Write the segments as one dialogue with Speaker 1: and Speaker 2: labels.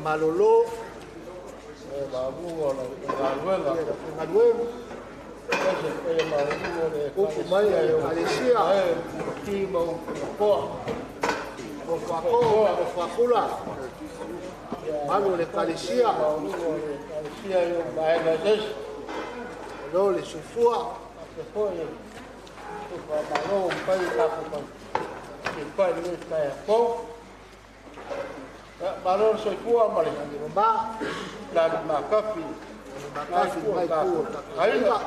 Speaker 1: Malolo malu le Kalesia lo le soifua
Speaker 2: Malo soifua ma le
Speaker 1: ma
Speaker 2: la makafi
Speaker 1: makafi mai ku
Speaker 2: aiga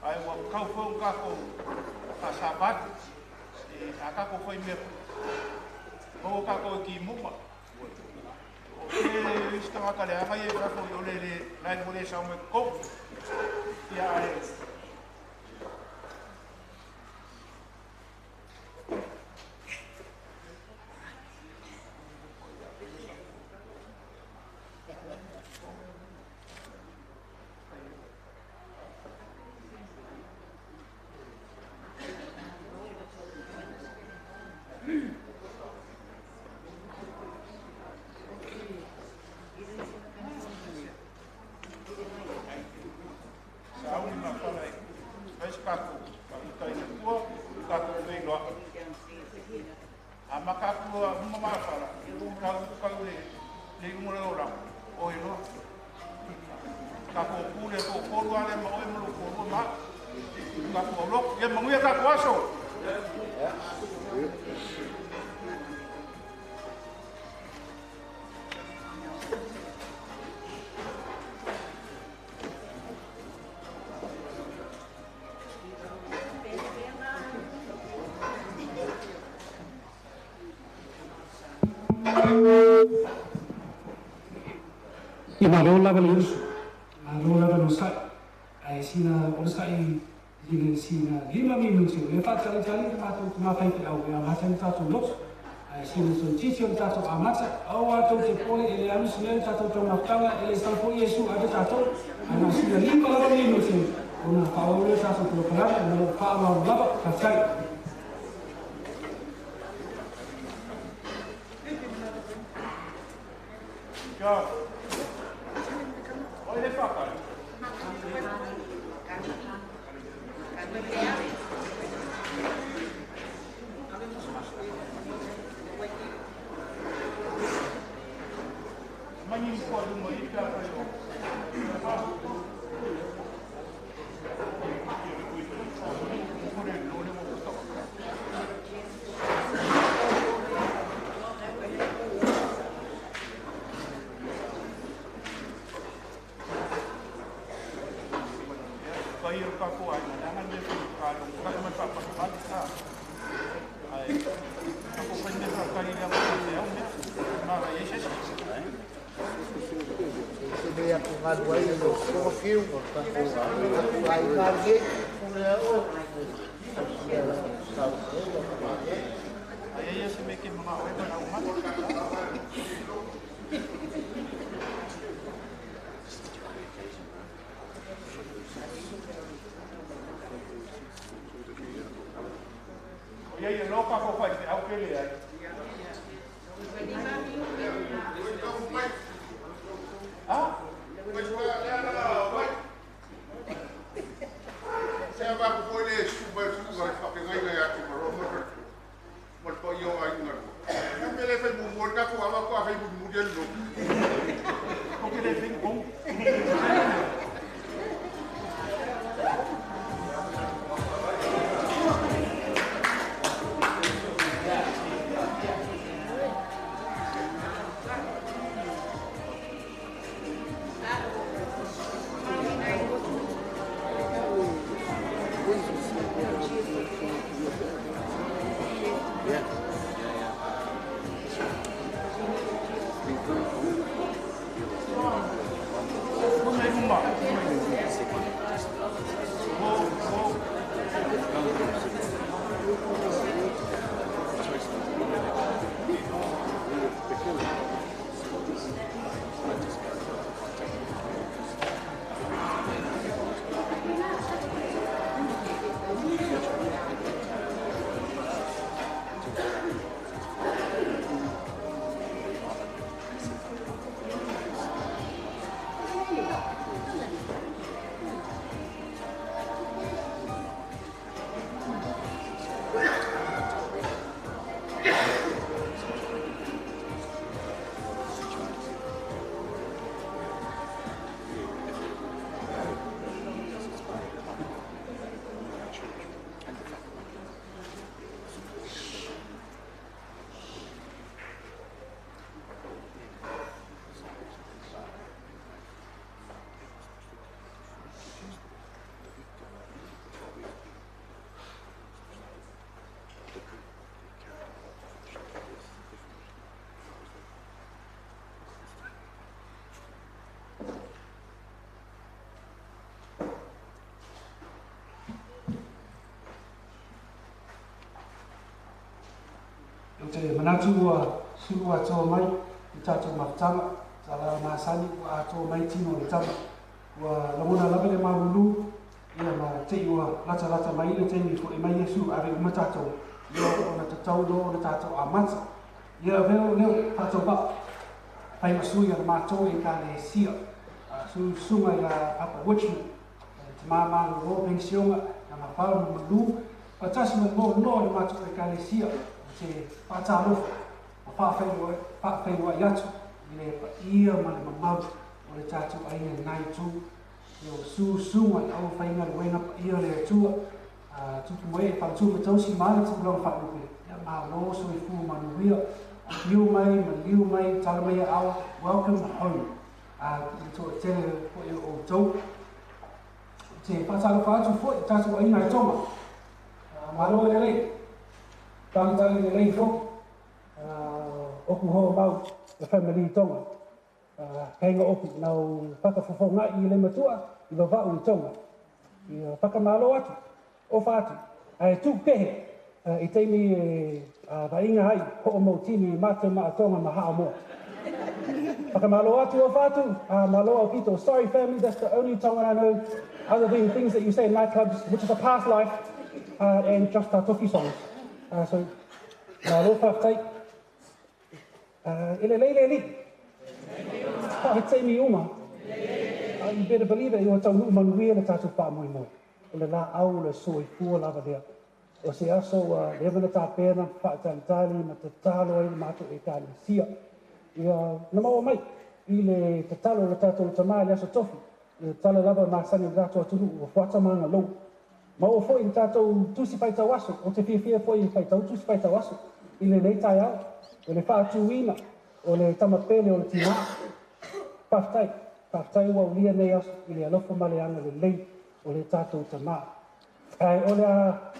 Speaker 3: Ai ua kaufau kako fasabatu e akako foi me o kako ki muma o ke ista ka le anga e fa foi ole le nai mo le sa mo ko ia ai
Speaker 4: I malo lava le usu, malo lava le usai, ae sina o sai i sina lima minuti, le whaatali tali te mātou te māwhai te au, e a mātou tātou lotu, Ae sina toeitiiti o le tatou amata, aua tou te pole e le alu se mea le tatou taumafataga, e le sau foi Iesu ave tatou, ae na o sina 5 lava minute ona faaauau lea o le tatou polokalame ma lou faaaloalo lava. Faafetai. Ou te manatu ua sulu atoa mai i tatou mafutaga, tala masani ua atoa mai tino o le tama. Ua lagona lava le malulu, ia ma te i ua latalata mai le taimi fo'i mai Iesu ave uma tatou, ia ona tatau loa ona tatou amata. Ia avea o leo tatou vaa, fai ma sui a le matou ekalesia, susuga ia Papa Wichman, te māmā pensioga, na mafau ma malu, faatasi ma le noa le matou ekalesia, te faatalofa, ma faafeiloai atu i le paia ma le mamalu o le tatou aiga nai tu, o susuga i au faigaluega paia le Atua, tupu mai e faletua ma tausi ma le tulaga faalupe, ia malo soifua manuia, afio mai, maliu mai, tala mai aao, welcome home. I toatele foi o outou. Te faatalofa atu foi i tatou aiga i Tonga. Malo e lelei, talitali lelei foi, oku hoa mau le family i Tonga. Kainga oku nau whakafofonga i le matua i vavau i Tonga. I whakamalo atu, ofa atu. Ae tu pehe i teimi Vaaiga ai hoʻomautini ma te maʻatoga ma Haʻamoa. Whakamalo atu o whatu, malo aupito. Sorry family, that's the only Tongan I know other than things that you say in nightclubs, which is a past life, and just Tatofi songs. So, malo whaftai. Ele leile li. Whaftai mi uma. You better believe it, ia tau manuia le tātou whaamoemoe. O le la au le soifua lava lea. O se aso leva na tāpena, whaatalitali, ma te talo ai le mātou ekalesia. Ia na maua mai i le tatalo le tātou tamā le aso tofi. Le tala lava masani le tātou atunu o fuata maanga lou. Maua foi le tātou tusi whaitau aso, o te whiawhia foi i whaitau tusi whaitau aso. I le nei tai au, o le whaatuina, o le tamapele, o le tina. Whaftai, whaftai ua ulia nei aso, i le alofa maleanga le lei o le tātou tamā. Ai, o le a...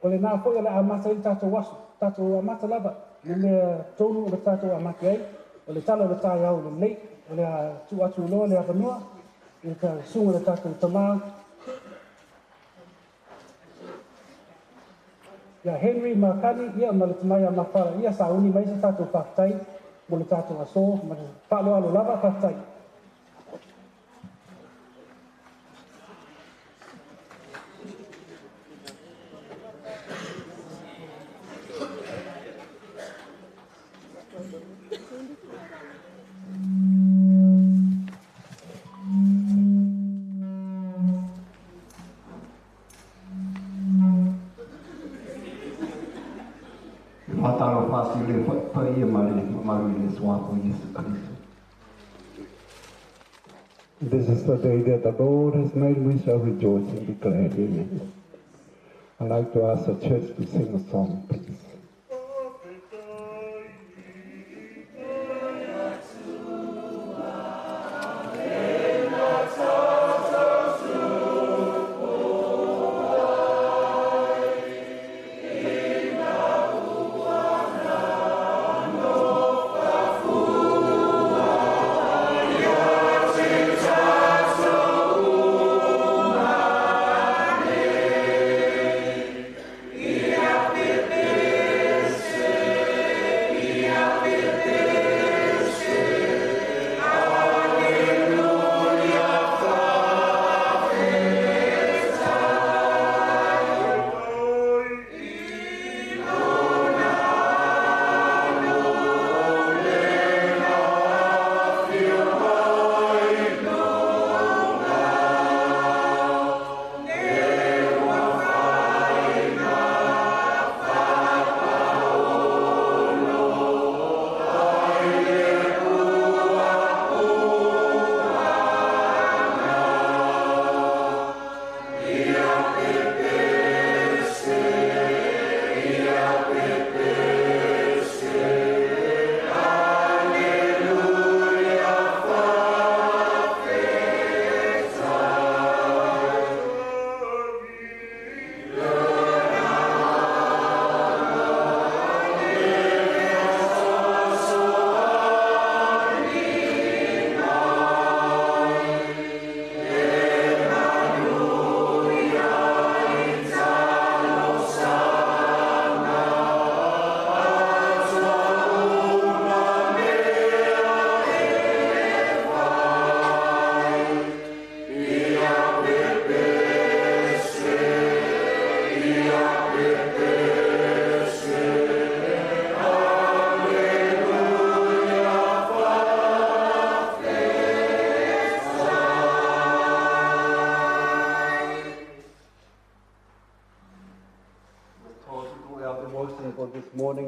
Speaker 4: O le nā foi o le amata i le tātou aso, tātou amata lava, le mea tonu o le tātou amati ai, o le tala o le tai au le lei, o le a tu atu loa le avanua, i le ta sunga le tātou tamā. Ia Henry Makani, ia ma le tamai a mawhara, ia sauni mai se tātou whaftai, mo le tātou aso, ma le whaaloalo lava whaftai.
Speaker 5: This is the day that the Lord has made. We shall rejoice and be glad in it. I'd like to ask the church to sing a song, please.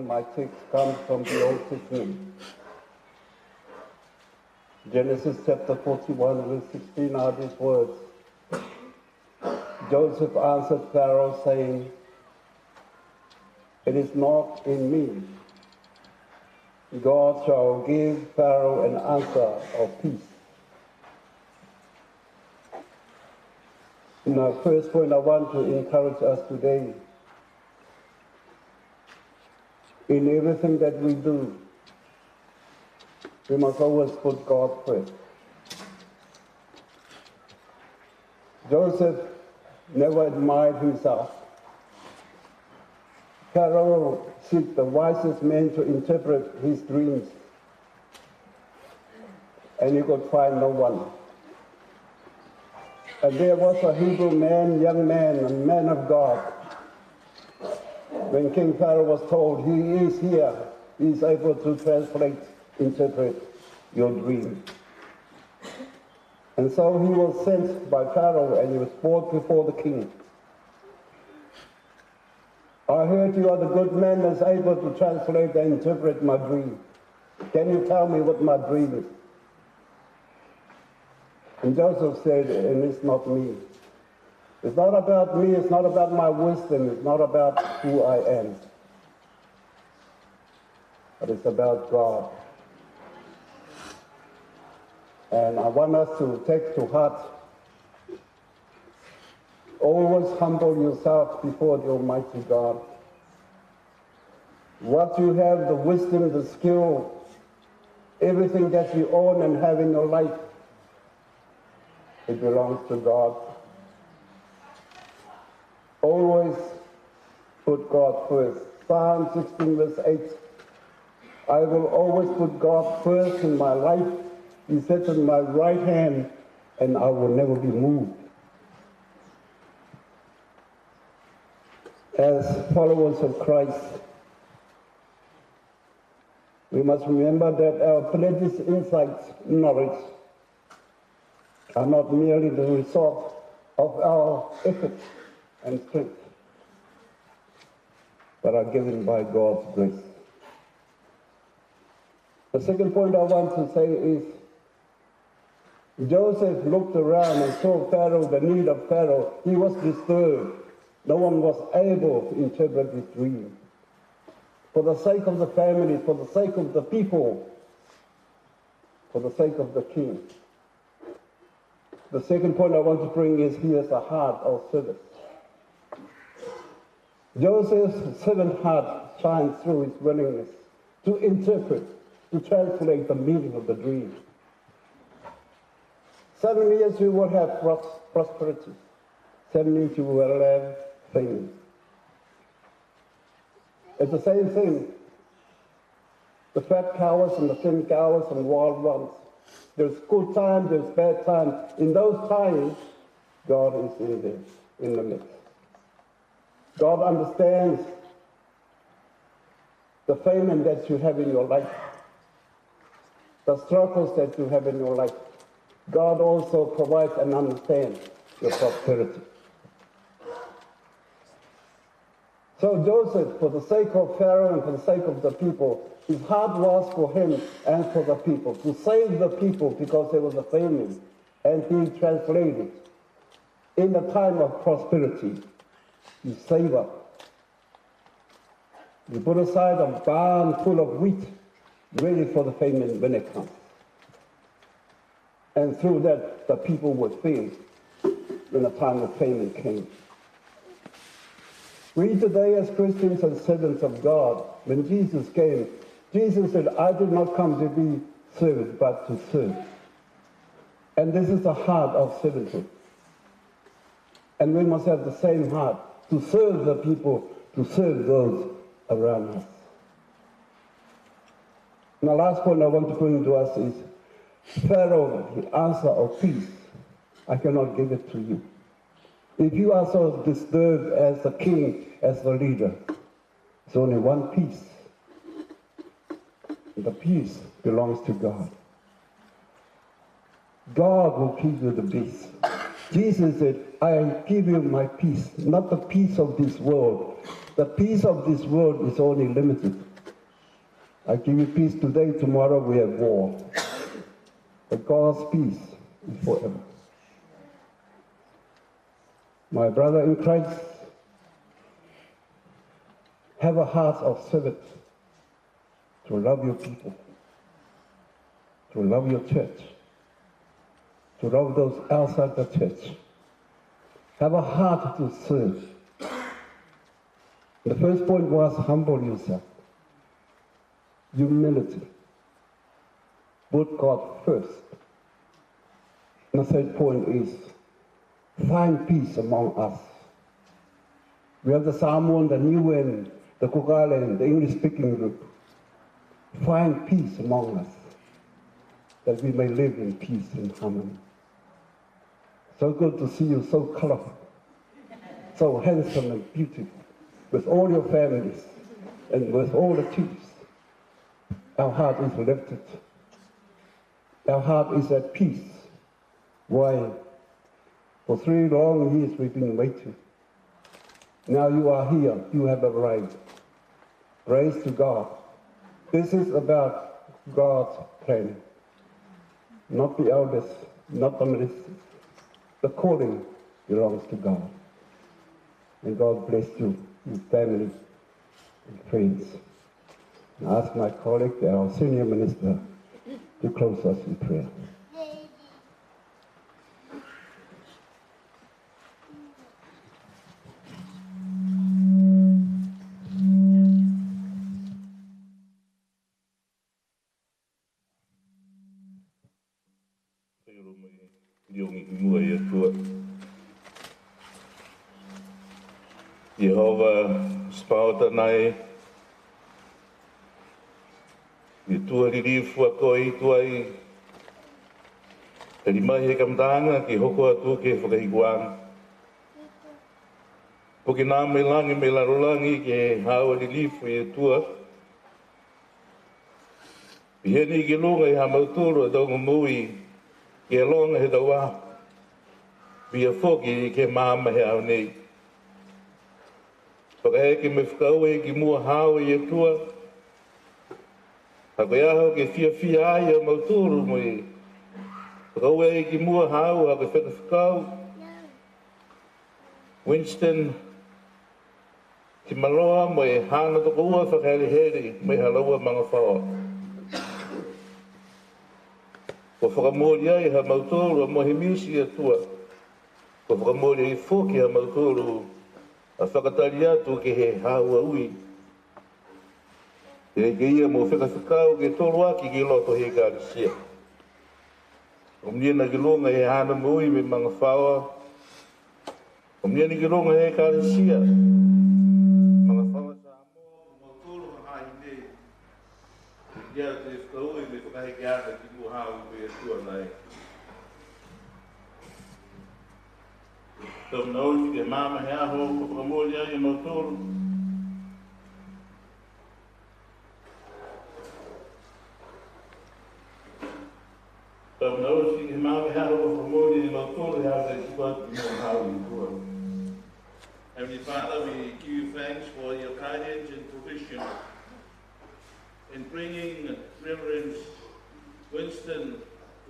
Speaker 5: My text comes from the Old Testament. Genesis chapter 41, verse 16 are these words. Joseph answered Pharaoh, saying, "It is not in me. God shall give Pharaoh an answer of peace." Now, first point I want to encourage us today. In everything that we do, we must always put God first. Joseph never admired himself. Pharaoh seek the wisest men to interpret his dreams, and he could find no one. And there was a Hebrew man, young man, a man of God. When King Pharaoh was told, he is here, he is able to translate, interpret your dream. And so he was sent by Pharaoh, and he was brought before the king. I heard you are the good man that's able to translate and interpret my dream. Can you tell me what my dream is? And Joseph said, and it's not me. It's not about me, it's not about my wisdom, it's not about who I am. But it's about God. And I want us to take to heart, always humble yourself before the Almighty God. What you have, the wisdom, the skill, everything that you own and have in your life, it belongs to God. Always put God first. Psalm 16 verse 8, I will always put God first in my life. He sits in my right hand, and I will never be moved. As followers of Christ, we must remember that our pledges, insights, knowledge are not merely the result of our efforts and strength, but are given by God's grace. The second point I want to say is, Joseph looked around and saw Pharaoh, the need of Pharaoh. He was disturbed. No one was able to interpret his dream. For the sake of the family, for the sake of the people, for the sake of the king. The second point I want to bring is he has a heart of service. Joseph's servant heart shines through his willingness to interpret, to translate the meaning of the dream. 7 years we will have prosperity. 7 years we will have famine. It's the same thing. The fat cows and the thin cows and wild ones. There's good times, there's bad times. In those times, God is in there, in the midst. God understands the famine that you have in your life, the struggles that you have in your life. God also provides and understands your prosperity. So Joseph, for the sake of Pharaoh and for the sake of the people, his heart was for him and for the people, to save the people because there was a famine, and he translated. In the time of prosperity, you save up. You put aside a barn full of wheat, ready for the famine when it comes. And through that, the people were fed when the time of famine came. We today as Christians and servants of God, when Jesus came, Jesus said, I did not come to be served, but to serve. And this is the heart of servanthood. And we must have the same heart to serve the people, to serve those around us. And the last point I want to bring to us is, Pharaoh, the answer of peace, I cannot give it to you. If you are so disturbed as the king, as the leader, there's only one peace. The peace belongs to God. God will give you the peace. Jesus said, I give you my peace, not the peace of this world. The peace of this world is only limited. I give you peace today, tomorrow we have war. But God's peace is forever. My brother in Christ, have a heart of servant to love your people, to love your church, to love those outside the church. Have a heart to serve. The first point was humble yourself. Humility. Put God first. And the third point is find peace among us. We have the Samoan, the Niuean, the Cook Island, the English-speaking group, find peace among us, that we may live in peace and harmony. So good to see you so colorful, so handsome and beautiful, with all your families and with all the chiefs. Our heart is lifted. Our heart is at peace. Why? For 3 long years we've been waiting. Now you are here, you have arrived. Praise to God. This is about God's plan. Not the elders, not the ministers. The calling belongs to God. And God bless you, your family and friends. And I ask my colleague, our senior minister, to close us in prayer.
Speaker 6: Jehovah spauta nai i tua ririfu a koe i tua i te rimai he kamdanga ki hoko atu ke whakahikuanga. Poke nā me langi me larolangi ke hāua ririfu i tua. I heni ki lunga i hamauturu a taunga mui ke longa he tauā. Pia foki ke māma he au nei. Whakaheke me whakaue ki mua hāo i atua. Hako aho ke fia fia ai a mauturu mo i. Whakaue ki mua hāo hako whakawhakau. Winston Te maloa mo e hāna toko ua whakahere here me halaua mga whaoa. Ko whakamōri ai ha mauturu a mohi misi atua. Ko whakamōri ai fōki ha mauturu a whakatari atu ke he hāua ui. Te ke ia mo whakawhakau ke toro aki ki loto he kārisia. O mniena ki longa he hāna mui me mga whaoa. O mniena ki longa he kārisia. Mga whaoa Samoa o mauturu ha hahi nei. Ia te whakaui me whakaheke ana ki mua hāu me atua nei. Tau nau ke māma he aho ko whakamōri ai e mauturu. Tau nau ke māma he aho ko whakamōri ai e mauturu he aho te tua ki mua hāu i tua.
Speaker 7: Heavenly Father, we give you thanks for your guidance and provision in bringing Reverend Winston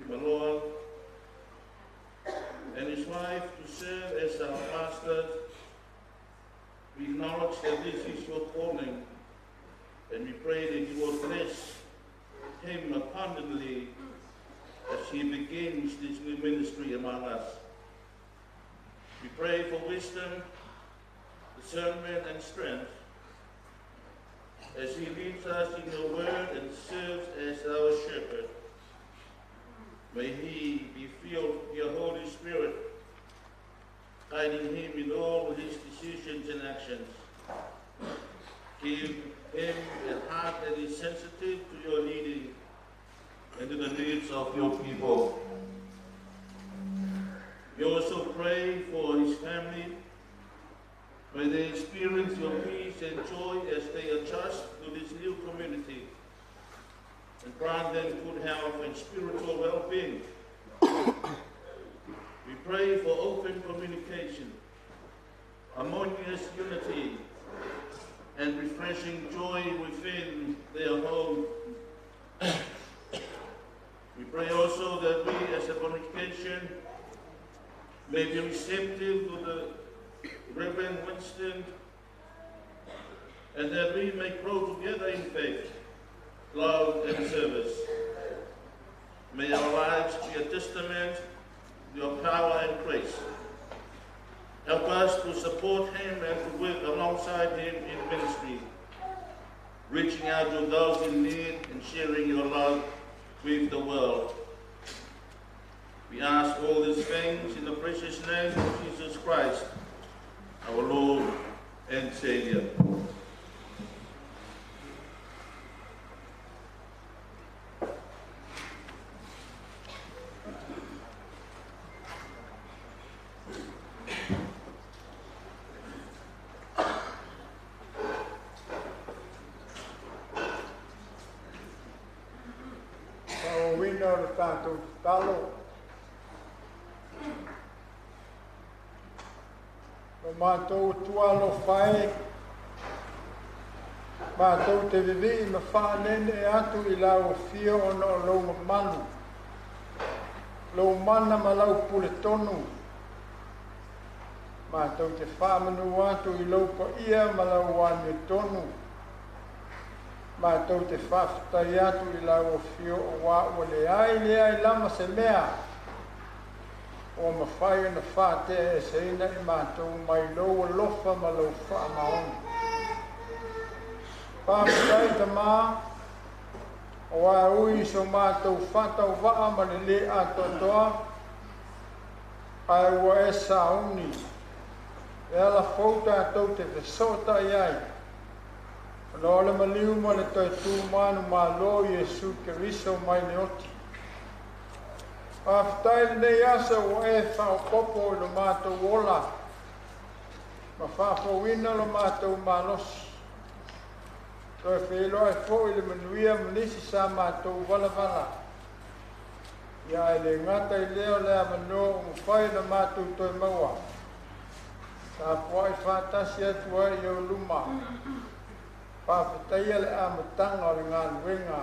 Speaker 7: Maloa and his wife to serve as our pastor. We acknowledge that this is your calling, and we pray that you will bless him abundantly as he begins this new ministry among us. We pray for wisdom, discernment, and strength as he leads us in your word and serves as our shepherd. May he be filled with your Holy Spirit, guiding him in all his decisions and actions. Give him a heart that is sensitive to your leading and to the needs of your people. We also pray for his family. May they experience your peace and joy as they adjust to this new community, and grant them good health and spiritual well-being. We pray for open communication, harmonious unity, and refreshing joy within their home. We pray also that we as a congregation may be receptive to the Reverend Winston, and that we may grow together in faith, love, and service. May our lives be a testament to your power and grace. Help us to support him and to work alongside him in ministry, reaching out to those in need and sharing your love with the world. We ask all these things in the precious name of Jesus Christ, our Lord and Savior.
Speaker 3: faaauauina o le tatou tatalo. Lo matou Atua alofa e, matou te vivii ma faanene atu i lau afio ona o lou mamalu, lou mana ma lau pule tonu. Matou te faamanu atu i lou paia ma lau amiotonu. Matou te faafetai atu i lau afio auā ua leai leai lava se mea ua mafai ona faateaeseina i matou mai lou alofa ma lou faamaoni. Faafetai Tamā, auā ui i so matou faatauvaa ma le lē atoatoa, ae ua e sauni e ala fou tatou te fesootai ai, ona o le maliu ma le toe tumanu malo Iesu Keriso mai le oti. Faafetai lenei aso ua e faaopoopo i lo matou ola ma faafouina lo matou malosi. Toe feiloai foi le manuia ma nisi sa matou valavala. Ia ae le gata i lea o le avanoa ua mafai ona matou toe maua. Tapuai faatasi atu ai i ou luma. Faafetaia le amataga o le galuega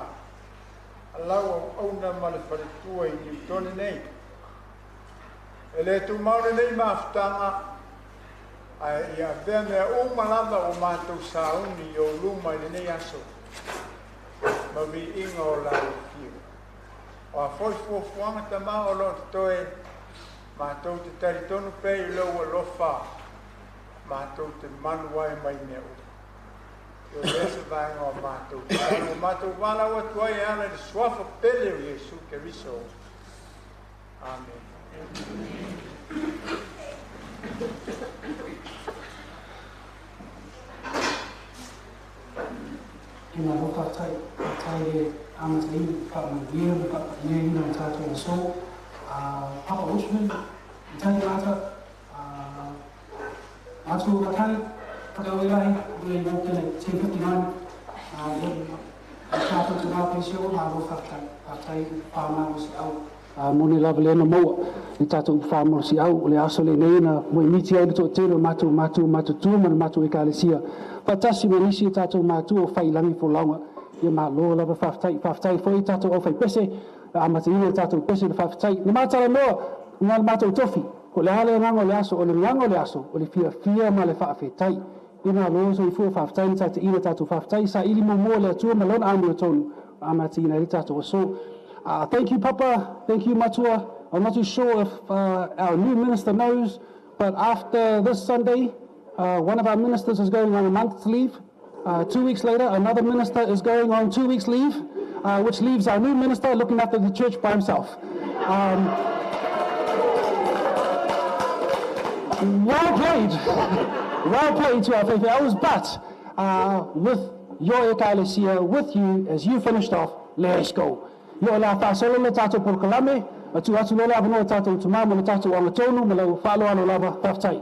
Speaker 3: a lau auauna ma le faletua i Newtoni nei. E le tumau lenei mafutaga, ae ia avea mea uma lava ua matou sauni i ou luma i lenei aso, ma viiga o lau afio. O a foi fuafuaga Tamā o lo o totoe, matou te talitonu pea i lou alofa, matou te malu ai mai mea uma. Ia lea se vaega o matou tatalo, ua matou valaau atu ai e ala i le suafa pele o Iesu Keriso. Amene.
Speaker 4: E malo faafetai, faafetai le amataina, faamanuia ma faapaiaina o tatou aso. Papa Osman, Itali Mata, Matua Makani, Whakauelahi, we walked in at 10:59. Tātou te ngā pēsi o malo faafetai, faafetai whāmalo si au. Mo le lava lea na maua i tātou whāmalo si au, o le aso lenei na moemiti ai le toatele o matou matua matutua ma le matou ekalesia. Faatasi ma nisi o tātou matua o Failangi Folauga. Ia malo lava faafetai. Faafetai foi i tātou aufaipese, amataina le tātou pese le faafetai. Na matalanoa nga le matou tofi, ko le a le agaga o le aso, o le agaga o le aso, o le fiafia ma le faafetai. Ia malo soifua faafetai na taitaina tātou faafetai, saili muamua le Atua ma lona amiotonu, amataina ai le tātou aso. Thank you Papa, thank you Matua. I'm not too sure if our new minister knows, but after this Sunday, one of our ministers is going on a month's leave. 2 weeks later, another minister is going on 2 weeks leave, which leaves our new minister looking after the church by himself. Well played. Well played to our faithful elders, but with your ekalesia, with you, as you finished off, let's go. Ia o le a faasolo le tatou polokalame, ma tuu atu loa le avanoa i tatou tama ma le tatou agatonu ma lau faaaloalo lava. Faafetai.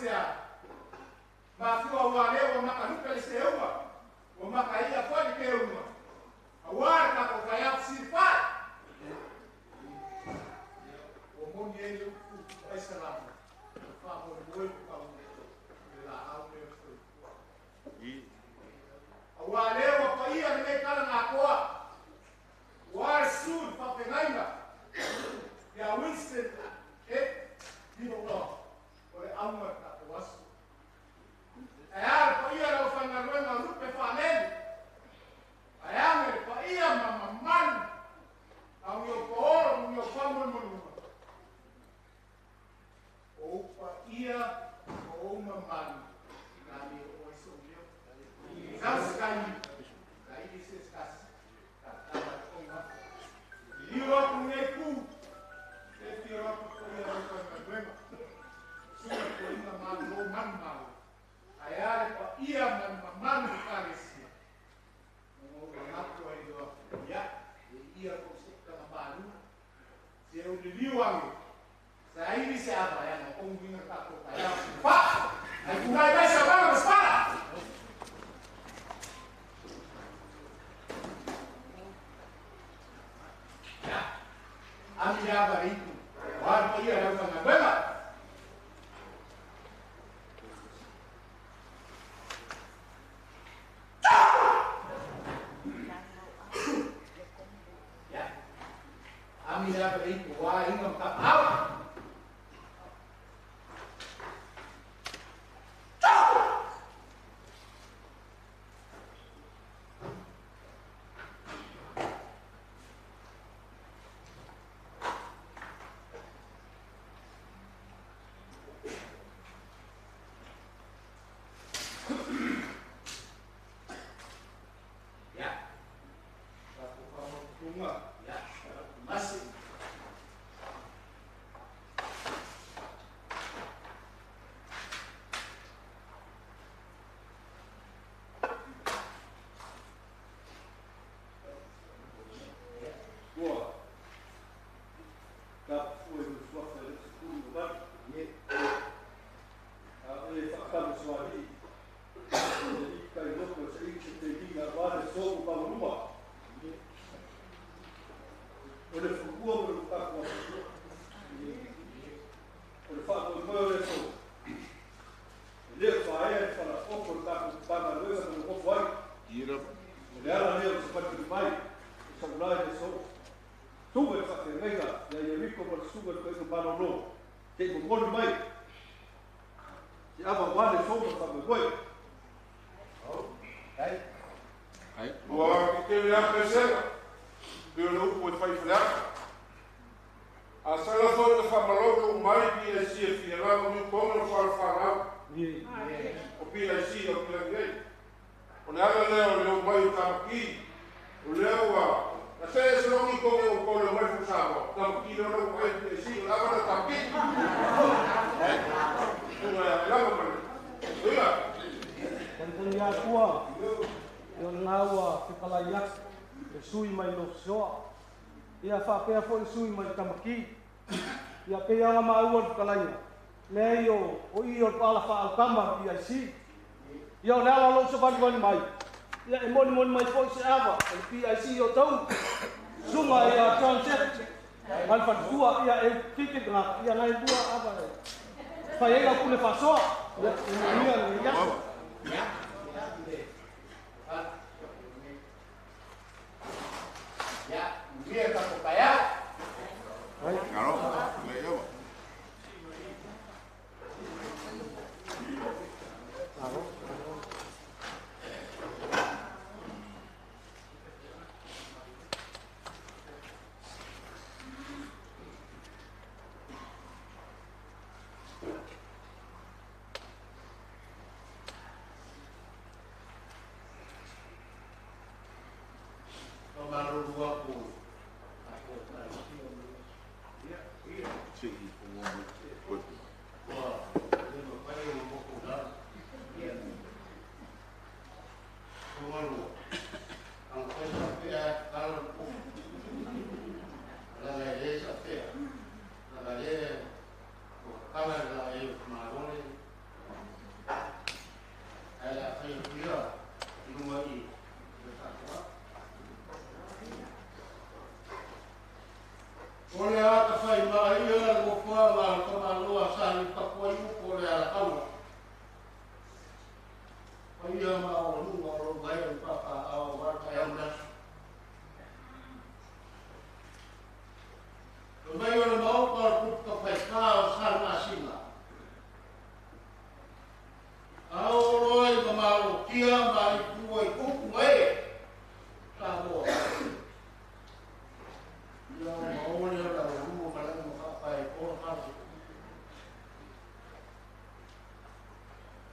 Speaker 3: sea. Mafua ua leo wa makaluka le seua. Wa makaia foi le keuma. Aua le kako kai ap sirifai. O moni e le upu ai salama. Fa mo le moe ku au le la au le soifua. Aua lea ua paia lenei tala na atoa. Ua le su le faafeagaiga ia Winston e Tino Loa o le auga o le tatou aso. Ae a le paia o le aufaigaluega o lupe faalele. Ae age le paia ma mamalu au i o paolo ma ni o faamoemoeluga. O ou paia ma ou mamalu na le oo ai sou leo. Sau se taimi, saili se se tasi, tatala le ouga. Liliu atu lenei itu, e fia o atu paia o le aufaigaluega. Susuga i toeaina malolo manumalo. Ae a le paia ma le mamalu o Ekalesia. Ona ou manatu ai loa, ia, e ia tou seitaga malu. Se ou liliu ane, saili se ava e ana ou uiga tatou taeao. Fa! Ai tulai mai sa mama ma spara! Ia, ami le ava le itu. Ua le paia o le aufaigaluega. Ia, ami le ava le itu. Ua aiga ma tapaau. Ia, tatou faamautuga. Ia, masi.
Speaker 8: Ua tapufua i le suafa e le sefulu ma valu. A o e faatama sualii. O le alii kai loko e saili se teliga aua le aso ma pagaluma. O le fanua ma le tatou atunuu. O le faamoemoe o le aso. E le o faaea le falaopo o le tatou Matagaluega ma le nofo ai. O le ala lea o le savalivali mai o Saulai i le aso. Susuga i le faafeagaiga ia Ieriko ma le susuga i le toeaina malolo se i momoli mai se ava aua le aso ma le faamoemoe.
Speaker 6: Ua tetele lava pesega, pei o le upu e fai faleata. A sala foi na faamalou lou mai PIC e fia lava ni koga o fala whanau. O PIC o pila nei. O le ala lea o le o mai o tamaki. O lea ua na se se longi koga o kole mai fu Samoa. Tamaki lea o mai PIC o lava na tamaki. Tunga e lava mai. Ia.
Speaker 4: Talitali atua, i o lena ua fetalai atu le sui mai Lofisoa. Ia faapea foi le sui mai Tamaki. Ia pei ona maua le fetalaiga, leai o i o le paala faaaukama le PIC. Ia o le ala o lou savalivali mai, ia e molimoli mai foi se ava o le PIC o tau. Susuga ia John Jeff ma le faletua, ia e kiki tagata, ia nai lua ava e fai ai lau pule faasoa. Ia e manuia lenei aso.
Speaker 3: Ia, manuia tatou taeao.
Speaker 6: Alo, le ewa.
Speaker 2: fai ia i lunga i le tātua. O le ata fai maa ia le gofoa ma le tamaloa sa ni papua i upo le alakaua. O ia ma o lunga o lo vai o papa ao wata e au nasu. O mai o le maoka o le kupu ka fai kā o sa masina. Ao roa i mamalo kia ma i pua i kupu mai sa moa. Ia o maole o la urua malanga ma whaapai kola pala.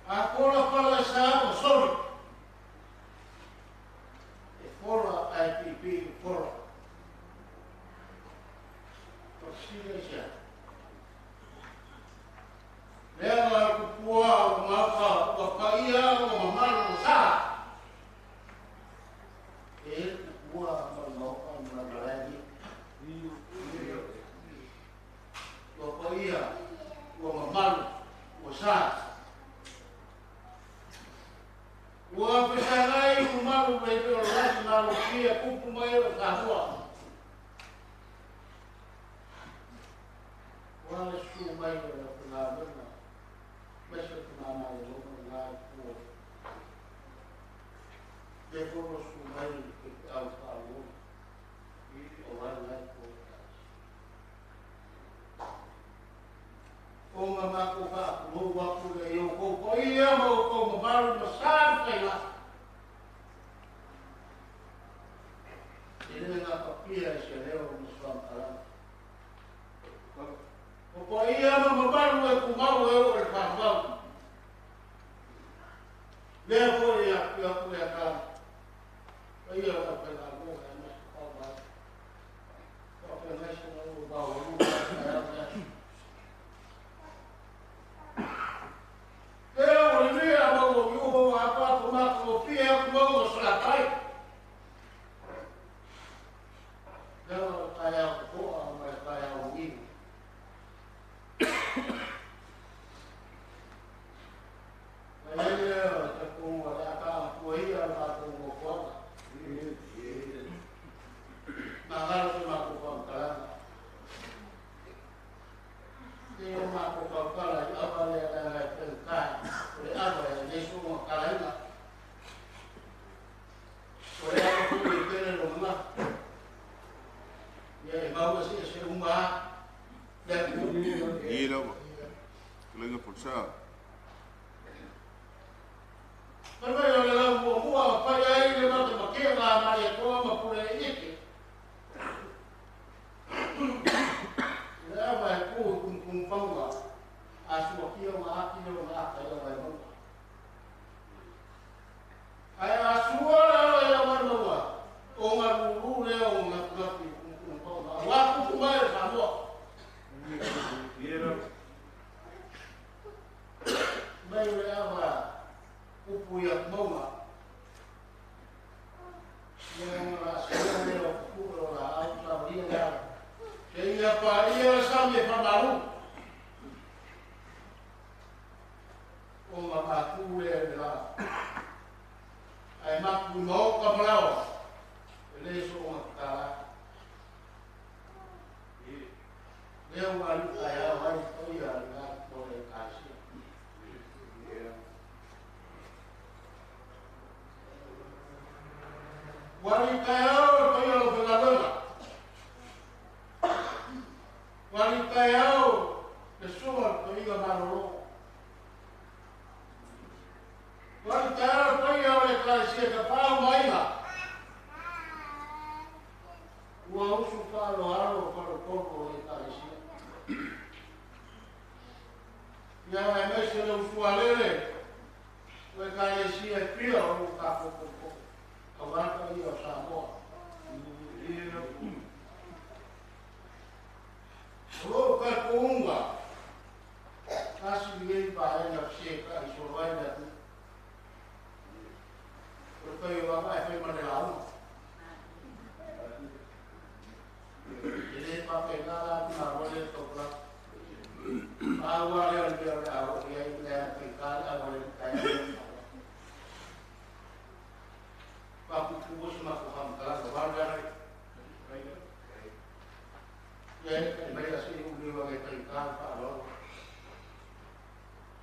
Speaker 2: A kola pala sa o sori. E kola ai pipi e kola. O sila sia. Lea ngā kupua o mauka o paia o mamalu o sa. E kupua o mauka o malagi. O paia o mamalu o sa. Ua pesangai o malu me te o lagi malu kia kupu mai o sa hua. Ua le su mai o la puna. Mese te mana e loma ngā kua. Le koro su mai e te au whaalo. O wai ngai kua tasi. O ngā mako whaaku hou aku le i o koukou ia ma o kou mamalu ma sā whainga. E le ngā papia e se leo ma suamkalanga. O ko ia ma mamalu e kumau e o le whamau. Lea foi ia pia ku ia ka. O ia o ka la mo e na ka ba. O ka na se na o ba o lu ka ya ya. Lea o le mea ma o yu o a pa ko ma ko pia ku mo o sa kai. Lea o ka ya ko a ma ka ya o ni.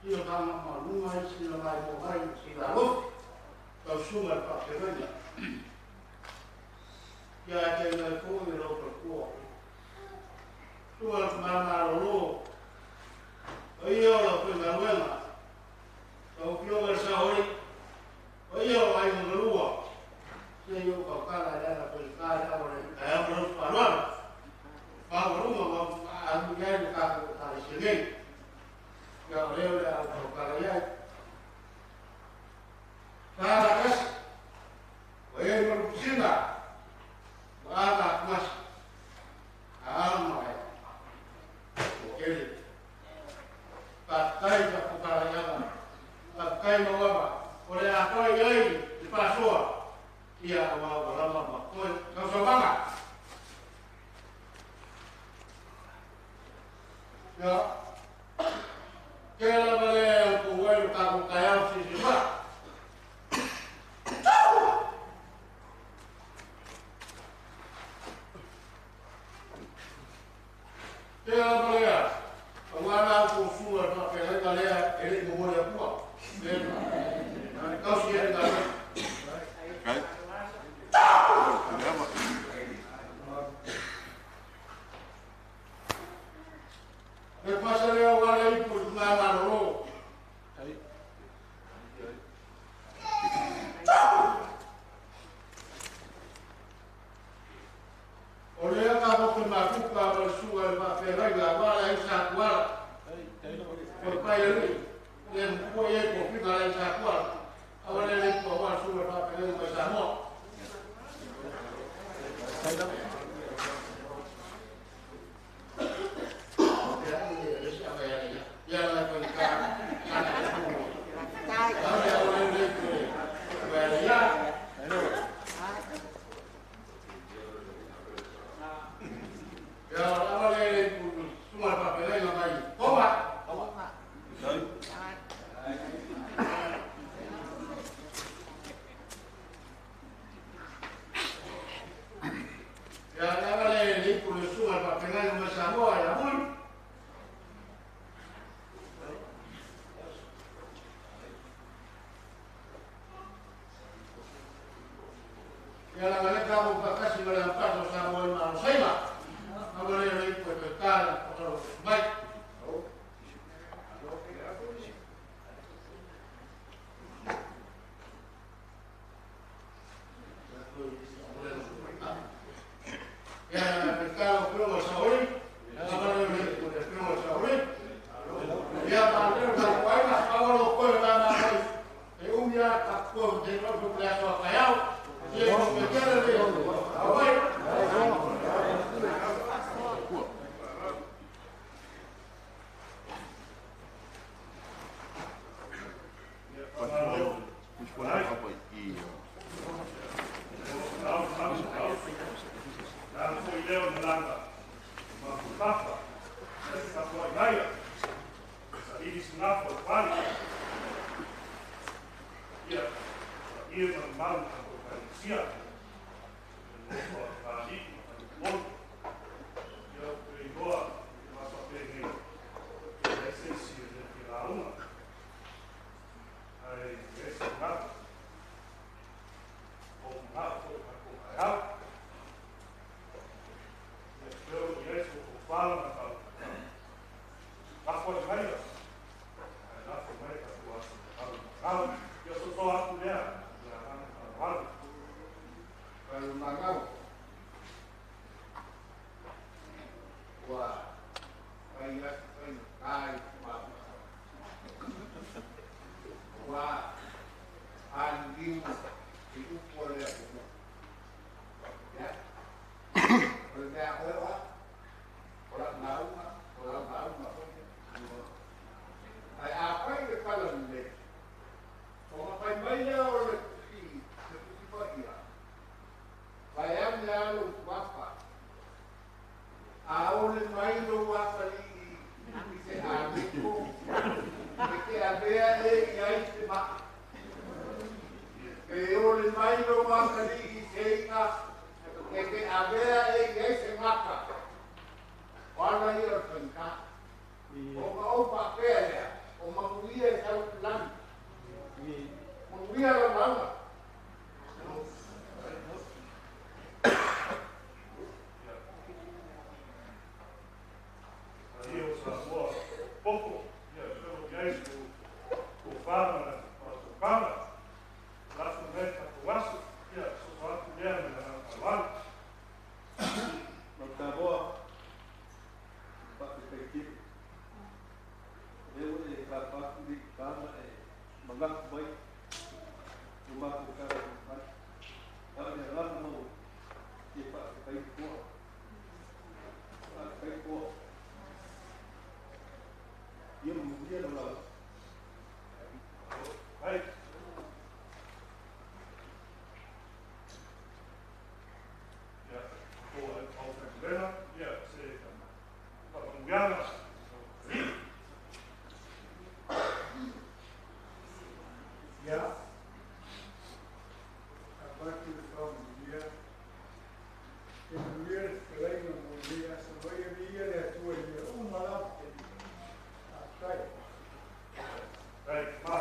Speaker 2: Ia tanga malunga i sila mai mo mai sila alofi. Tausuga le faafeagaiga. Ia e taiga ai foi i lau faletua. Suga le tamamalolo. O ia o lau faigaluega. Lau afioga i le Saoli. O ia o aiga galua. Se i ou tautala i le ala faigata i le ava le taeao ma lau faaaloalo. Maualuga ma faaalu i ai le tatou Ekalesia nei. Ia o lea o le a ou tautala i ai. Sa tasi. O e ma lupusina. Ma ata atumasi. A ma e. O kele. Faafetai ka fukalaiaga. Faafetai mauava. O le a koe i ai i faasoa. Ia ua ua lava ma koe. Tausauaga. Ia. Ke lava le au kou ai lo tatou taeao silisili ma. Ke lava lea. Aua la au kou sua le faafeagaiga lea e le i momoli atua. Le tausi ai le galuega. Le pasa lea o ala ipu i tumamalolo. O lea ka te mafuka ma le suga le faafeagaiga aua la ai sa tuala. O le pai alii. Le mkua i ai tofiga la i sa tuala. Aua le le ipu aua le suga le faafeagaiga mai Samoa.
Speaker 3: tofa ma le faautautaga. Lafo mai le tatou aso, ia soso atu lea ma le agaga faaaloalo.
Speaker 8: Mautavoa, faafetai lea ua e kapatu i tama e manatu mai o matou tala mai. A o le agaga mau e faafetai toa. Faafetai toa. Ia manuia lau lava.
Speaker 3: Ai. Ia, o au whakamena, ia, se whakamuianga.
Speaker 9: Ia, avatu le faamanuia, e manuia le fetalaiga mo lenei aso mai, e viia le Atua i mea uma lava. Faafetai.
Speaker 3: Ai, ma.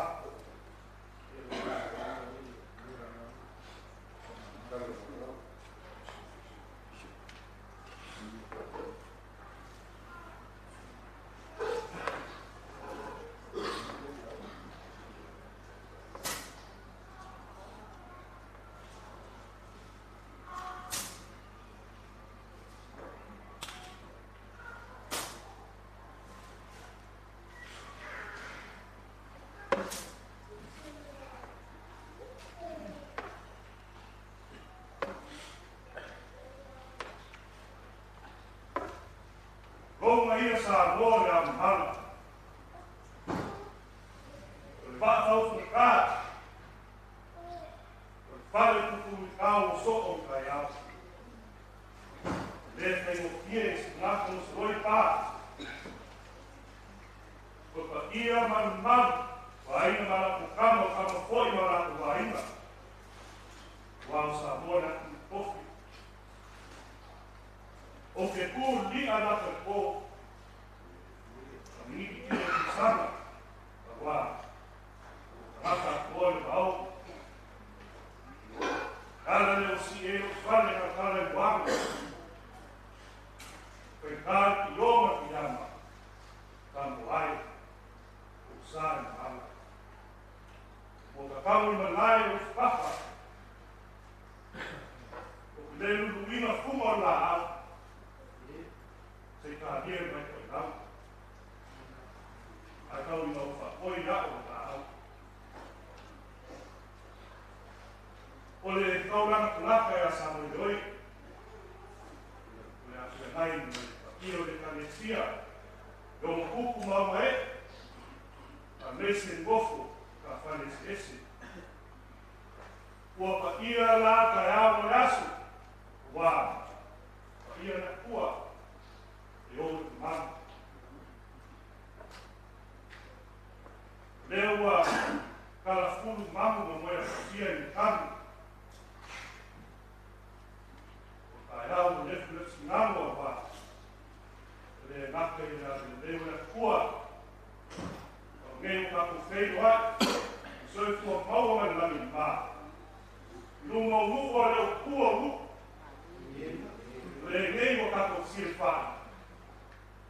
Speaker 3: Longa ia sa loa le amahana. O le vaa faufugata. O le fale tupu i kao o soo o kai au. Le whaingofie i se ngaka o se roi pā. O pa ia manu manu, wa aina mala kukama o kama foi mala ku waina. Wa o sa moa na ki tofi. O ke kū li ana te pō. Ka mingi ki te sana. Ka wā. Tangata koa le wao. Kala le o si e o whale ka kala i wanga. Koe kā ki oma ki ama. Ka mo ai. O sa i maala. O ka kamu i malae o whapa. O ke le luluina funga o la au. Se ka nia mai koe lau. A kau i mau whakoi a o la au. O le kaulanga kulaka e a Samoa oi. O le atu e nai me le paia o le kalesia. E o makuku maua e. A mese ngofo ka whale ese ese. Ua paia la ka ao le aso. Ua paia na kua. E o te mana. Lea ua kalafulu mamu ma moea patia i kanu. O ka eau o lefu lefu singalu a wā. Le ngaka i la le leo le kua. O ngei o kako wheiru ai. O soifua maua mai langi mā. Lunga o nuu a leo kua o nuu. Le ngei o kako sia whai.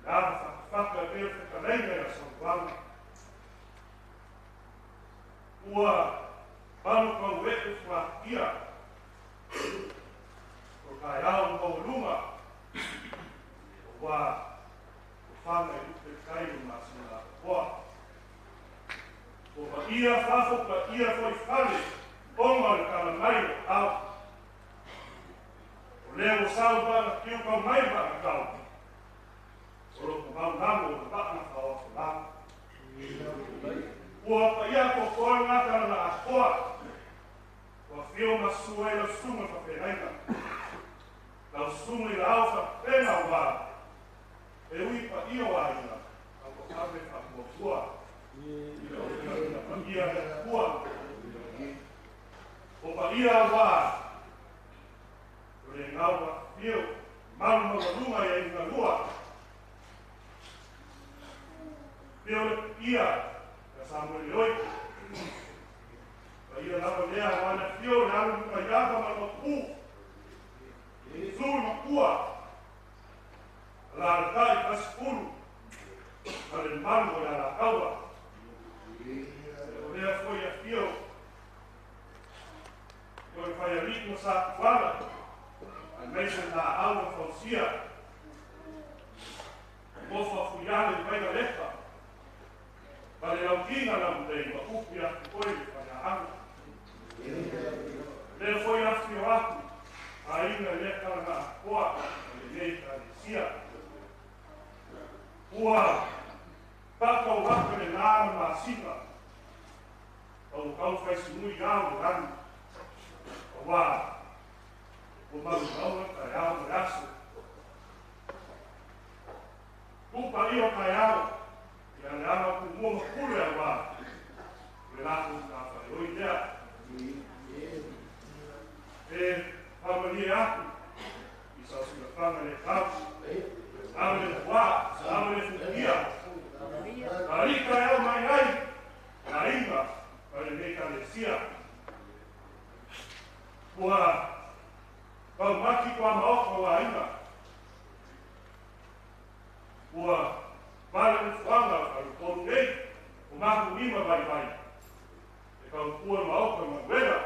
Speaker 3: Le ana whakawhaka e peo whakareinga i a Samuanga. Ua palu kau e whakia. O kai au maualunga. O wā o whanga i upe kai o masina a koa. O pa ia whafo pa ia foi whale. Onga o le kala mai o au. O leo o sau bana kiu kau mai bana kau. O loko mau namo o le bana whaoa whalanga. Ua pa ia ko koa ngā tara na akoa. Ua whio masua i lau sunga whawhenaina. Lau sunga i lau whapena o wā. E ui pa ia wā ina. Ka ko ave whakuatua. Ina pa ia le kua. O pa ia wā. O le ngau wa whio. Malu maua ia i ngā lua. Whio le ia. Ka Samuel oi. Pa ia lava lea wana whio le alu muka iaka ma mapu. Sulu makua. La alkai pasikulu. Ma le malu o le alakaua. O ma Satuala, aemaise laau na fausia, mofo afuiale i vaiga lepa, ma le laukiga laulelei ma upu ia te oe le faleaga. Lea foi afifio atu aiga i lea talaga atoa ma lenei Ekalesia. Ua faatau atu le la ma masina, ua tau faisinui ao le lagi, auā ua malumauga taeao ma le aso. Tuu paia o taeao ia le ala o Tumua ma Pule auā o le latou matafaioi lea. E faamalie atu i saosilafana le tau, ave le puā, ave le fukia, alii taeao mai ai aiga ma lenei Ekalesia. Ua taumaki tuamaota o aiga, ua vale ufuaga o faletolu nei, o matou lima vaivai, e tautua le maota i galuega,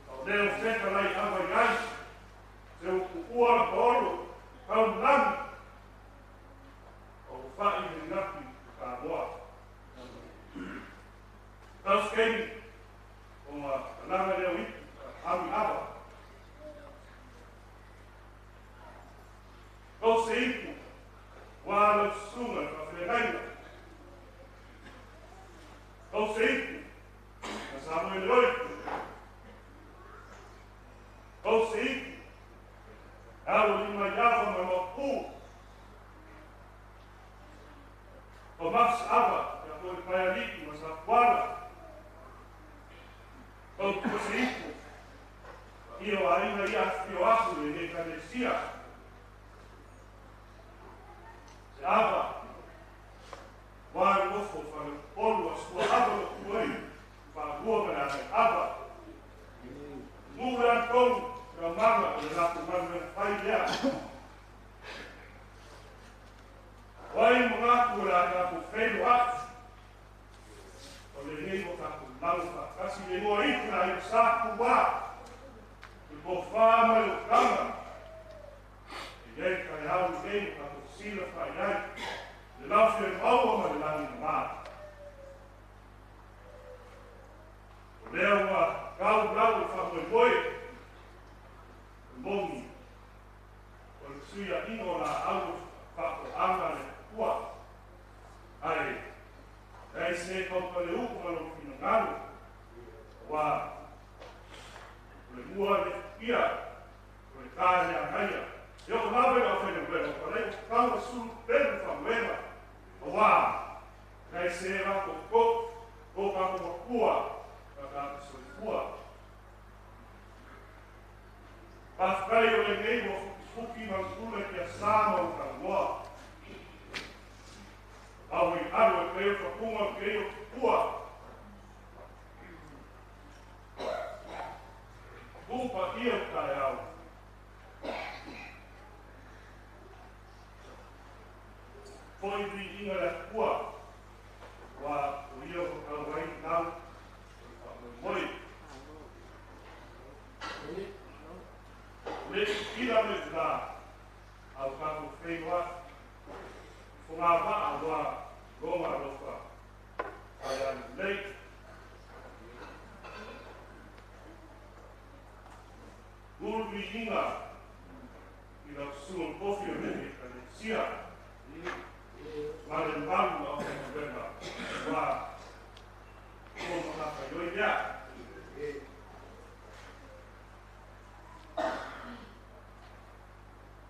Speaker 3: a o lea o fetalai ava i ai, se ua tuua la paolo, tau lagi, o ua fa'i le nafi i Samoa. Tau se taimi, ona alaga lea o ipu, ami ava. Tau se ipu, ua lau susuga i faafeagaiga. Tau se ipu, na Samoa oi. Tau se ipu, alo lima i ava ma mapu. O mafs ava, ia koe paialiki ma Satuala. Tau tua se ipu, ia o aiga ia afifio atu i lenei Ekalesia. Se ava, ua le nofo falepolu a sua ava lo kuai, faalua ma le agai ava. Mu le antonu, raumaga o le latou galuega fai lea. O ai manatu o le a tatou feiloai, o lenei ua tatou malu faatasi i le igoa ipu le aiga Sa Tuua, le tofa ma le utaga. E i ai taeao lenei ua tatou silafai ai le laufi o le maua ma le lagi mama. O lea ua tau lau le faamoemoe, o le moni, o le fesuiaiga o laau faatoaga a le Atua. Ae leai se kaupaleupu ma lou finagalo, auā o le mua le fukia, o le ta e le agaia. E oo lava i le aufaigaluega, ua palai ua tatau ma sulu pelu faamoega, auā leai se latou totogi, o tatou matua ma tatou soifua. Faafetai o lenei ua fukifuki ma lutula i Tiasa ma ua talanoa. Au i alu e pei o fapuga o kei o tupua. Tu paia o taeao. Foi viiga le Atua, ua o ia ua tau ai lau o le faamoemoe. Le kila me la au tatou feiloai. Fogavaa ua lona alofa falealelei. Ulu viiga i lau susuga tofi o le Ekalesia ma le malu ma aufaigaluega ua o matafaioi lea.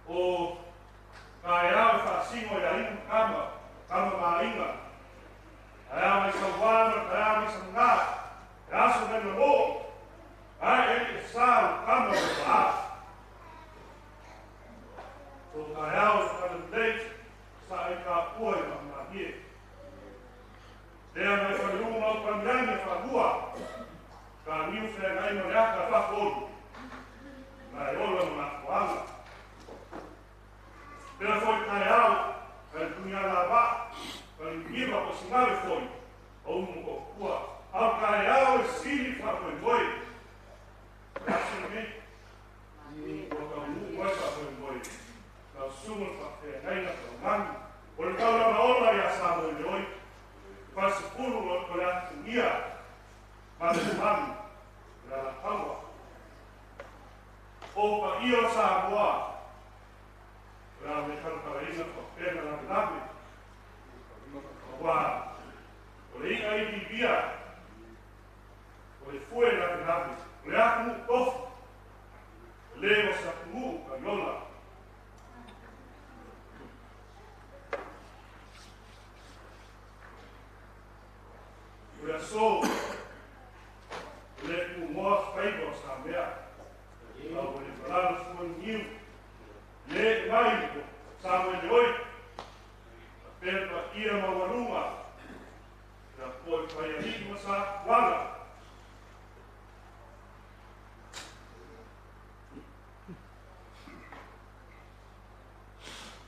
Speaker 3: O taeao e faasino i aiga ma tama, tama ma aiga, taeao mai Sauā ma le taeao mai Sagaga, e aso nai malo, ae e le sa o tama ma paa. O taeao e whakalelei, sa e kapua i mahamahie. Lea mai whaliunga mau paniani e whalua, ka niu whengai ma le aka whakolu, na e ola ma ngā kuanga. Pea foi taeao, ka le tuni ala vaa, ka le niva ko singale foi, o umu ko kua. Au taeao e sili whakoemoe. E aso nei, sepulu o le atugia ma le mamalu o le alataua. O paia o Samoa, o le a le talutalaina faapea na lavelave, auā o le i'a i Libia, o le fue lavelave, o le atunuu tofi, o le o se atunuu taiola. O le aso, o le tumoa faiva o Samea, au o le malalo fuaniu, le mai o Samuele oi, a pepa ia maualuga, la poi pai ma sa wala.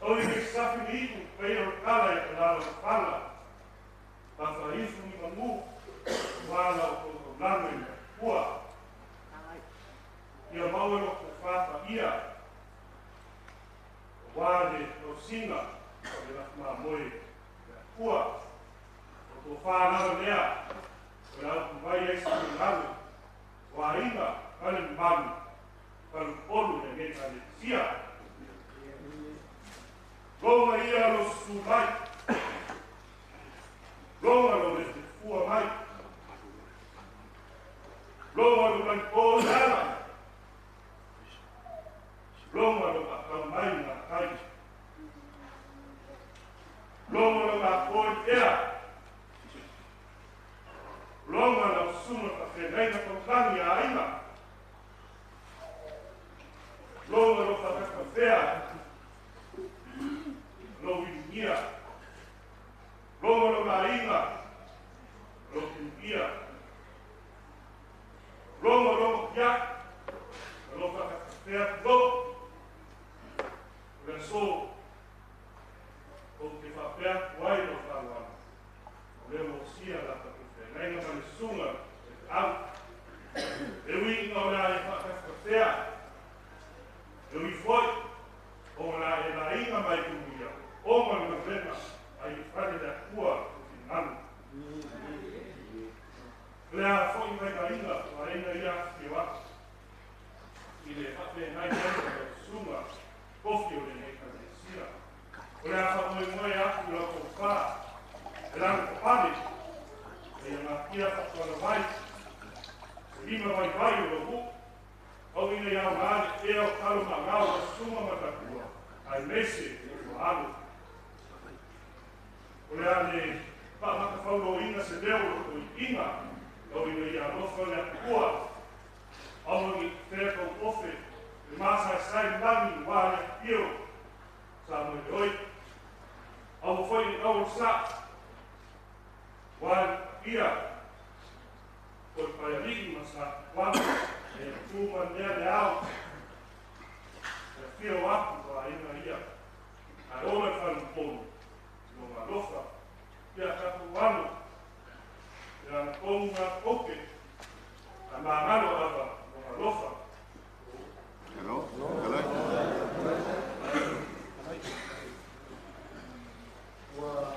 Speaker 3: O i safi ni iku, pei o kala i ka lalo fala, la faifu ni mamu, wala o koukaulano i kua. Ia mau e loko whapa ia, o wā le lausinga, o le lafu mamoe i kua. O tō whānau lea, o le aupu mai ai sa ngalo, o aiga, kale malu, kale polu le nei kale sia. Longa ia lo susu mai, longa lo le fua mai, longa lo mai pō ala, longa lo kakau mai ngā kai, longa lo ngā koi ea, longa lo sunga ka whengaina tautangi a aina, longa lo whakakawhea, lo wiringia, longa lo ngā inga, lo kinukia, longa lo kia, lo whakakawhea lo, o le aso, o te whapea kuai lo whāluana, o le mosia la whakawhengaina ma le sunga, e te au, e ui inga o le a e whakakawhea, e ui foi, o la e la inga mai kuia, o ma le vena, ai whare le akua o whingalo. Le a foi mai ka inga, o a inga ia te wā, i le whapea nai nai le sunga, kofi o le nei ka le sia. O le a whamoe moe aku la kouka, e lano kopale, e ia ngā kia whatuana mai, e lima vai vai o lohu, au ina ia ngā le ea o kalo ma ngā o sunga matakua, ai mese e o alo. O le a le whamakawhaulo inga se leo o inga, au ina ia alofa le akua, au i whea kau ofe, e māsai sai mangi wā le pio, sa moe oi, au foi i au sa, wā ia, o le paialii ma sa wā, e tūma nea le ao, e whio aku wā inga ia, ai ola whanuponu, no ngā lofa, ia kapu alo, ia ngā kongu ngā koke, a mā ngalo ava, no ngā lofa.
Speaker 10: Hello, hello.
Speaker 2: Ua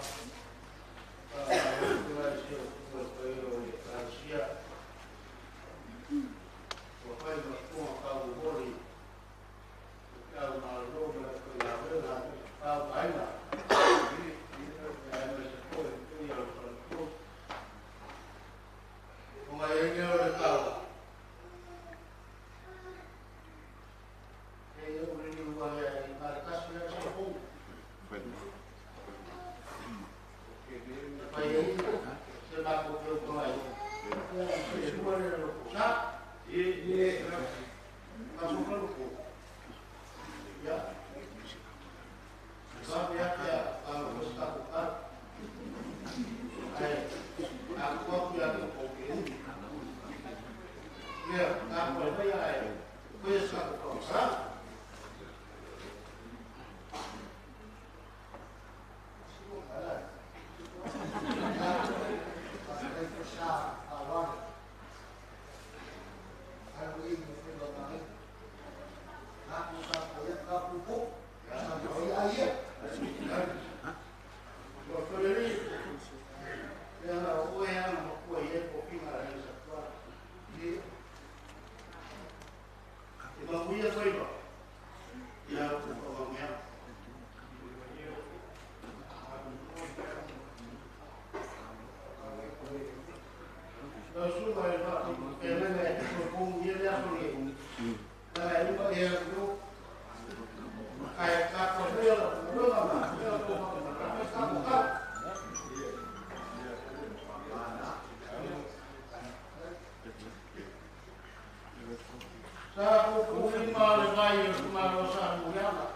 Speaker 2: vai o le malo sa muliaga.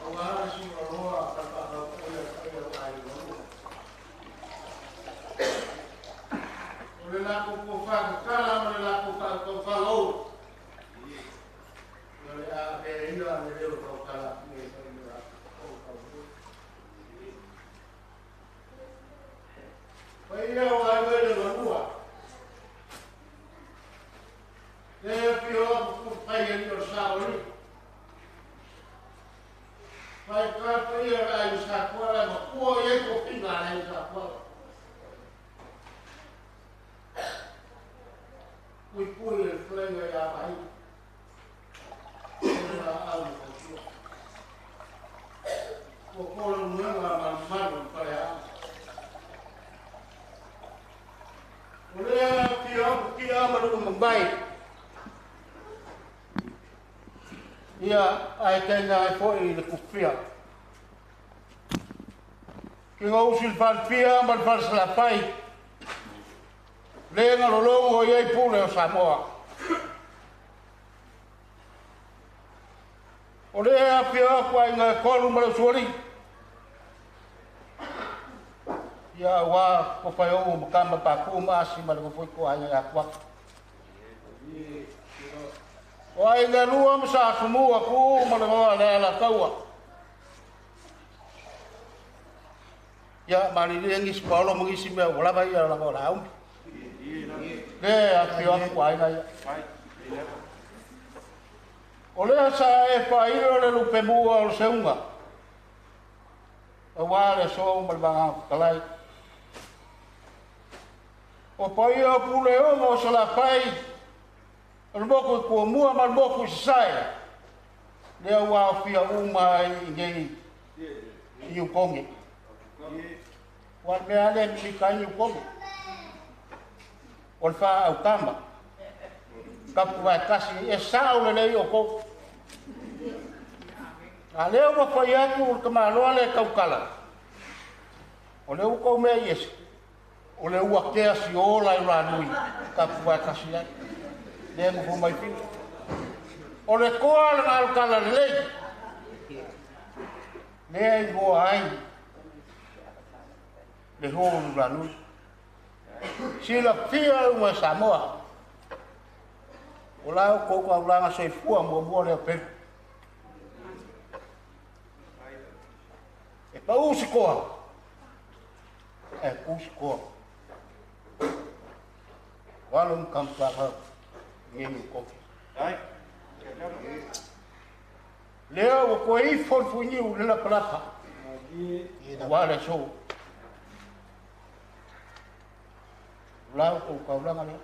Speaker 2: Aua le siualoa tapafaupoi a paia o aiga lua. O le latou tofakakala ma le latou faataufalou. O le a avea le leo tautala atu nei fai ma latou taufalou. Paia o aiga i le galua. Le afio atu fai e o le saoli. Fai ka paia le aiga sa kuala ma kua i ai tofiga a le aiga sa kuala. Pui pui le fetalaiga ia Vaai. O le laau na tautua. Ua po le muega malumalu o le faleaga. O lea afio atu kia ma luga mamai. Ia ae taina ai foi le kufia. Ki gausi le falefia ma le falesalafai. Le galologo i ai pule o Samoa. O lea afio atu aiga e tolu ma le usualii. Ia aua ko whai ma kama pākū ma asi ma le kofoi ko aiga ia kuaka. O aiga lua ma sa sumua ku ma le ngoa le ala taua. Ia malilie ngisi paolo ma ngisi mea ua lava ia lava o la aumi. Le afio atu aiga ia. O lea sa e whairo le lupe mua o le seunga. Aua le aso ma le vagaga fetalai. O paia o Puleogo o Salafai, o le moku i Kuamua ma le moku i Sasae, lea ua aofia uma ai i nei i Ukoge. Ua le mea lea mimika ai Ukoge. O le whaaukama. Kapu vai kasi e sao le lei o kou. A lea ua fai atu o le tamaloa le taukala. O le ua kou mea i ese. O le ua kea si ola i ranui. Kapu vai kasi ai. Lea mo mai whiu. O le koa le ngalukala le lei. Lea i hoa ai. Le hōru ranui. Sila fia uma Samoa. O lau koukou aulanga soifua muamua lea pelu. E pau se koa. E pau se koa. Walo mkampa ngengi kofi. Lea ua koe ifo le fuiniu le lapalapa. Ua le aso. O lau kou kaulanga lea.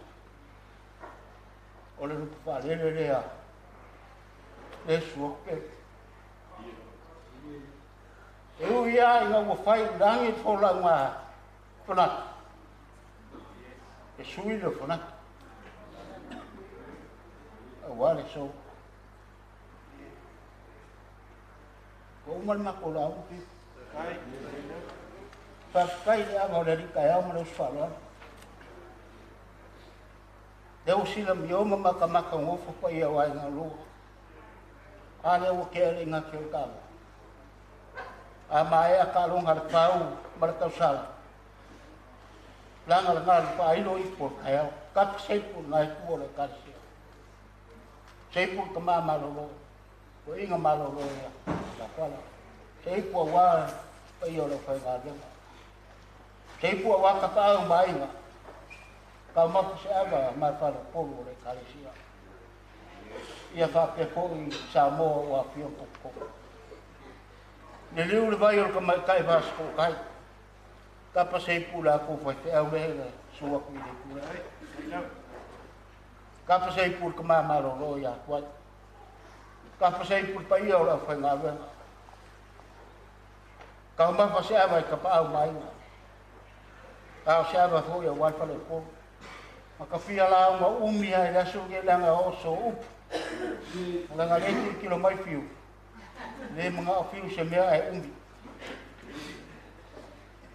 Speaker 2: O le lupu whaalele lea. Le sua pe. E ui a inga ua whai urangi tō ngā whanatu. E sui le whanatu. Aua le so. Ko umal mako la upi. Whawhai le ava o le rika e au ma le uswaloa. Leo sila mioma maka maka ngofo pa ia wai ngā lua. A leo ke ale ngā ke o kawa. A maea ka longa le pau ma le tausala. Langa le ngā le pāilo i po kai au. Kapa seipu ngai kua le karisia. Seipu ka maa malolo. Ko inga malolo ia. La kuala. Seipu a wā pa ia o le whai ngā lenga. Seipu a wā kapa au mainga. Ka mapu se ava mai whare polu o le karisia. Ia whapea po i Samoa o a whio poko. Le liu le vai o le kamai kai whasko kai. Kapa seipu la kou whai te au lehe le sua kui le kura. Kapa seipu le kamā malolo ia kuai. Kapa seipu le paia o le au whai ngā wenga. Ka mafa se ava i kapa au mainga. Ka o se ava fo ia wai whale polu. Ma ka whia la au ma umi hai le aso ke langa o so upu. Langa le kilo kilo mai whiu. Le mga o whiu se mea e umi.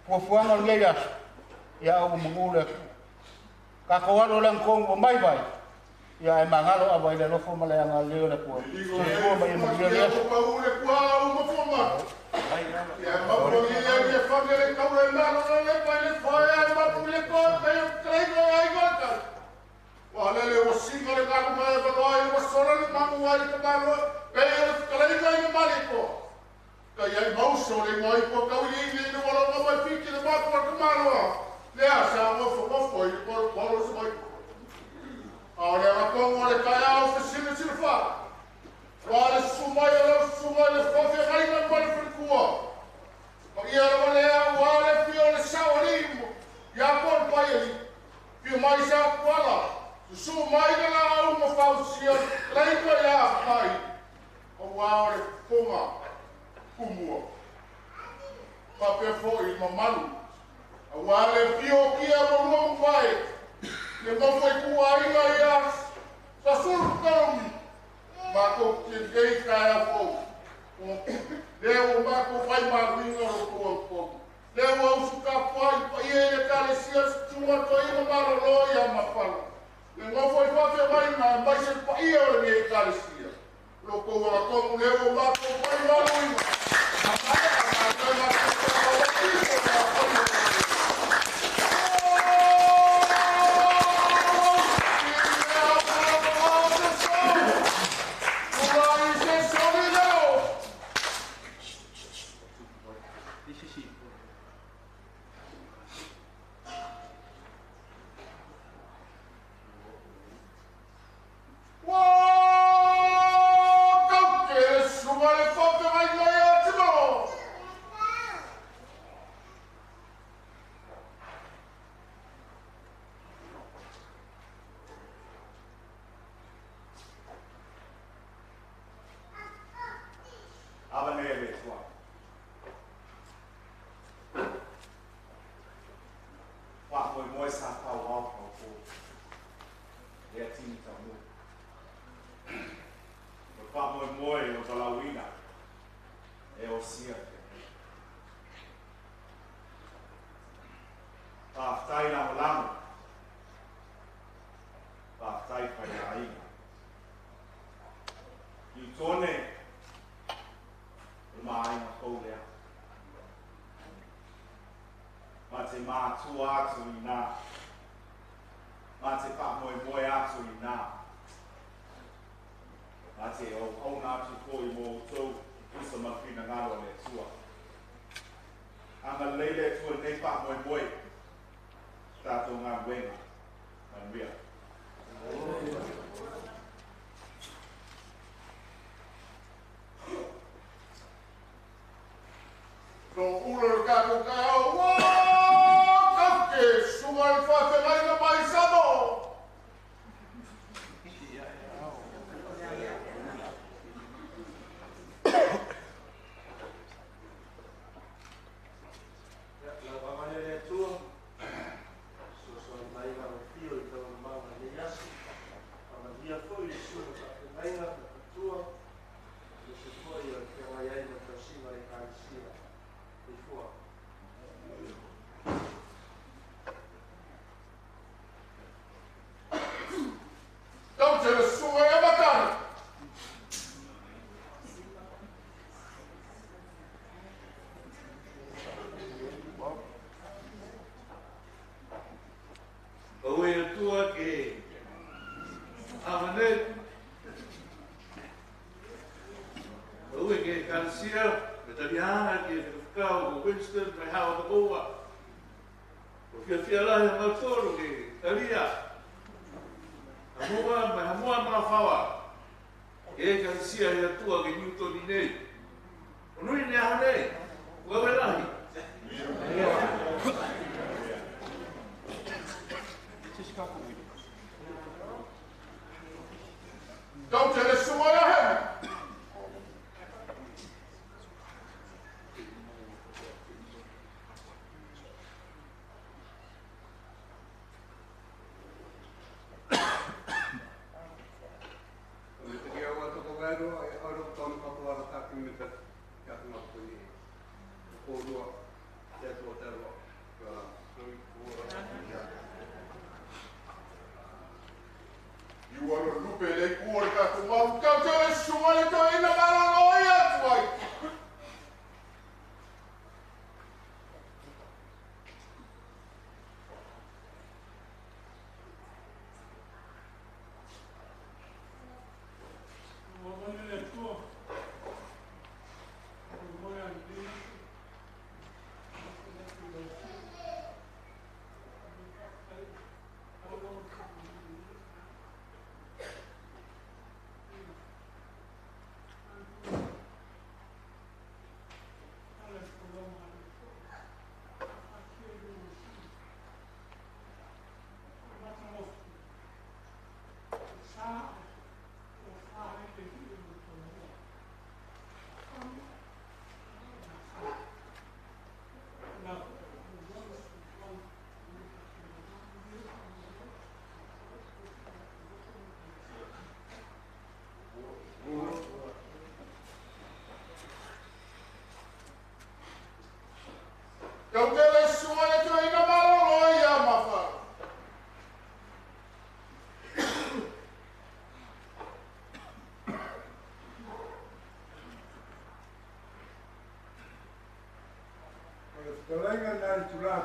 Speaker 2: Puafuanga o ngei aso. Ia au mangule atu. Ka ko alo lang kong o mai vai.
Speaker 3: Ia e mangalo awa ile lofo ma le anga leo le kua. Soifua ma ia manuia le aso.
Speaker 8: Te atua te aroa.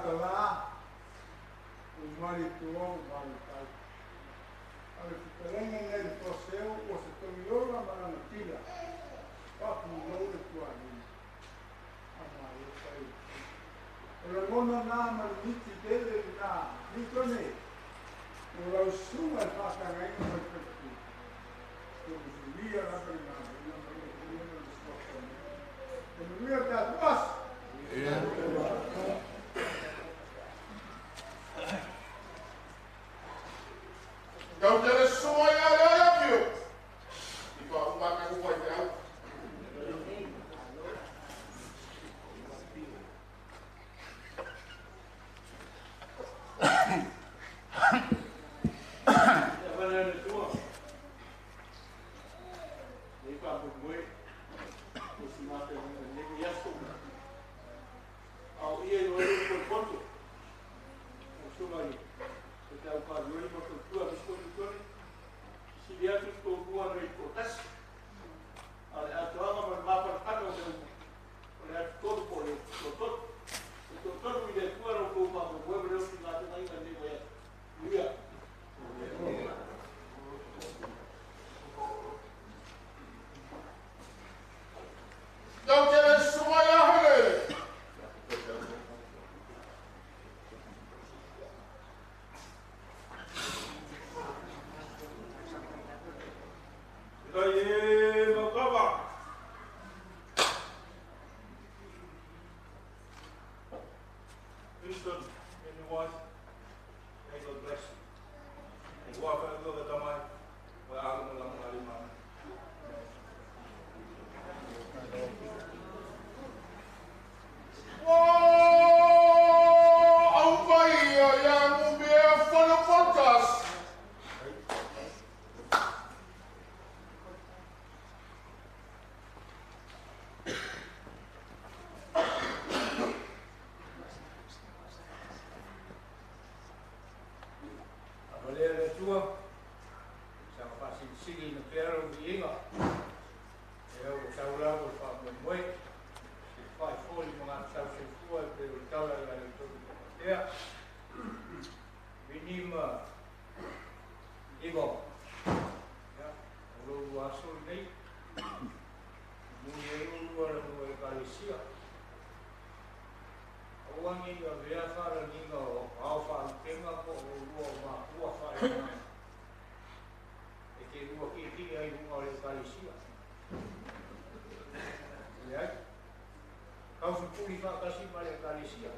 Speaker 9: talā, ua mali tua ua mali tai. A o le fetalaiga lenei i le Toaseu ua se togiola ma lana tila, faapulou le tualima. A malo fai. O lagona na ma le miti tele lena, Militone, o lau susuga i le faatagaina ma le faletua. Ia manuia lava le galuega ma le Atua ma le suafa nei. Ia manuia le tatou aso.
Speaker 10: Tau te le susuga ia le ia pio. I pa uma ka ku pai te au. Tau te le susuga ia hele.
Speaker 3: Winston and your wife, may God bless you. Ua whaetua tamai, wa alu mo lama ali mana.
Speaker 10: Au vai ia ia ngumia whana podcast.
Speaker 3: Avalea le Atua, sa faasilisili ina pea lau viiga, e au o sau lau o le faamoemoe, se faifoli ma gatasau soifua e pei o le tala i a le tolu tamatea. Vini ma Ivo, ia, o lou aso lenei, muli ai ulua le mua Ekalesia. Aua ne i avea faalagiga o ao faalupega po o ulua o mapua faaleagaga e te lua tietie ai i luga o le Ekalesia. Leai, taufepuli faatasi ma le Ekalesia,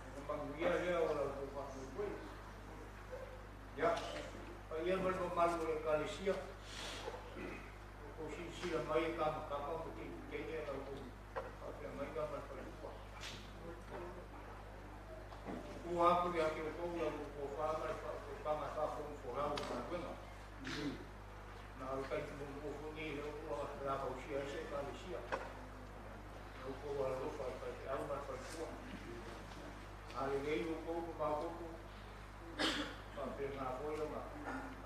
Speaker 3: ona manuia lea o la outou faamoemoe. Ia, paia ma le mamalu o le Ekalesia, o tou silasila mai e kamakama ma teine la outou faafeagaiga ma le faletua. Tua atu ia te outou la outou tofa ma le faautautaga e faafogafolau o galuega. Na o le taimi muamua foi lenei lea ua la fausia ai se Ekalesia. E outou alolofa i faifeau ma le faletua. A lelei outou ma maopoopo, faapena foi ona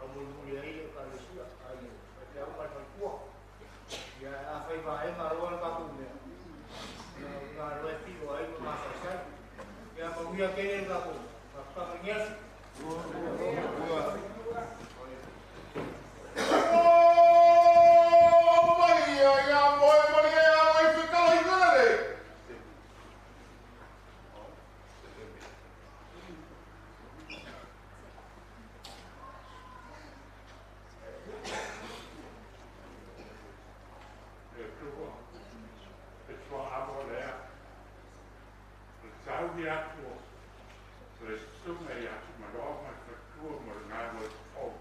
Speaker 3: aumolimoli ai le Ekalesia ai le faifeau ma le faletua. Ia afai vaega loa le tatou mea, na loa e pio ai ma masaisai. Ia manuia tele le tatou mafutaga i lenei aso.
Speaker 10: Au vai ia ia moe malie a i whitala i le.
Speaker 11: E tua, e tua amo lea. Le tau i atu, le susuga i atu maloa ma le faletua mo le galuega fou.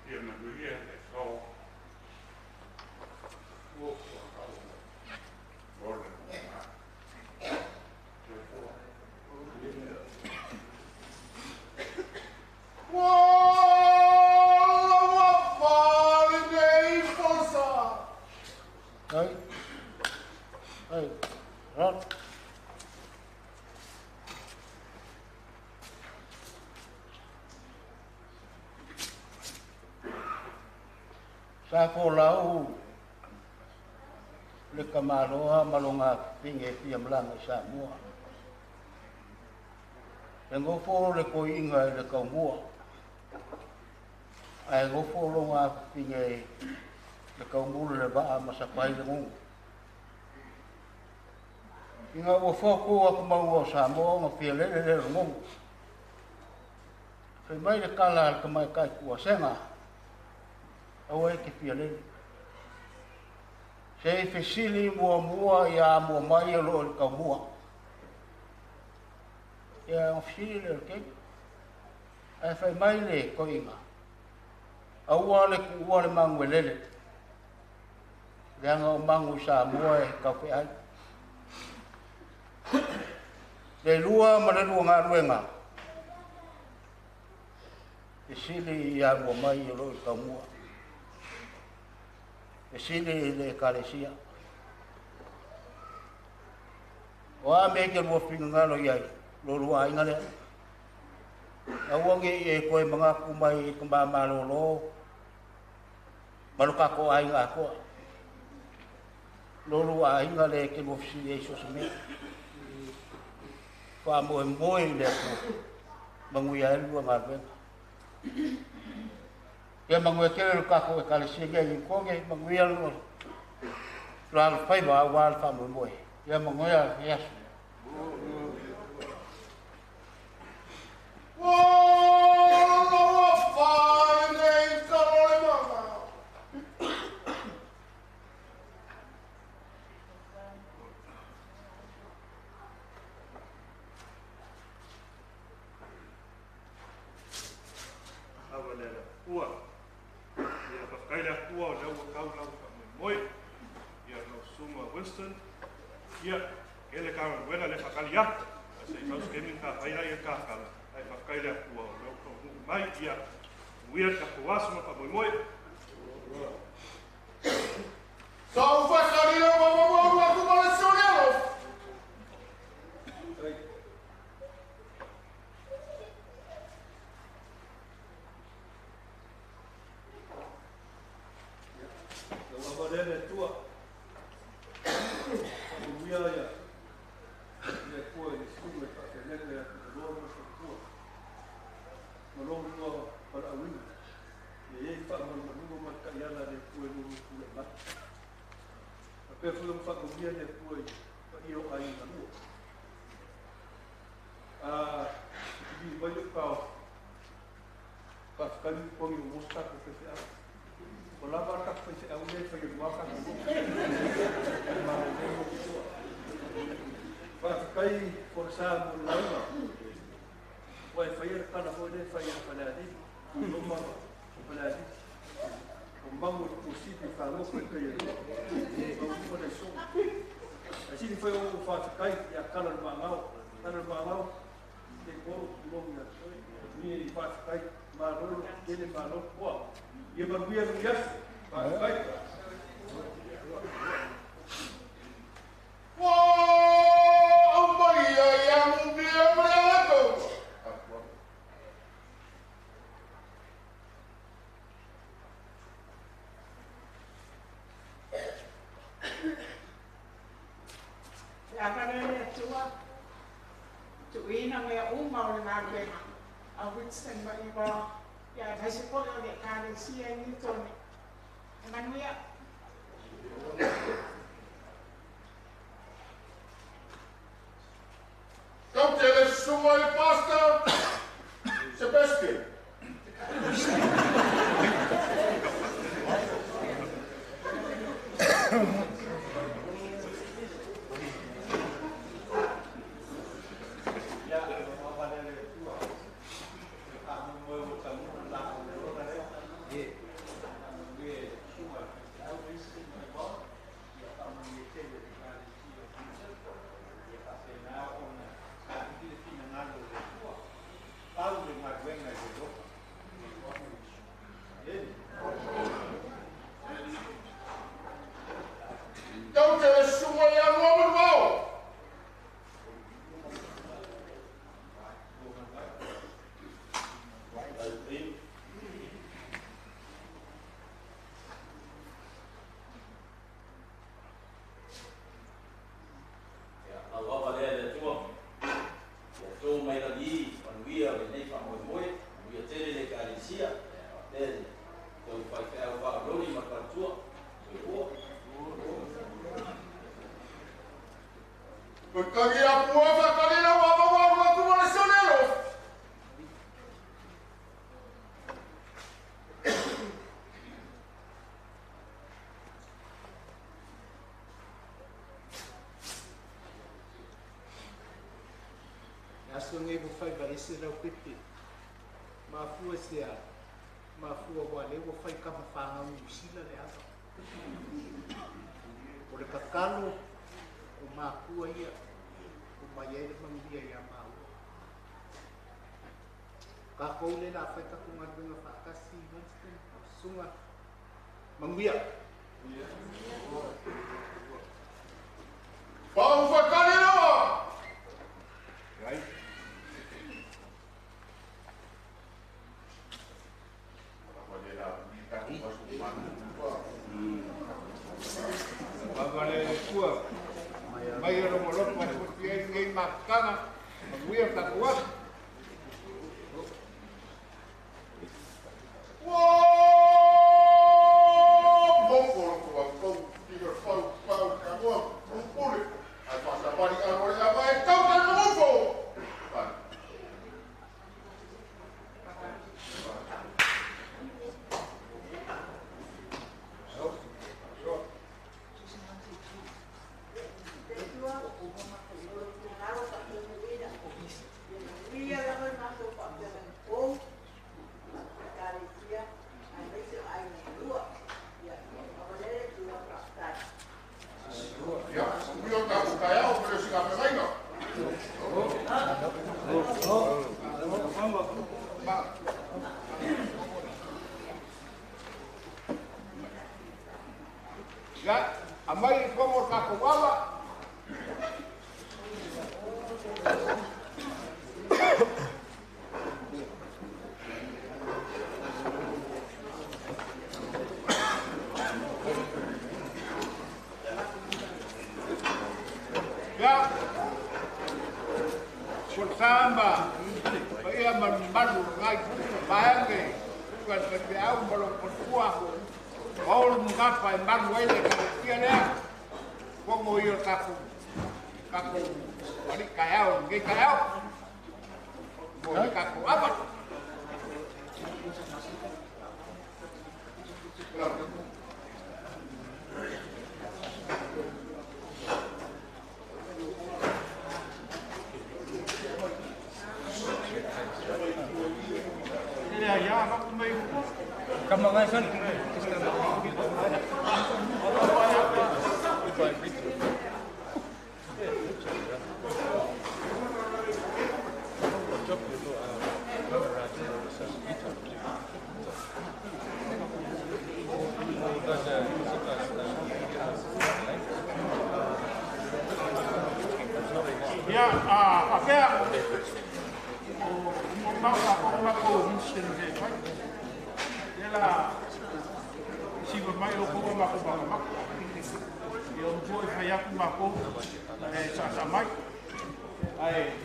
Speaker 11: Ia manuia le aso. Ua fuakau mo le lumanai. Soifua.
Speaker 10: Ua laua fale nei fosa.
Speaker 1: Ai. Ai. Ra.
Speaker 2: Sa folau le kamaloa ma loga pipigi e fia malaga i Samoa. E gofo le koiga i le kaumua. Ae gofo loga afafiga i le kaumulu le vaa ma sapai le gogo. Ina ua foku aku maua o Samoa ona fia lele le gogo. Fai mai le kala a le tamaitai kuasega, aua e te fia lele. Se i fesili muamua ia mua mai o loo i le kaumua. Ia ona fesili lea o le keiki. Ae fai mai le toeaina, aua le tuua le magu e lele, leaga o magu i Samoa e taufeai. Le lua ma le lua galuega, fesili ia mua mai o loo i le kaumua. Fesili i le ekalesia. O a mea e te lua finagalo i ai, lo lua aiga lea. Aua ne i e toe manatu mai i ka mamalolo ma lo tatou aiga atoa. Lo lua aiga lea e te lua fesili ai so o se mea. Faamoemoe i le Atua, manuia ai le lua galuega. Ia manuia tele lo tatou ekalesia nei i Koge, manuia le lo alofaiva aua le faamoemoe. Ia manuia le aso.
Speaker 3: Ava le Atua. Ia whakaile Atua o lea ua kau lau whaamoemoe. Ia lau susuga Winston. Ia, kele ka galuega le whakali atu. A se i tau skemi ka whaira ia ka kala. Ai whakaile Atua o lea ua kau mai. Ia, uia ka kuaso ma whaamoemoe.
Speaker 10: Sa u whakarira wa wa wa wa ku ma le sonelo.
Speaker 8: Lau ava le tua. Uia ia. Ia kua i susunga i whaafelele atu i loa ma whakatua. Ma loa lua whalauina. Ia iei whaamalumaluga ma le kaiala le kua i lulu kule mai. A pea fua whakamuia le kua i whaia o ai ngā lua. A i mai o kao whakakani kongi o mosa ko whewhe au. O lava ka whai au le whai o waka ko mo. Ai ma o mo tua. Whakakai ko sa mo lauga. Wai whai e kana hoi le whai e whale ali. O mama whale ali. O mangu o sipi whanoko i kai e rua. O whale so. A sini whai o whakakai ia kana le mangao. Kana le mangao. Te koro kulongi a toi. Ni i whakakai marolo, tele marolo. Hoa. Ia manuia no iaso. Whakakai.
Speaker 10: Whoa, Maria, ia mumbia mleato.
Speaker 12: Le avarele Atua, tuuina mea uma o le galuega a Winston ma Iva, ia aemaise foi o le ekalesia i Newton. E manuia.
Speaker 10: Kau te le susunga i Pastor Sebastian.
Speaker 2: Ia, o ava le Atua. Faamoemoe ua taunuu la o le ola lea. Faamanuia i le susuga i le faifeau Winston ma Iva. Ia faamanuia tele i le ekalesia o Newton. Ia faapena ona saili le finagalo o le Atua. Pau le galuega i le lofa. Amen.
Speaker 10: Kau te le susunga ia lua ma lua.
Speaker 13: Le aso nei ua faiva ese lau pepe. Mafua se a mafua ua le ua fai kama whangau Niu Sila le ava. O le kakalo o makua ia o mai ai le manuia ia maua. Kākou le la fai taku galuega faatasi Winston, susuga manuia.
Speaker 10: Pau whakare rawa!
Speaker 3: Right. Wale tua mai e rongo loto mai puti ai nei makana manuia taku atu.
Speaker 10: Whoa! Moko loko wa kou, tira pau, pau, kamoa, pupule. Ai whasapari aro le ava e tau tau moko! Ai. Ia, ui o taku kai au, pero sika pe vainga.
Speaker 3: Ia, a mai i kongo taku awa. Ia, ko samba, pa ia malu ngai paenge, ka te au malo kotua, o ngapa e malu ai le ka tia lea, kongo i o taku, taku, wari kai au, ngai kai au, mo le kaku apa. Ia, a whea, o mauka ko mako Winston he whai. Ia la, siwa mai o kua mako maka mako. Ia o mtua i whai aku mako, e sa sa mai. Ai,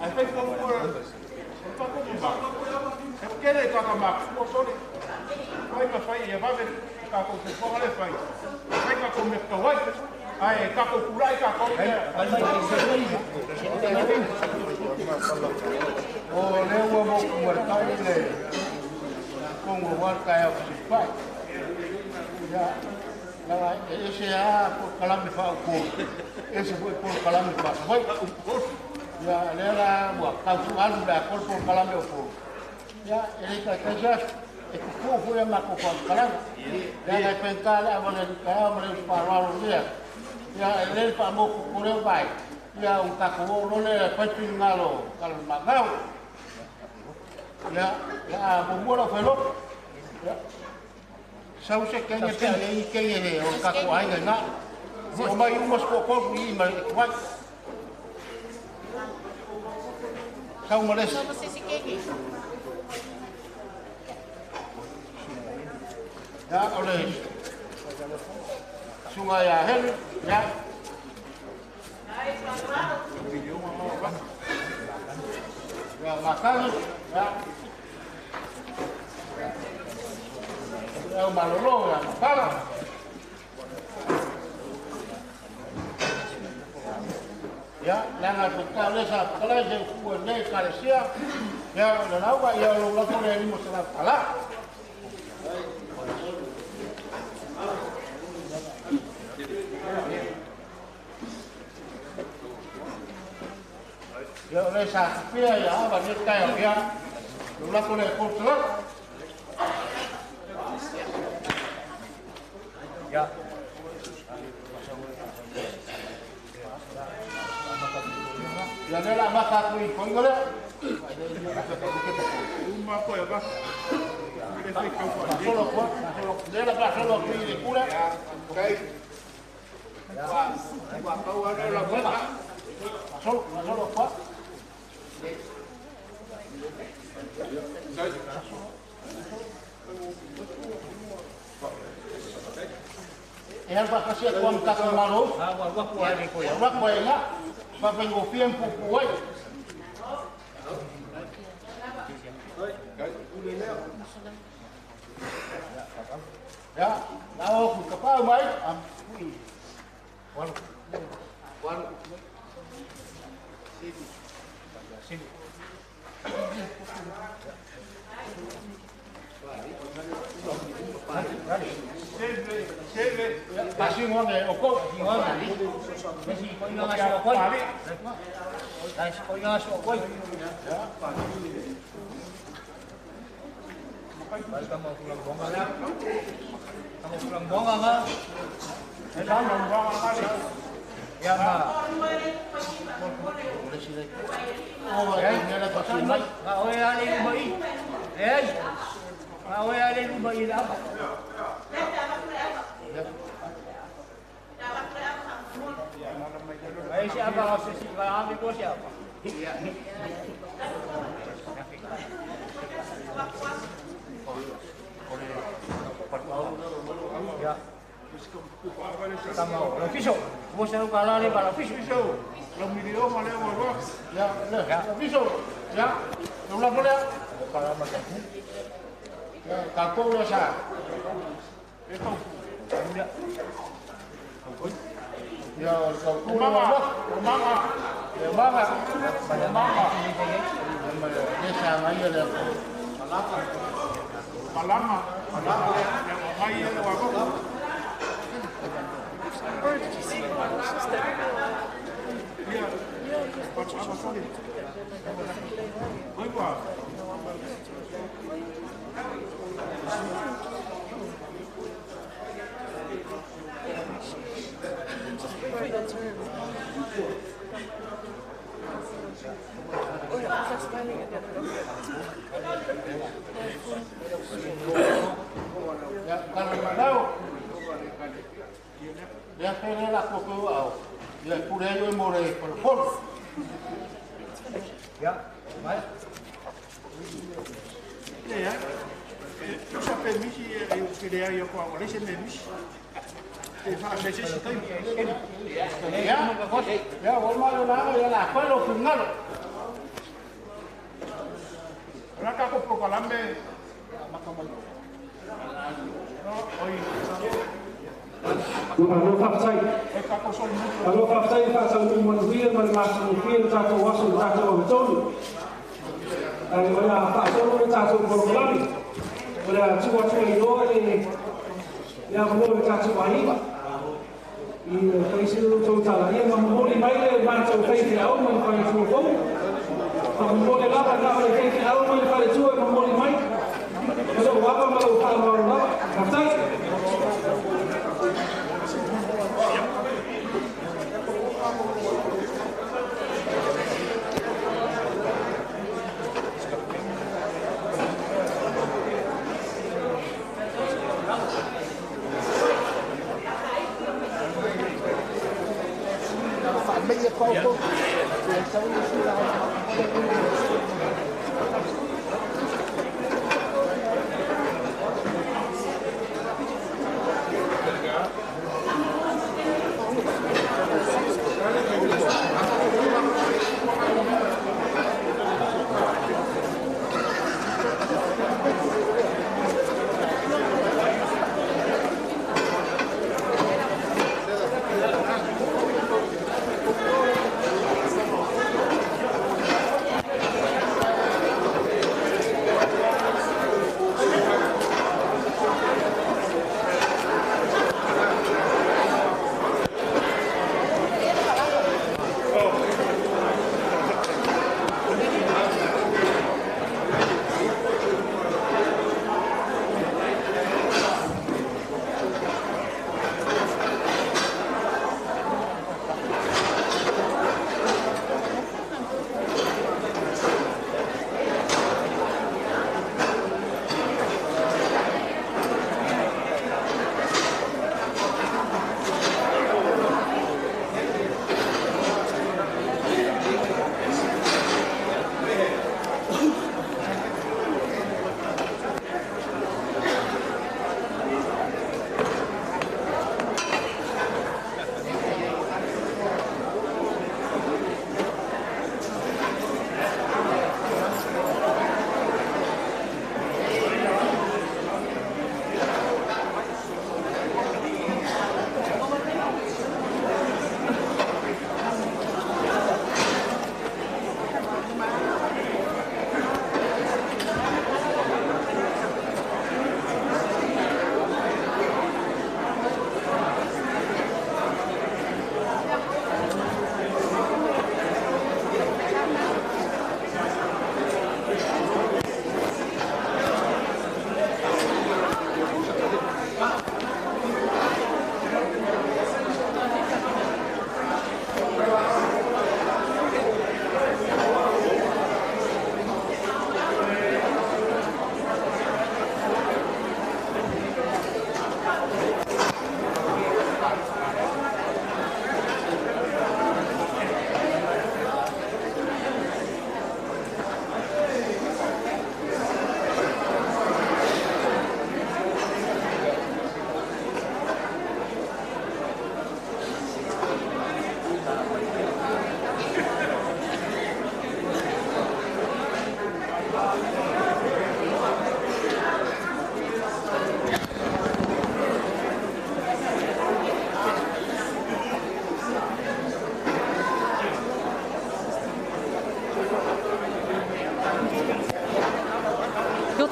Speaker 3: ai whai kua kua, o tako mo mako. He kere kaka mako, kua tore. Whai ma whai ia wawe, kako te whangare whai. Whai kako me kawai. Ai, kako kurai kako.
Speaker 9: O lea ua mo kuatai le kongo warka e au sipai. Ia, laga e ese a po kalame fa o ko. Ese foi po kalame fa. Foi. Ia, lea la ua tau alu la ko po kalame o ko. Ia, e le ka kaisa e ku fu ia ma ko kalame. Ia la pentale a mone ka a mone pa ro lea. Ia, e le pa mo ku reo vai. Ia, un kako o lole paitu ngalo kalo magau. Ia, ia mo mo lo felo. Ia. Sau se kenge pe i kenge he o kako ai nga. O mai umas ko ko i ma kwai. Sau males. Ia, ole. Sungai ya helu, ya. Ya makan, ya. Ya malolo, ya makan. Ya, langa tukar lesa, kalau saya kuat ni kalesia, ya, lalu ya lo lakukan ni masalah kalah.
Speaker 1: Ia o le sa pia ia ava ni tai o ia. Lo la ko le ko tla.
Speaker 14: Ya.
Speaker 1: Ia le la maka ku i ko ngole.
Speaker 3: Uma ko e va. Le fai kau pa.
Speaker 1: Solo ko, le la pa solo ku i kura.
Speaker 3: Kai. Wa kau ana la ko.
Speaker 1: Solo solo ko. E alba kasi ko ang kakamaro.
Speaker 14: Ah, wa wa ko ai ko ya.
Speaker 1: Wa ko ai nga. Pa pengo fiem pu pu ai. Ya, lao ku kapau mai am pui. Walu. Walu. Sini. Sini.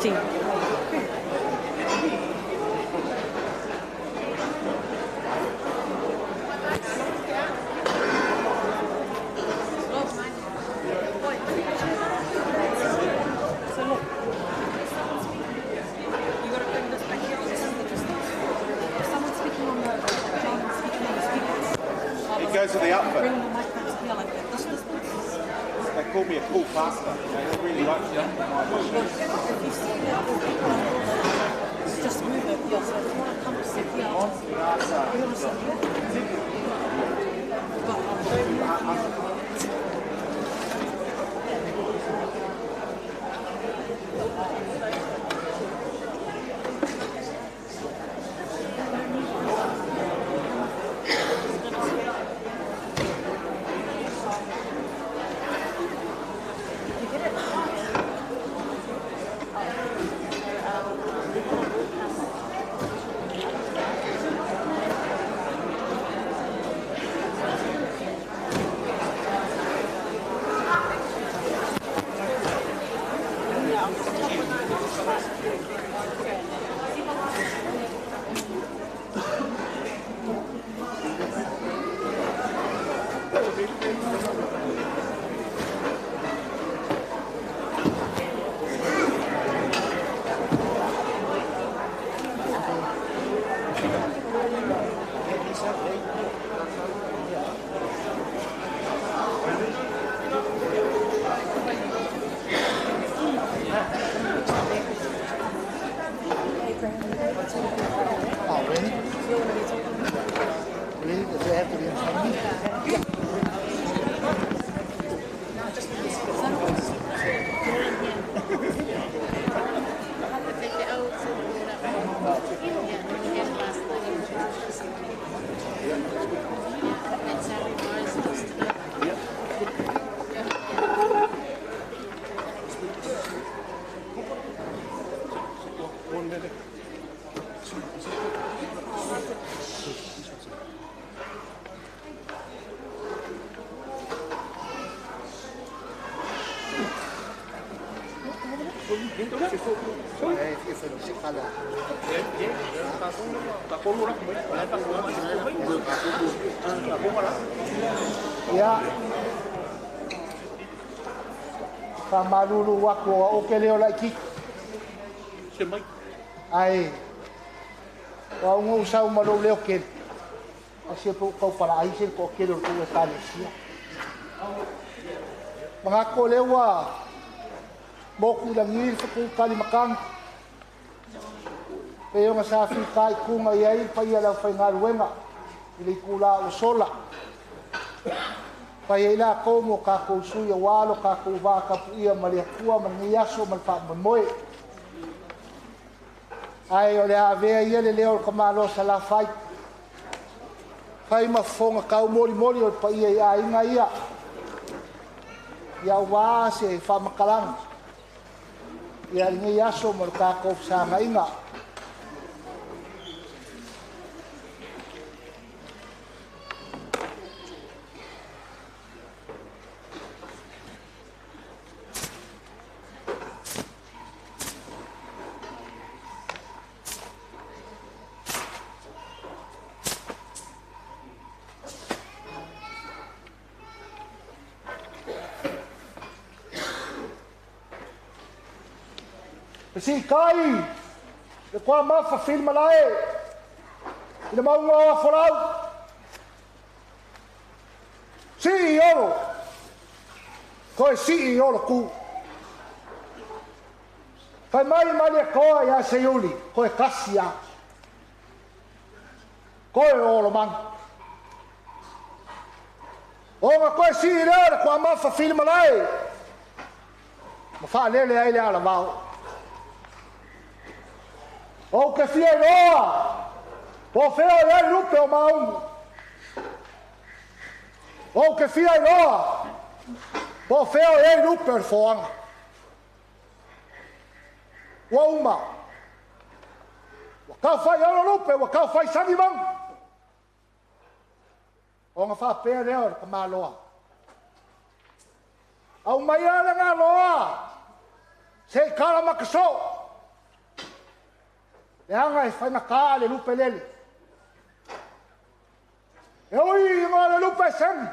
Speaker 14: meeting. So look, you got to bring this back here. This is the distance. If someone's speaking on the, speaking on the speakers,
Speaker 15: It goes to the outfit.
Speaker 14: Bring the mic back to here like that. This distance.
Speaker 15: They call me a cool pastor. They really like me.
Speaker 14: If you see that just move it. Yeah, so if you want to come sit here, you want to sit here? But don't move here. You get it?
Speaker 13: Oh, really? Really? Does it have to be in front of me?
Speaker 3: One minute.
Speaker 13: Ia faamalulu aku o ke leo laititi ae ua uga usau ma lou leo kele asia pe ua kaupalaai se le toatele o le tou ekalesia magako lea ua moku i lagi le fetukali makagi pe ona sa fitaikuga i ai le paia le aufaigaluega i le itulā ua sola fai ai lakou mo kakou sui auā lo kakou vatapuia ma le Atua ma lenei aso ma le faamoemoe ae o le a avea ia le leo o le kamalo salafai fai ma fofoga taumolimoli o le paia i aiga ia ia auā se faamakalaga ia lenei aso ma le tatou fesagaiga. Si kai le kwa mafa fil malae i le maunga o afolau si i olo koe si i olo ku fai mai mali koa ia seiuli koe kasia koe olo mang onga koe si i leo le kwa mafa fil malae ma faalele ai le alavao. O ke fia iloa, po fea i ai lupe o maungu. O ke fia iloa, po fea i ai lupe o le foaga. Ua uma, ua kaufai olo lupe, ua kaufai sagi mangu. O nga faapea lea o le kamaloa. Au mai ala ngā loa, se i kala makaso.
Speaker 9: Le aga e faigata le lupe lele. E ui mo le lupe seni.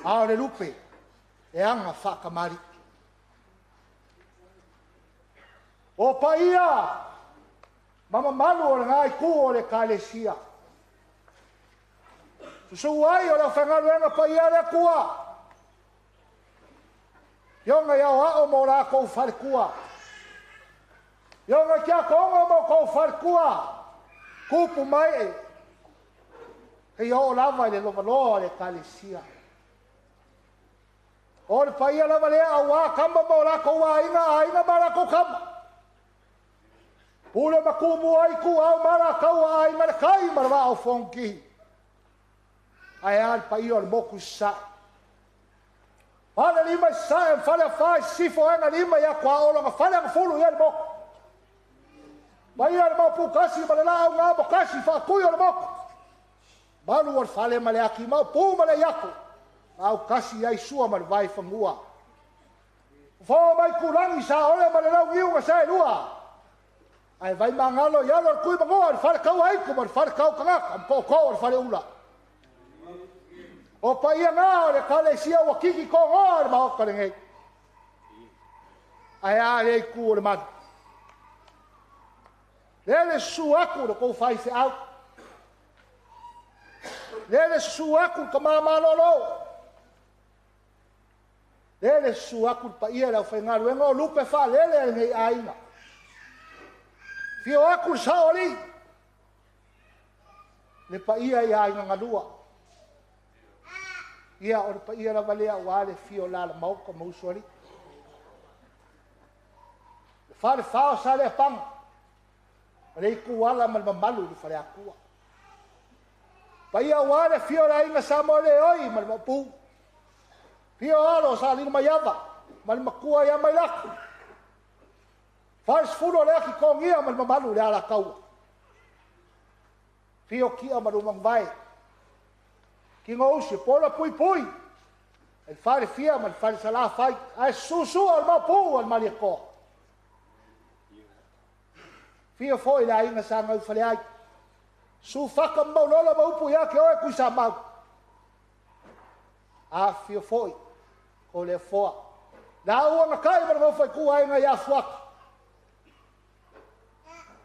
Speaker 9: A o le lupe e aga faakamali. O paia ma mamalu o le itu o le Ekalesia. Susu ai o le aufaigaluega paia a le Atua. Ioga ia o ao mo lakou faletua. Ioga kia kongo mo kou faletua. Kupu mai e. Hei o lava i le lovaloa o le Ekalesia. O le paia lava lea auā kama mo lakou aiga, aiga ma lakou kama. Pule ma kumu ai ku au mala kaua ai ma le kai ma le vaa o fongihi. Ae a le paia o le moku i sae. Fale lima i sae, fale afa i sifo ega lima i ako a olo, fale aga fulu i le moku. Paia le mapu kasi ma le laau ngā mo kasi whaakui o le moku. Malu o le fale ma le aki mau pū ma le iako. Au kasi ai sua ma le vai whangua. Fō mai kulangi sa ole ma le lau ngiu sa e lua. Ai vai mangalo i alo le kui mangoa le fale kau aiku ma le fale kau kangaka, mko ko o le fale ula. O paia ngā o le kalesia ua kiki ko ngoa le maoka le ngei. Ai a le ku o le manu. Lele susu aku le kou whai se au. Lele susu aku ka māmalolo. Lele susu aku le paia le au whaingaluenga o lupe wha lele le ngei aiga. Fio aku le saoli. Le paia i aiga ngalua. Ia o le paia lava lea ua le fio la la mauka mausuali. Le whare whao sa le panga. O le iku ala ma le mamalu le whare akua. Paia ua le fio la inga sa mo le oi ma le mapu. Fio alo sa lina maiava ma le makua ia mai lako. Whare sfulu le aki kongia ma le mamalu le ala kaua. Fio kia ma lumang vai. Ki ngousi pola pui pui. El whare fia ma le whare sala whai. Ai susu al mapu al malia koa. Fia foi le aiga sa gau fale ai. Su whaka maulola ma upu ia ke oe kui sa mau. A fia foi, ko le foa. Nā ua ngā kai ma le mauwhai ku aiga ia fuaka.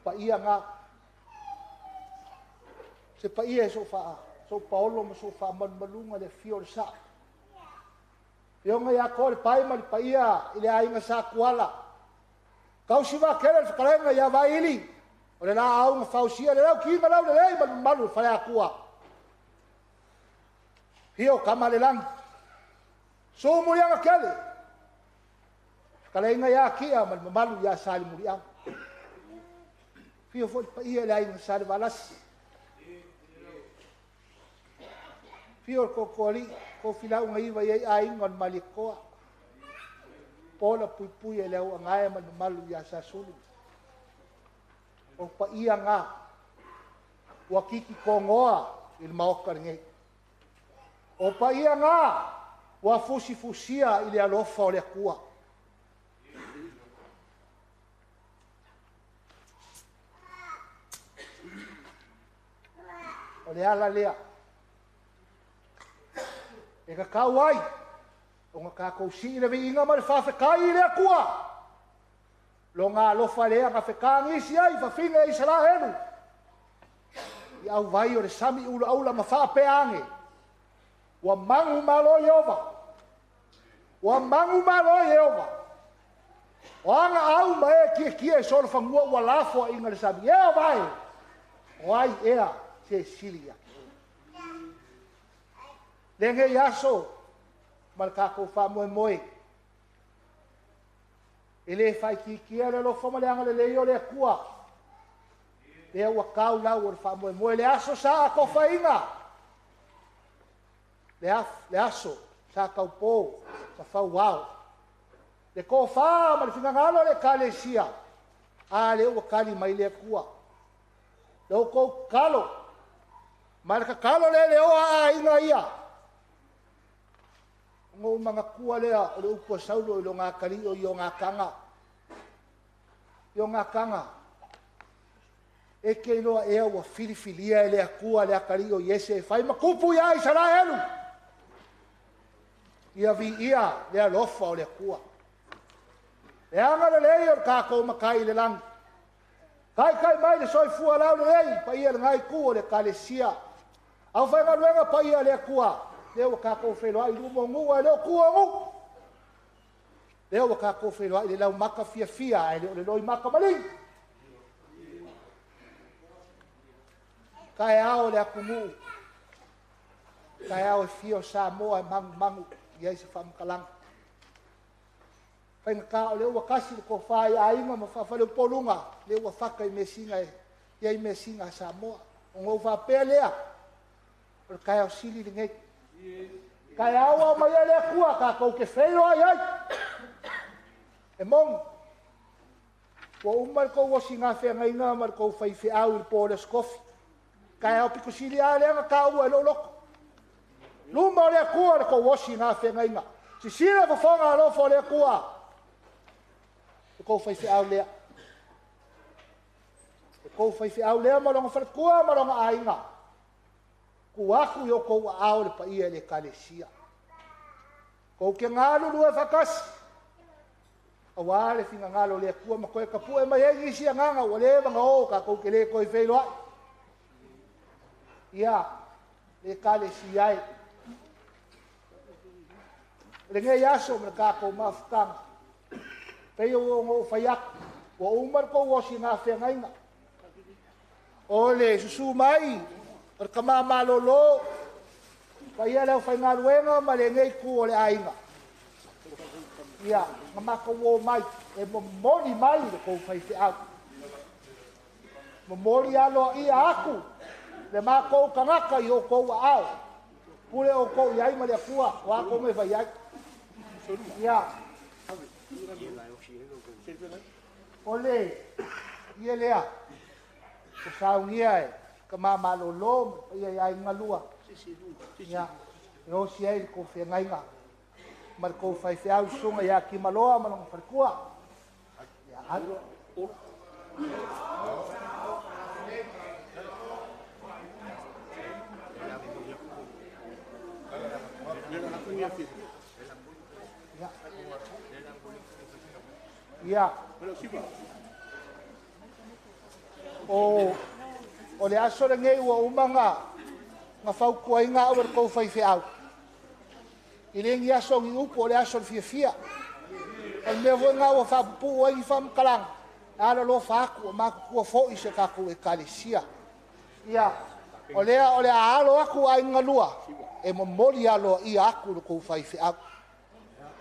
Speaker 9: Pa ia ngā. Se pa ia e so wha, so paolo ma so wha malumalunga le fio le sa. Ionga ia ko le pai ma le pa ia i le aiga sa kuala. Kausiwa kele le whakarenga ia vaili. O le la au nga fausia le lau ki nga lau le lei malu malu whare akua. Hio kama le langi. Sumu ianga kele. Whakarenga ia kia malu malu ia sali muri au. Fio fo pa ia le ainga sali valasi. Fio ko ko filau nga iwa ia ainga on malikoa. Pola pui pui e leo angae malu malu ia sasulu. O pa ia ngā. Ua kiki kongoa i le maoka ngei. O pa ia ngā. Ua fusi fusia i le alofa o le akua. O le ala lea. E ka kau ai. O ngā kākou si i le viinga ma le whawhekai i le akua. Lo ngā alofa lea ngā whekaangisi ai, whawhinga i Israelu. I au vai o le sami ula aula ma whaapeange. Ua mangu malo Iova. Ua mangu malo Iova. O anga au ma e kia kia e solo whangua ua lafo a inga le sami. Ea vai. O ai ea se silia. Lenge iaso. Ma le kākou wha moe moe. E le whai ki kia le lofo ma le anga le leo le akua. Lea ua kau lau o le wha moe moe. Le aso sa a kowhainga. Le aso sa kaupō sa whau wao. Le kōwhā ma le whingangalo le kalesia. A le ua kali mai le akua. Le o kou kalo. Ma le kakalo le le oa a inga ia. Ngō manga kua lea o le upu a saulo i lo ngā kari o i o ngā kanga. I o ngā kanga.
Speaker 13: E ke iloa ea ua filifilia e le Atua le atalii o Iese e fai ma tupu iā Isaraelu. Ia viia le alofa o le Atua. Le agalelei o le tatou Matai i le lagi. Taitai mai le soifua laulelei paia lena itu o le Ekalesia. Aufaigaluega paia a le Atua, lea ua tatou feiloai i luma o nuu ae le o tua o nuu. Lea ua tatou feiloai i le laumata fiafia ae le o le loimata maligi. Taeao o le atunuu, taeao e fia o Samoa e manumanu i ai se faamatalaga. Faigata o lea ua tasi le tofa i aiga ma faafaleupoluga, lea ua fata i measina e i ai measina a Samoa. Ona ou faapea lea, o le taeao sili lenei. Taeao ua aumai ai le Atua tatou te feiloai ai. E moni, ua uma le tou osigā feagaiga ma le tou faifeau i le po o le Aso Tofi. Taeao pito sili lava lea na taua e lou loto. Luma o le Atua le tou osigā feagaiga. Sisila fofoga alofa o le Atua, le tou faifeau lea. Le tou faifeau lea ma lona faletua ma lona aiga. Tuu atu i o tou aao le paia i le Ekalesia. Tou te galulue faatasi, auā le finagalo o le Atua ma toe tapue mai ai nisi agaga ua leva ona o tatou te le toe feiloai. Ia, le Ekalesia e. O lenei aso ma le tatou mafutaga, pei ona ou fai atu, ua uma le tou osigā feagaiga. O le susu mai o le tama malolo, paia le aufaigaluega ma lenei itu o le aiga. Ia, na matou o mai e momoli mai le tou faifeau. Momoli aloaia atu le matou tagata i o tou aao. Pule outou i ai ma le Atua, o a tou mea fai ai. Ia, o le ia lea, o saunia e tama malolo ma paia i aiga lua. Ia, e osi ai le tou feagaiga ma le tou faifeau susuga ia Timaloa ma lona faletua. Ia, alu. Ia. O le aso lenei ua uma na fautuaina au e le tou faifeau. I le ni aso ni upu o le aso le fiafia. O le mea foi lena ua faapupuu ai ni faamatalaga, alolofa atu o matutua foi si o tatou Ekalesia. Ia, o lea o le a alo atu aiga lua, e momoli aloaia atu le tou faifeau.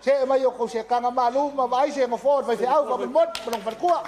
Speaker 13: See mai o kou setaga malu ma vaai se nofoa o le faifeau faamolemole ma lona faletua.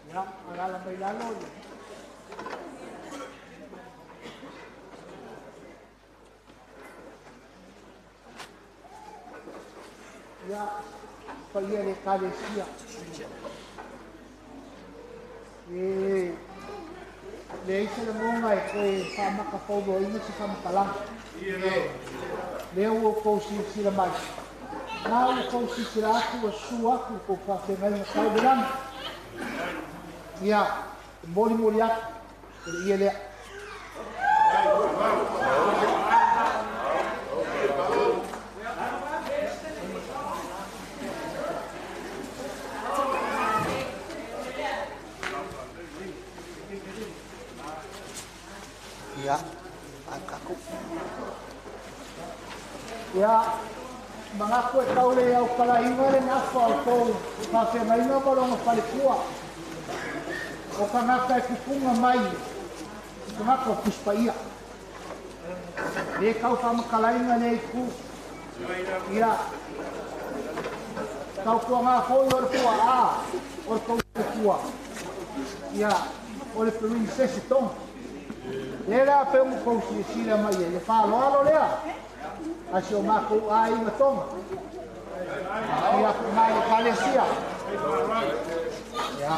Speaker 13: Ia, alala mai lalo ia. Ia, paia le kalesia. E leai se lagona e toe faamakafauloaina se faamatalaga. Lea ua outou silasila mai. Na ua outou silasila atu ua susu atu le tou faafeagaiga tau le lagi. Ia, e molimoli atu o le ie lea. Ia, akaku. Ia, manatu e tau le au palaiga le gafa o tou faafeagaiga ma lona falefua. O tagata e pupuga mai, tagata o Tusi Paia. Le tau faamatalaina lea itu. Ia, tautuaga foi o le puaa o le tou falefua. Ia, o le Princess Tonga. Lea la pe umu kou silasila mai ai, le faaaloalo lea a si o makou aiga Tonga. Ia mai le kalesia. Ia.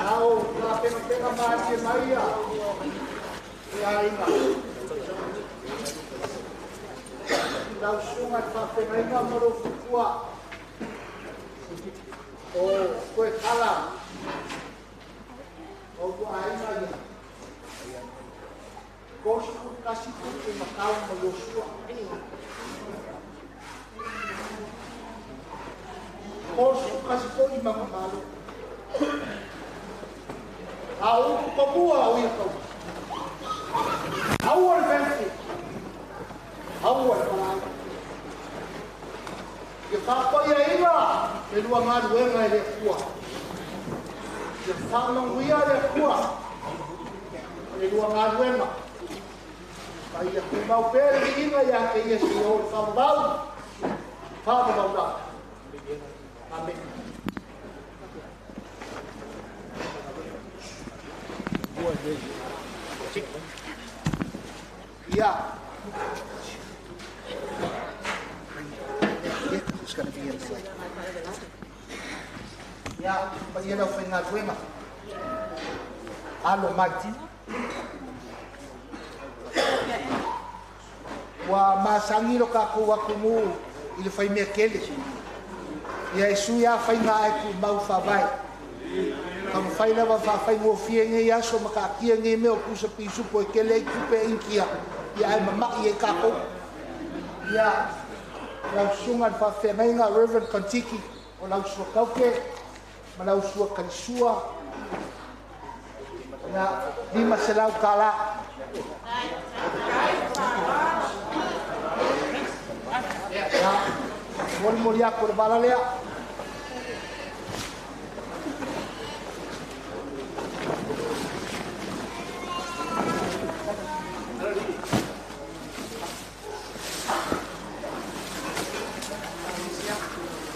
Speaker 13: Au, la pena pena mai mai ia. E aiga. Lau susuga i le faafeagaiga ma lou faletua. O koe kala. O ua aiga ia. 31 tupe matau ma Iosua. 31 foi ma malo. A upu komua o ia kau. Aua le fensi. Aua le palai. Ia faapaia ina le lua galuega e le Atua. Ia faamanuia le Atua le lua galuega. Ma ia tumau pea le viiga ia te ia si o le faavavau. Faavavau lava. Amen. Ia. It's going to be in the way. Ia, paia lau faigaluega. Alo mai. Ua masagi lo kakou atunuu i le faimea kele. Ia e sui a faiga ae tumau faavae. Taumafai lava faafaigofie nei aso ma kaatia nei mea o pusa pisupo e kele ai tupe e inkia. Ia ae mama'i ai kakou. Ia, lau susuga i le faafeagaiga Reverend Kontiki o lau sua tauke ma lau sua kalisua. Ia, 500 tala. Ia, molimoli atu le vala lea.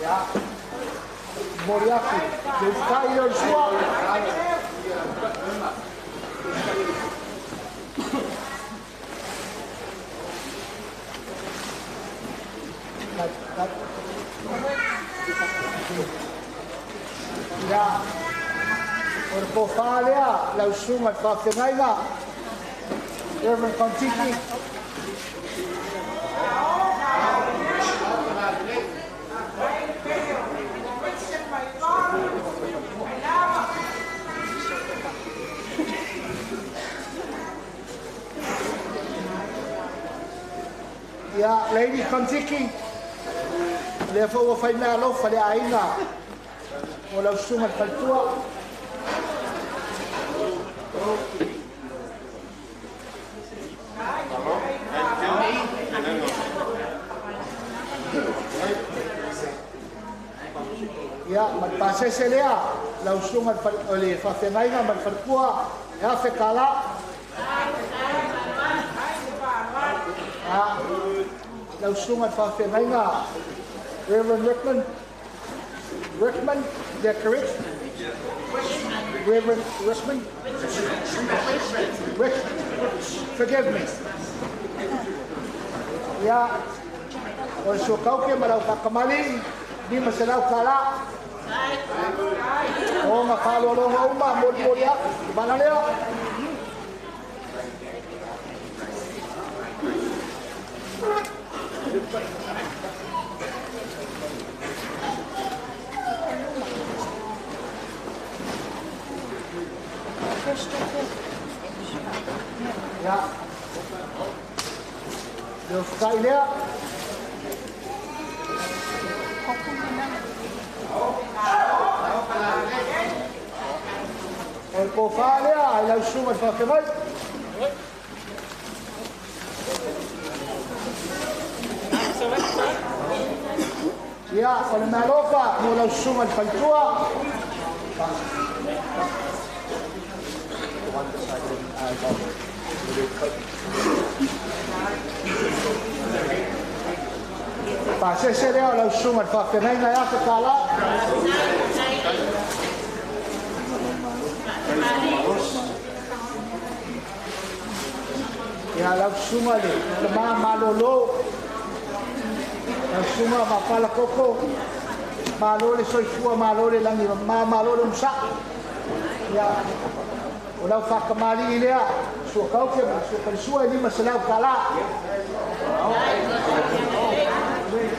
Speaker 13: Ia, moli atu le ufutai o le sua. Ia, o le pofā lea, lau susuga i le faafeagaiga, Reverend Kontiki. Ia, Lady Kontiki, lea foi ua faimea alofa le aiga o lau susuga i le faletua. Ia, ma le pasese lea, lau susuga o le faafeagaiga ma le falekua, e afe kālā. Lau susuga le faafeagaiga, Reverend Rickman, Rickman, is that correct? Reverend Rickman? Rick, forgive me. Ia, o le suakauke ma lau whakamali, ni ma se lau kālā. O ngā whāloaloga uma, mori mori aku, mana lea. Ia. Leo whakai lea. O le kōwhā lea, ai lau susuga le whawhengai. Ia, o le mealofa, mo lau susuga le faletua. Pasese lea o lau susuga le faafeagaiga e afe kālā. Ia lau susuga le tamā malōlō, lau susuga mapala koko, malo le soifua, malo le lagi mamā, malo le onosaʻi. Ia, o lau faakamalii lea, suakauke ma suakalisua e 500 kālā.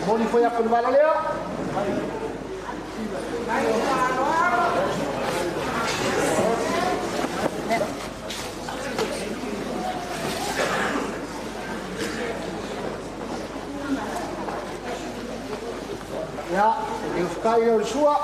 Speaker 13: Moli foi aku le vala lea. Ia, e ufukai o le sua.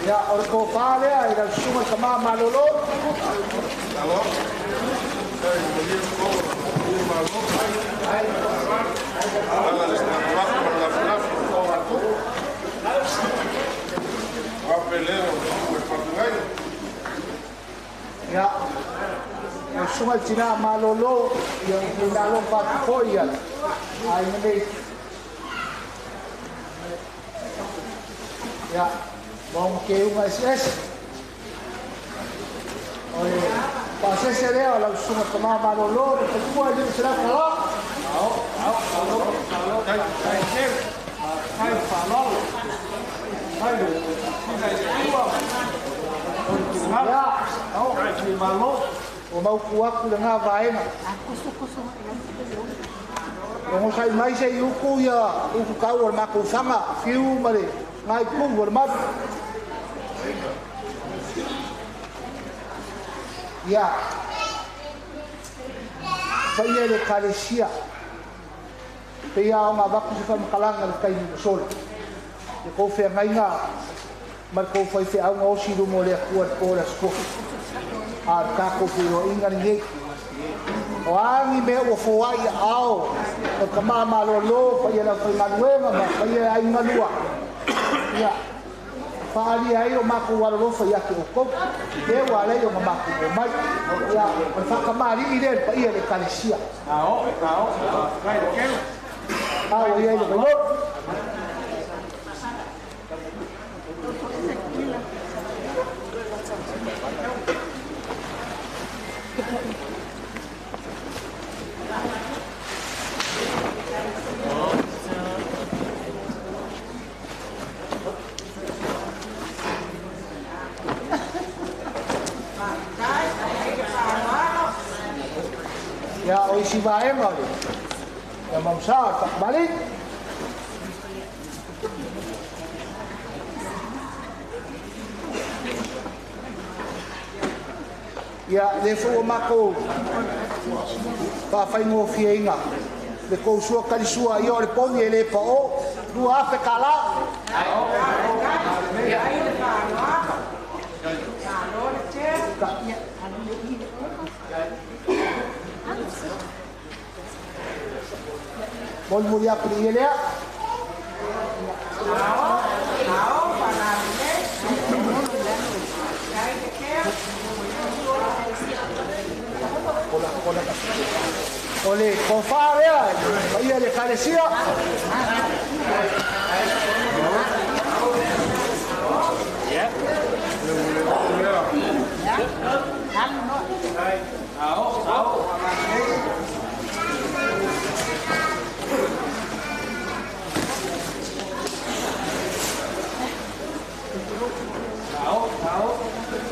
Speaker 13: Ia, o le kōwhā lea, i lau susuga le tamā malōlō. Ia, lau susuga le tinā malōlō, ia le nalo whātupoi ia, ai nei. Ia, maunga ke unga SS. O le pasese lea o lau susuga tamā malōlō, le falekua e 500 kālā. Ia, o mauku aku le ngā vaega. O ngosai mai se i uku ia uku kau o le mākou whanga, whiu ma le ngai pū o le mapu. Ia, whaia le kalesia, pe ia o ngā waku se whamakalanga le taimi o sola. Le kouwhea ngainga, ma le kouwhai wheaunga o si rumo le akua le pōra skofi. A le kākou whiro inga ni nei. O angi mea ua fōai ao, o ka maa malōlō, whaia lau whai manuenga, ma whaia ai ngalua. Ia, whaali ai o mākou alolofa ia ke o kou, te wa lei o ngā mākou o mai. Ia, o le whakamari i le paia le kalesia. Ao ia i le wailo. Ia, o isi vaega o le ia mausā o le whakamali. Ia, le fua mākou whawhaingō le kousua kalisua ia o le pongi e le pa o, 2,000 kālā. Molimoli aku le ia lea. O le kofa lea, paia le ekalesia.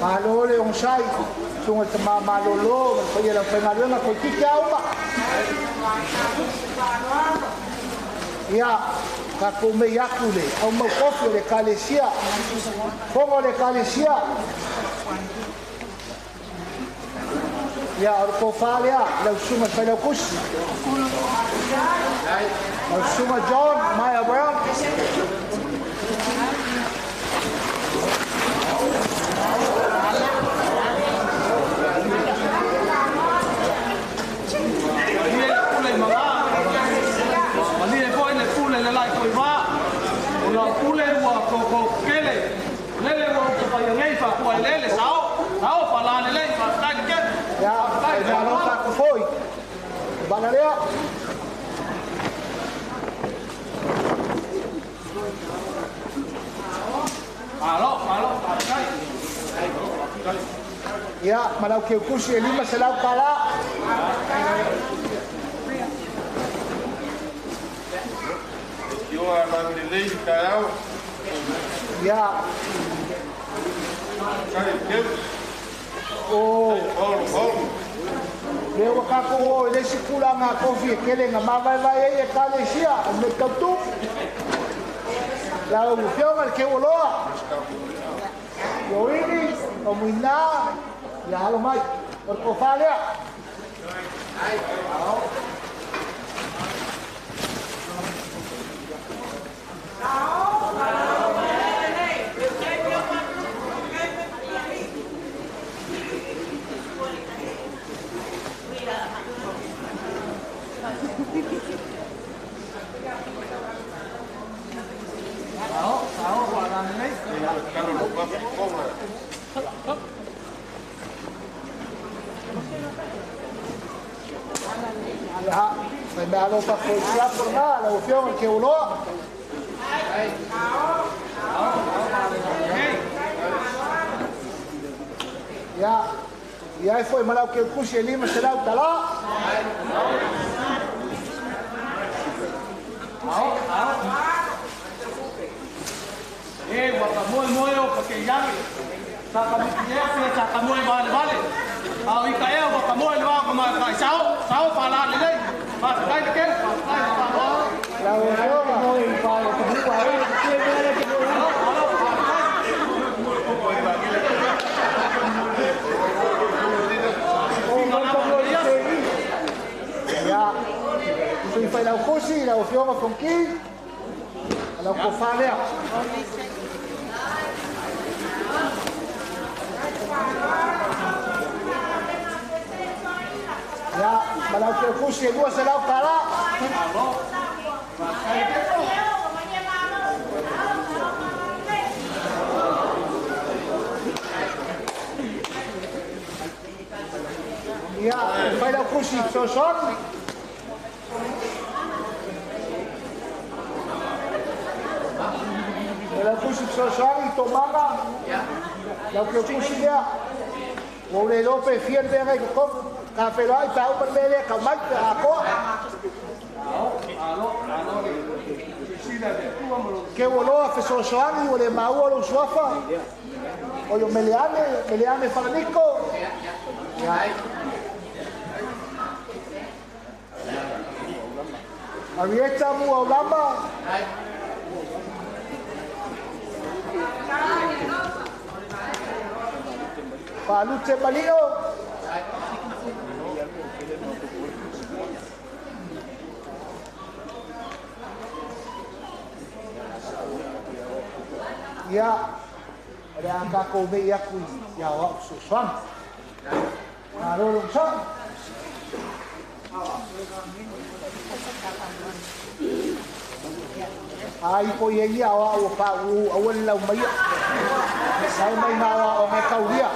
Speaker 13: Malo le ongsai, sunga te malolo, paia le whaingaluenga, koe kite auma. Ia, ka kou mei aku le, au mau kofi o le ekalesia, fongo o le ekalesia. Ia, o le kofā lea, lau susuga i Failaukusi. Lau susuga John Maya Brown. Ia, e mea alofa aku foi. Bala lea. Ia, malau ke ukusi e 500 tala. Ia. O le ua kākou o i le isi tulaga kofi e tele na mavaevae ai ekalesia o me tautu lau afioga le Keualoa Ioini o Muinā ia alo mai o le tofa lea. Ia, fai mea alofa foi siapo lena lau afioga le Keualoa. Ia, ia e foi malau ke ukusi e 500 tala.
Speaker 16: E waka moe moe o ka ke yangi. Saka miki e saka moe vale vale. Au i ka e waka moe le waka mai kai sao, sao pa la le le. Pa kai ke, pa kai pa lo.
Speaker 13: Lau afioga moe pa o te hua e te mele ke moe. Ia, sui fai lau kusi, lau afioga Fonki, lau kofa lea. Ia, malau ke kusi e 200 tala. Ia, fai lau kusi fesoasoani. Lau kusi fesoasoani i tōmaga. Lau ke kusi lea. Ua ule iloa pe fia le vega i kokofu. Ka wheloai pa uma le mea lea kau mai pe akoa. Ke ua loa fesoasoani ua le maua lou suafa. O yo Meleane, Meleane Falaniko. Arieta Muaulama. Palute Malino. Ia, o le a kākou mei aku i ia wao fesoasoani. Malo lou sao. Ai po ia ia o au pa u au le lau mai. Sai mai na o ngai kaulia.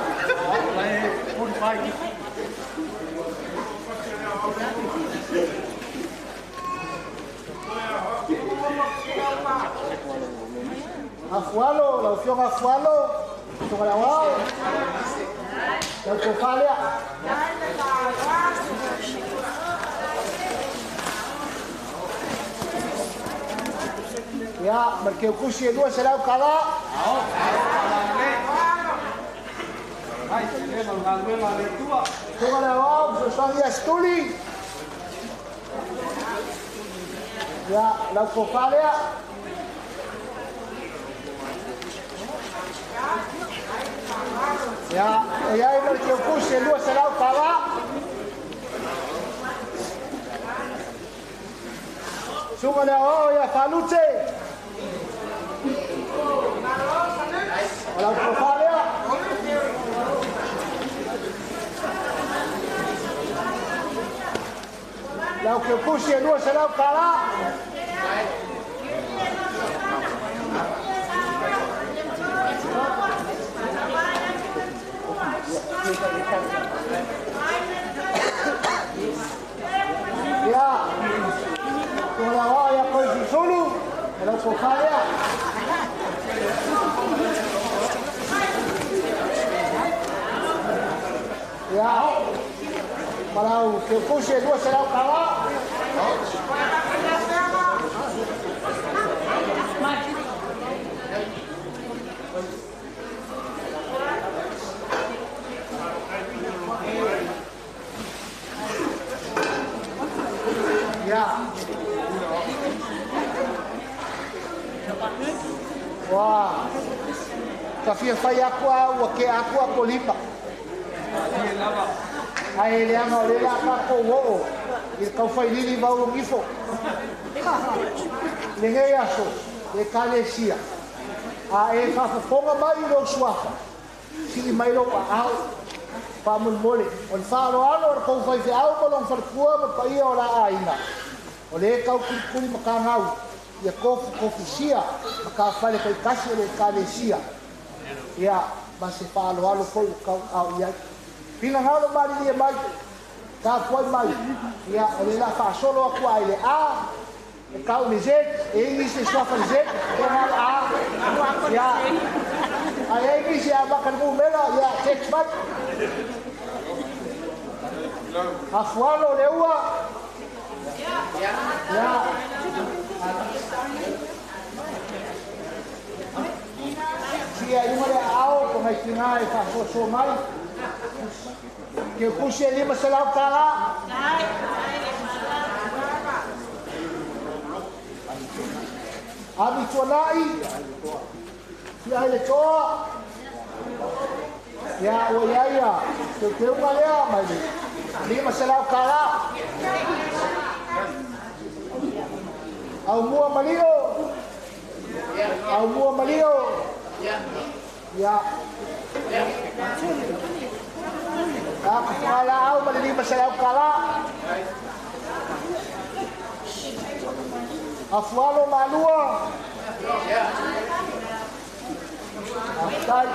Speaker 13: Afualo, lau fioga afualo, toga lau au. Lau tofalea. Ia, ma le keukusi e 200 kala. Toga lau au, fesoasoani ia Stuli. Ia, lau tofalea. Ia, e ai ma le keukusi e 200 kala. Suga le ao ia Falute. O lau tofalea. Lau keukusi e 200 kala. Ia, toga le ao ia Koisusulu. O lau tofalea. Ia, ma lau keukusi e 200 kala. Ia. Ua, ka fia fai aku au ua ke aku a kolipa. Ai le anga o le la ka ko o i kau fai lili mau ngifo. Le ngai aso le kalesia. A e fafafoga mai lo suafa. Sili mai lo au pa mole o le faaloalo o le kou faifeau ma lona falefua ma paia o la aiga. O le kau kulikuli ma kagau ia kofukofusia ma kafale faitasi o le ekalesia. Ia ma se faaloalo foi o kau ao i ai. Finagalo malilie mai, tapuai mai. Ia o le la faasolo aku ai le A, e kau le Z, e ingi se suafa le Z, e ngā le A. Ia, ai e ingi se a maka le mumela, ia text mai. Afualo le ua. Ia. Sia i lunga le ao, ko ngai tinga e faasoasoa mai. Ke pusi e 500 tala. Ami tuanai. Sia ai le toa. Ia, ua ia ia. Te teunga lea mai le 500 tala. Au mua malio. Au mua malio. Ia. Aku wala au ma le 500 kala. Afualo malua. Aftai.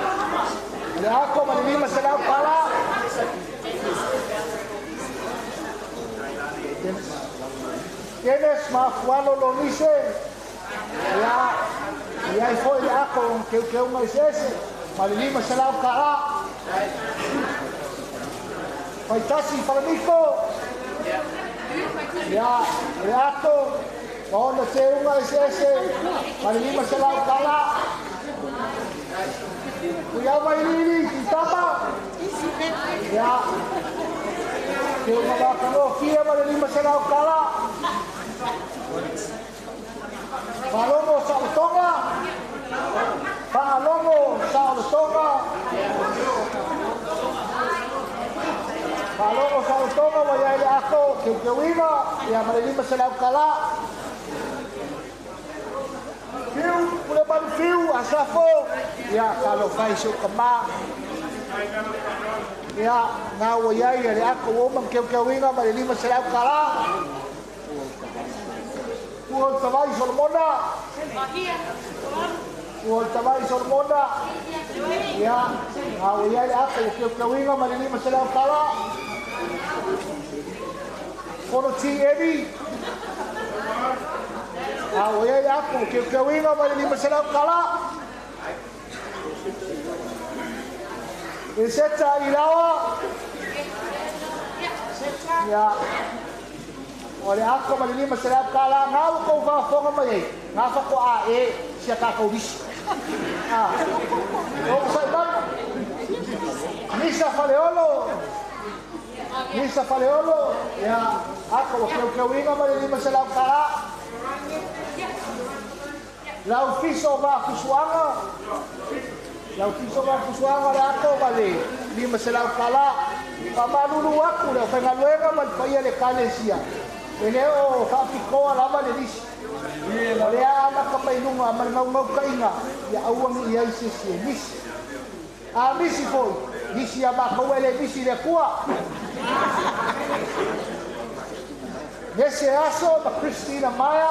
Speaker 13: Le ako ma le 500 kala. Tienes ma afualo lo nise. Ia, ia i foi le ako keu keu mai sese. Ma le 500 kala. Faitasi falamiko. Ia, le ato, ma ona te unga ese ese, ma le 500 kala. Kuia mai lili, kitapa. Ia, te unga wakano fia ma le 500 kala. Falomo sa utonga. Falomo sa utonga. Falomo sa utonga wa ia le ako, keukeuina, ia ma le 500 kala. Fiu, pule malu fiu, asafo, ia talo fai se ukama. Ia, ngā ua ia ia le ako o mang keukeuina ma le 500 kala. Ua tavai Solomona. Ua tavai Solomona. Ia, a ua iai le ako ua keukeuiga ma le 500 tala. Fono T. Eddie. A ua iai le ako ua keukeuiga ma le 500 tala. Iseta Ilawa. Ia. O le ako ma le 500 tala ngā ua kou faafofoga mai ai ngā fako a e sia tatou lisi. O sai mai. Nisa Faleolo. Nisa Faleolo. Ia ako ua keukeuiga ma le 500 tala. Lau fiso va fusuaga. Lau fiso va fusuaga le ako ma le 500 tala. Faamalulu aku le aufaigaluega ma le paia le ekalesia. E le o faapikoa lava le lisi. O lea amata mai luga ma le maumaukaʻiga ia auagi i ai sesi e misi. A misi foi, misi ia makou e le misi le Atua. Nese aso ma Christina Maia.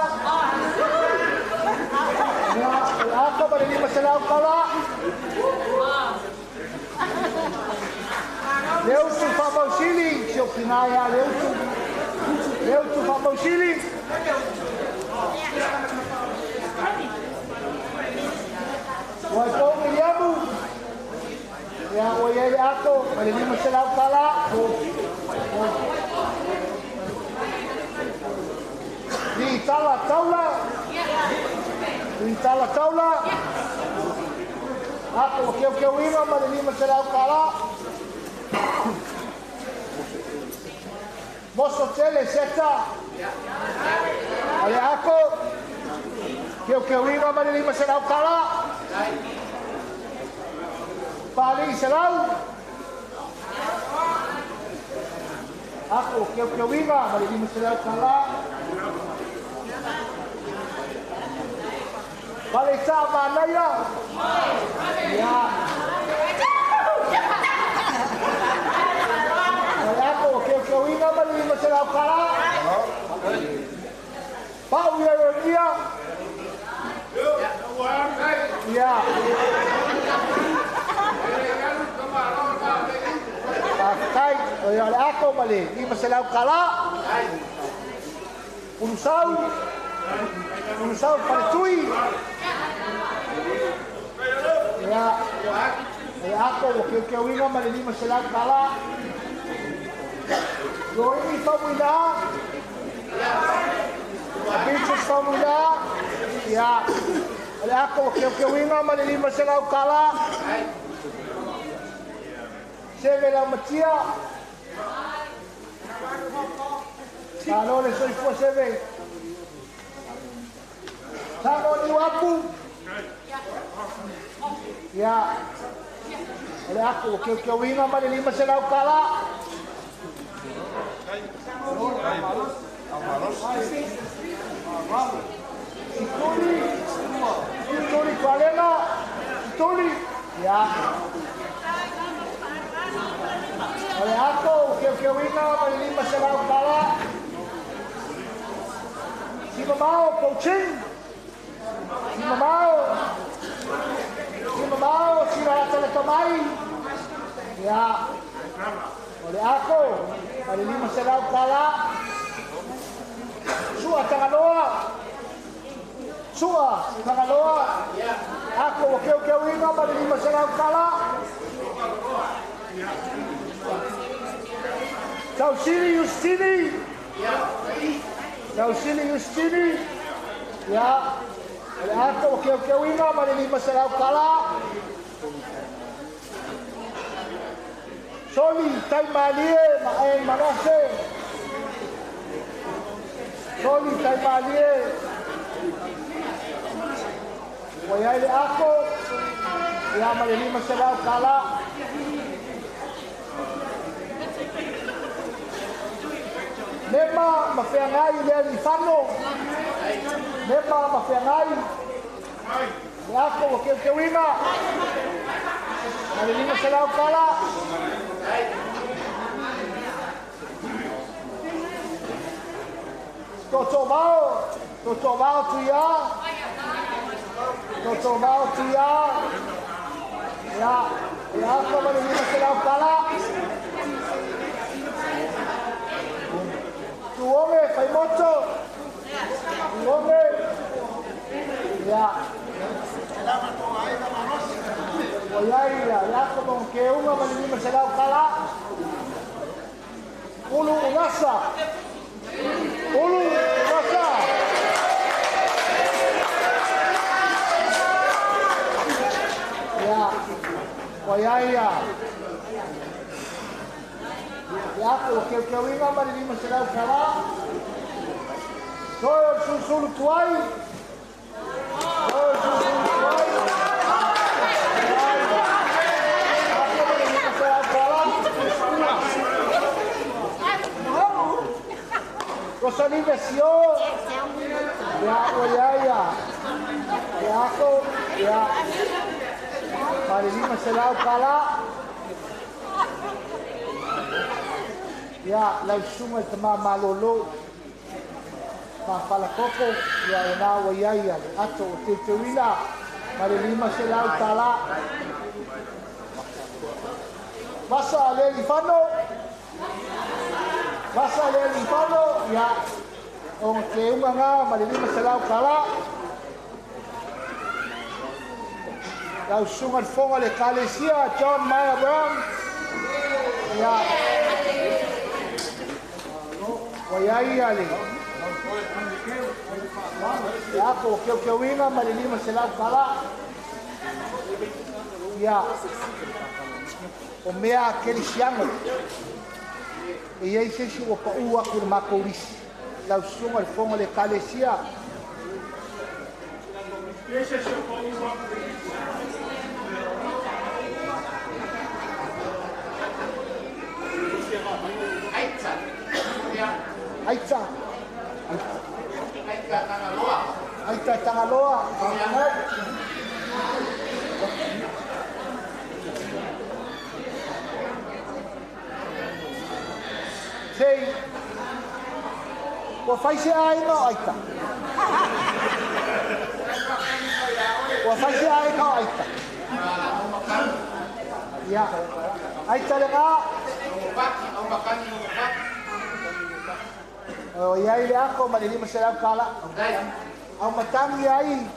Speaker 13: Ia, o le ako ma le 500 tala. Le utu faamausili, si o pina ia le utu. Le utu faamausili. Ua i pou Miliamu. Ia, ua iai le ako ma le 500 tala. Li tala taula. Li tala taula. Ako ua keukeuiga ma le 500 tala. Moso tele seta. Ale ako. Keukeuiga ma le 500 tala. Pali selau. Ako keukeuiga ma le 500 tala. Pale sa manaia. Ia. Ale ako keukeuiga ma le 500 tala. Pau ia ia. Ia. Kai, o ia le ako ma le 500 tala. Ulusau. Ulusau faletui. Ia. E ako ua keukeuiga ma le 500 tala. Loini famuina. Beatrice famuina. Ia. O le ako ua keukeuiga ma le 500 tala. Seve laumatia. Malo le soifua seve. Samo niu apu. Ia. O le ako ua keukeuiga ma le 500 tala. Situli. Situli Tualega. Situli. Ia. O le ako ua keukeuiga ma le 500 tala. Simamao Pouching. Simamao. Simamao sina atalata mai. Ia. O le ako ma le 500 tala. Sua Tagaloa. Sua Tagaloa. Ako ua keukeuiga ma le 500 tala. Tausili Justini. Tausili Justini. Ia. O le ako ua keukeuiga ma le 500 tala. Soli Taimalie ma e Manase. Soli Taimalie. Ua iai le ako. Ia ma le 500 tala. Mema ma feagai le alifano. Mema ma feagai. Le ako ua keukeuiga. Ma le 500 tala. Toto vao. Totovao Tuia. Totovao Tuia. Ia, le ako ma le 500 tala. Tuoge Faimoto. Tuoge. Ia. Ua iai ia le ako ma keuga ma le 500 tala. Ulu Ugasa. Ulu Ugasa. Ia, ua iai ia le ako o keukeuiga ma le 500 tala. Toe o le sulusulu tuai. Toe o le sulusulu tuai. Ako ma le 500 tala. Rosalie Vesio. Ia, ua iai ia le ako, ia, ma le 500 tala. Ia, lau susuga i le tamā malōlō fa'afalakoko, ia lena ua iai ia le ato o teuteuina ma le 500 tala. Vasa le lifano. Vasa le lifano, ia, o teuga gā ma le 500 tala. Lau susuga le foga le Ekalesia John Meyer Brown. Ia, ua iai ia le ako o keukeuiga ma le 500 tala. Ia, o mea a kerisiano e iai se isi ua pa'u aku le makou lisi. Lau susuga le foga le Ekalesia. Aita.
Speaker 1: Aita Tagaloa.
Speaker 13: Aita Tagaloa. Sei. Ua fai se aiga o Aita. Ua fai se aiga o Aita. Ia. Aita le gā. O iai le ako ma le 500 tala. Au matangi ai.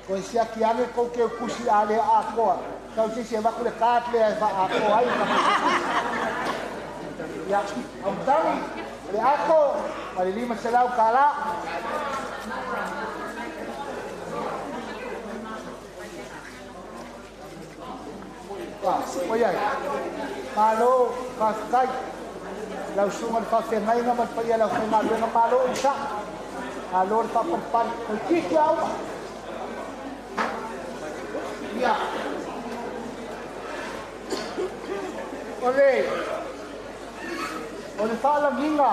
Speaker 13: Koe siaki ane kou ke kusi a le akoa. Kau sisi e waku le kaat le e wha akoa ai. Ia, au matangi le ako ma le 500 tala. Ua iai. Malo, whawhikai. Lau susuga le whawhengainga ma le paia lau whaimaluega malo o isa. Malo le whapalipali. Koe tiki aua. Ia. O le whaalagiga.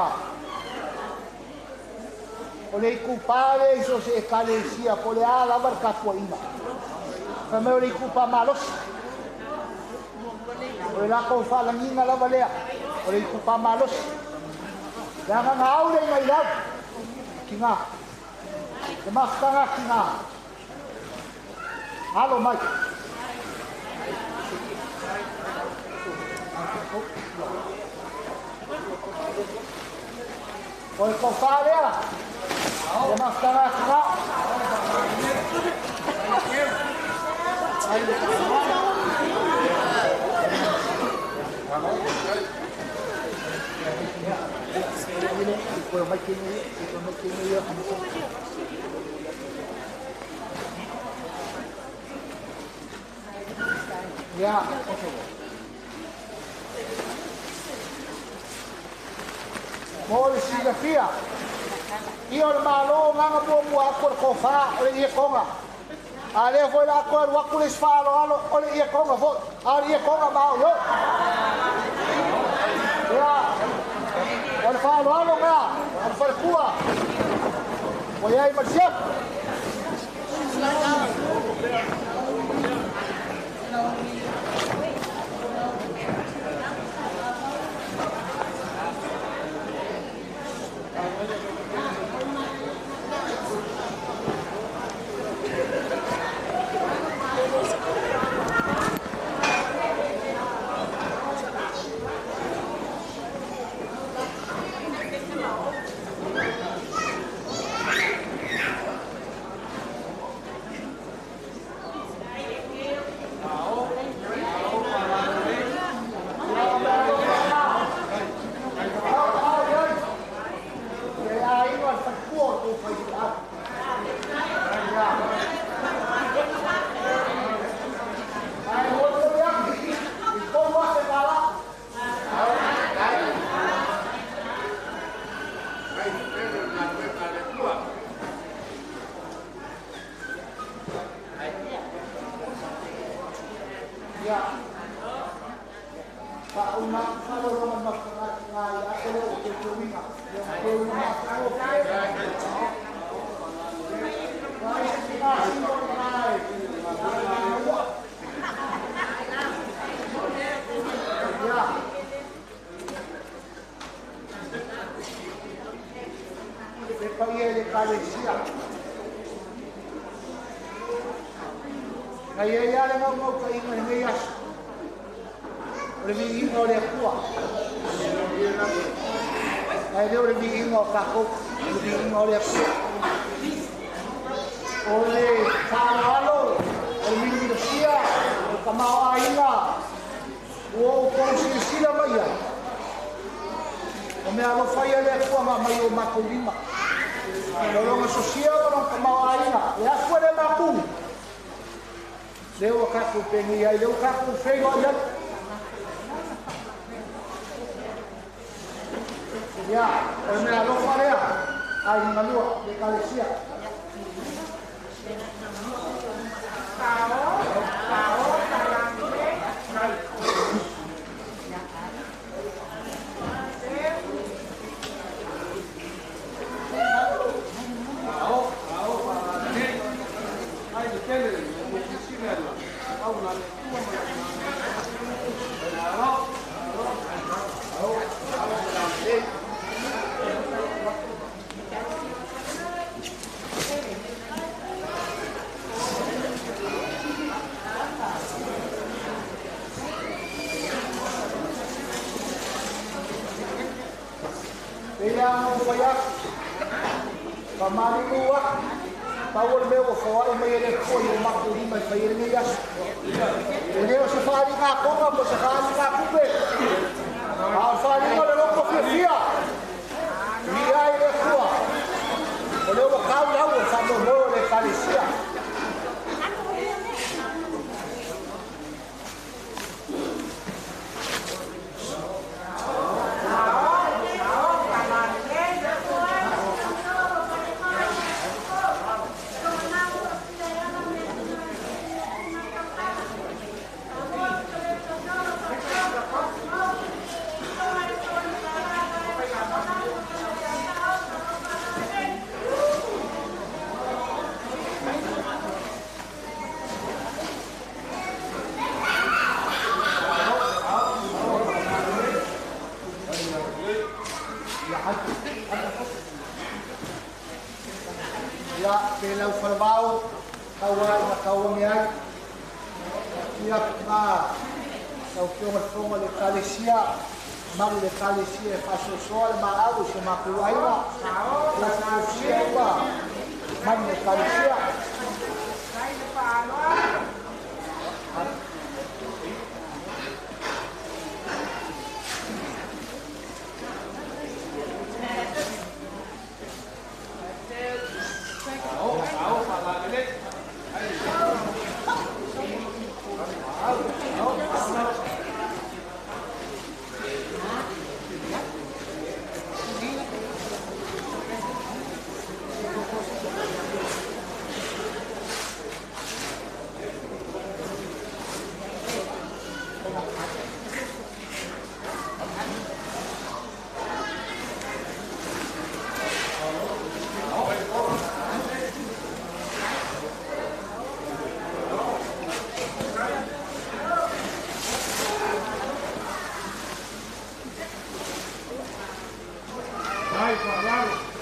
Speaker 13: O le ikupā le iso se Ekalesia po le a lava le tapuaʻiga. Faimai o le ikupā malosi. O le lakou faalagiga lava lea. O le ikupā malosi. Le agaga au le iga i lau. Kigā. Le mafutaga kigā. Alo mai. O le kofā lea. Le mafutaga kigā. Ia. Mo le silafia. Ia o le malo gaga muamua aku o le kofā o le ie koga. A lea foi la ako alu aku le isi faaaloalo o le ie koga foi. A o le ie koga ma au i. Ia, o le faaaloalo gā, o le falekua. Ua iai ma le siafu.
Speaker 11: Mai faalalo.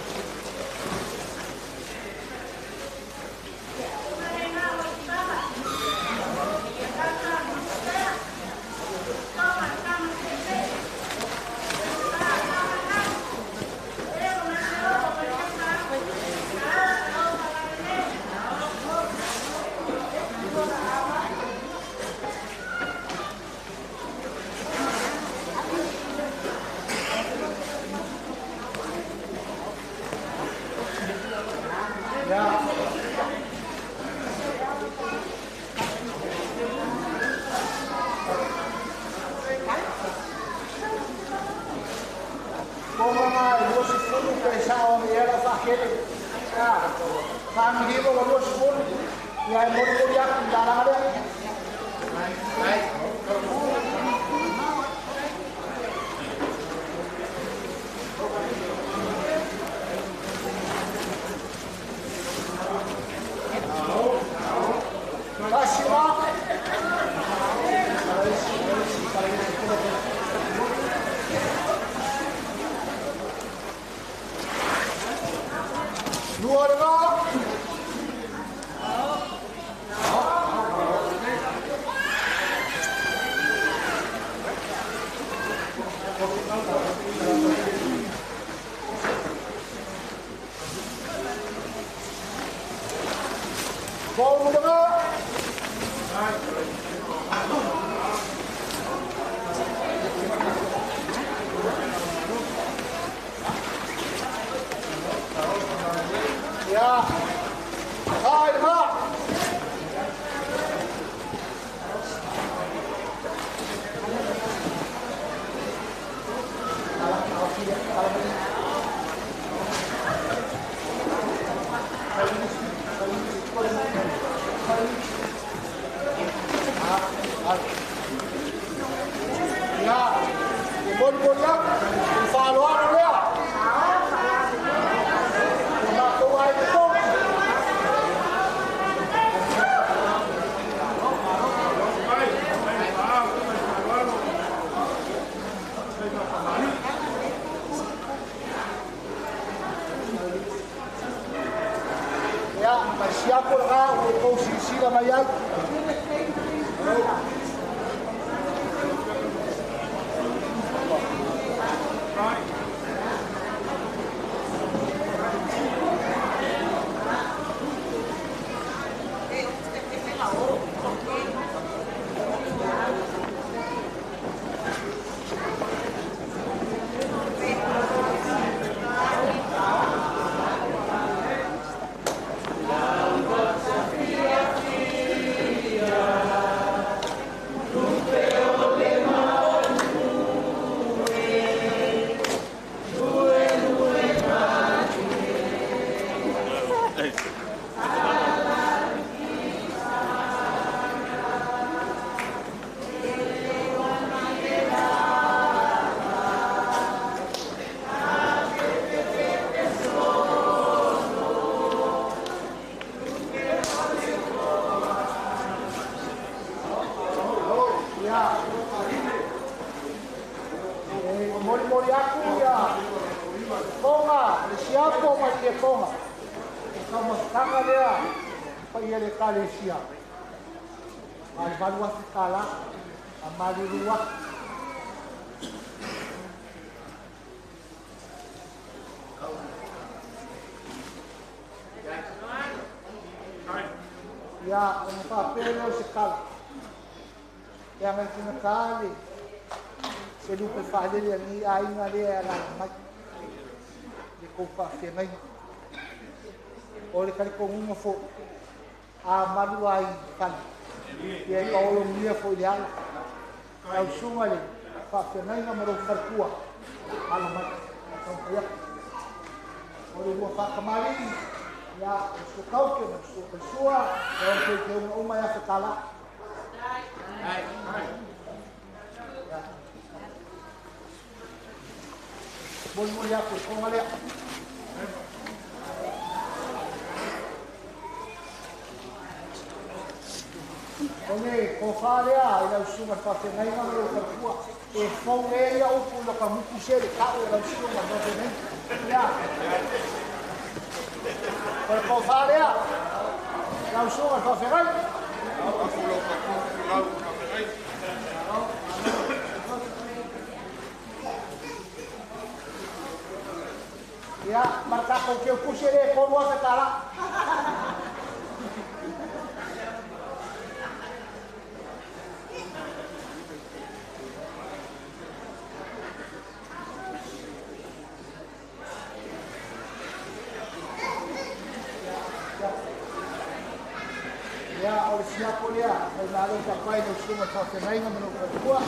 Speaker 13: O le kalikongunga fo a malu ai fale ia e kaolomia fo i le ala au sunga le faafeagaiga ma lou falekua ala mai taufaia o le lua faakamalii ia o sukauke ma sukalesua ia o le teuteuga uma ia fetalaa. Molimoli aku i koga lea. O le kofā lea i lau susuga le faafeagaiga ma lou falefua. E fou e ia upu lo ka muku se le kau e lau susunga no te nei. Ia. O le tofa lea. Lau susunga le faafegai. Ia, marka ko ke pusi le ko mo sa kala. Ia, o le siapo lea, mai malo ka pai no sunga faafegainga ma no fatua.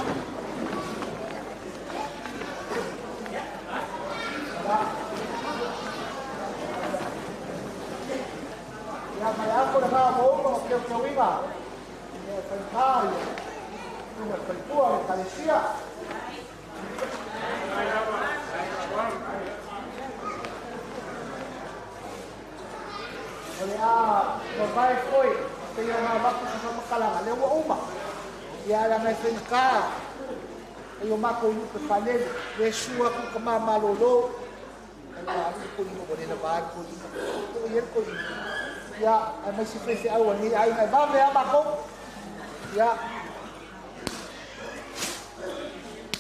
Speaker 13: Ia mai ako le ngā mo o ke kauiga. Ia whaipā ia. Tunga whaitua le kalesia. O le a mavae foi. Te ia ngā maku sa whamakalanga. Lea ua uma. Ia ala ngai whainaka. E o mako i upe whanele. Le sua ku ka māmalolo. Ala alu ko ino mo nena vāri ko ino. Ko i ko ino. Ia, ai mai si whaiwhi au ni ai ngai vave a mako. Ia.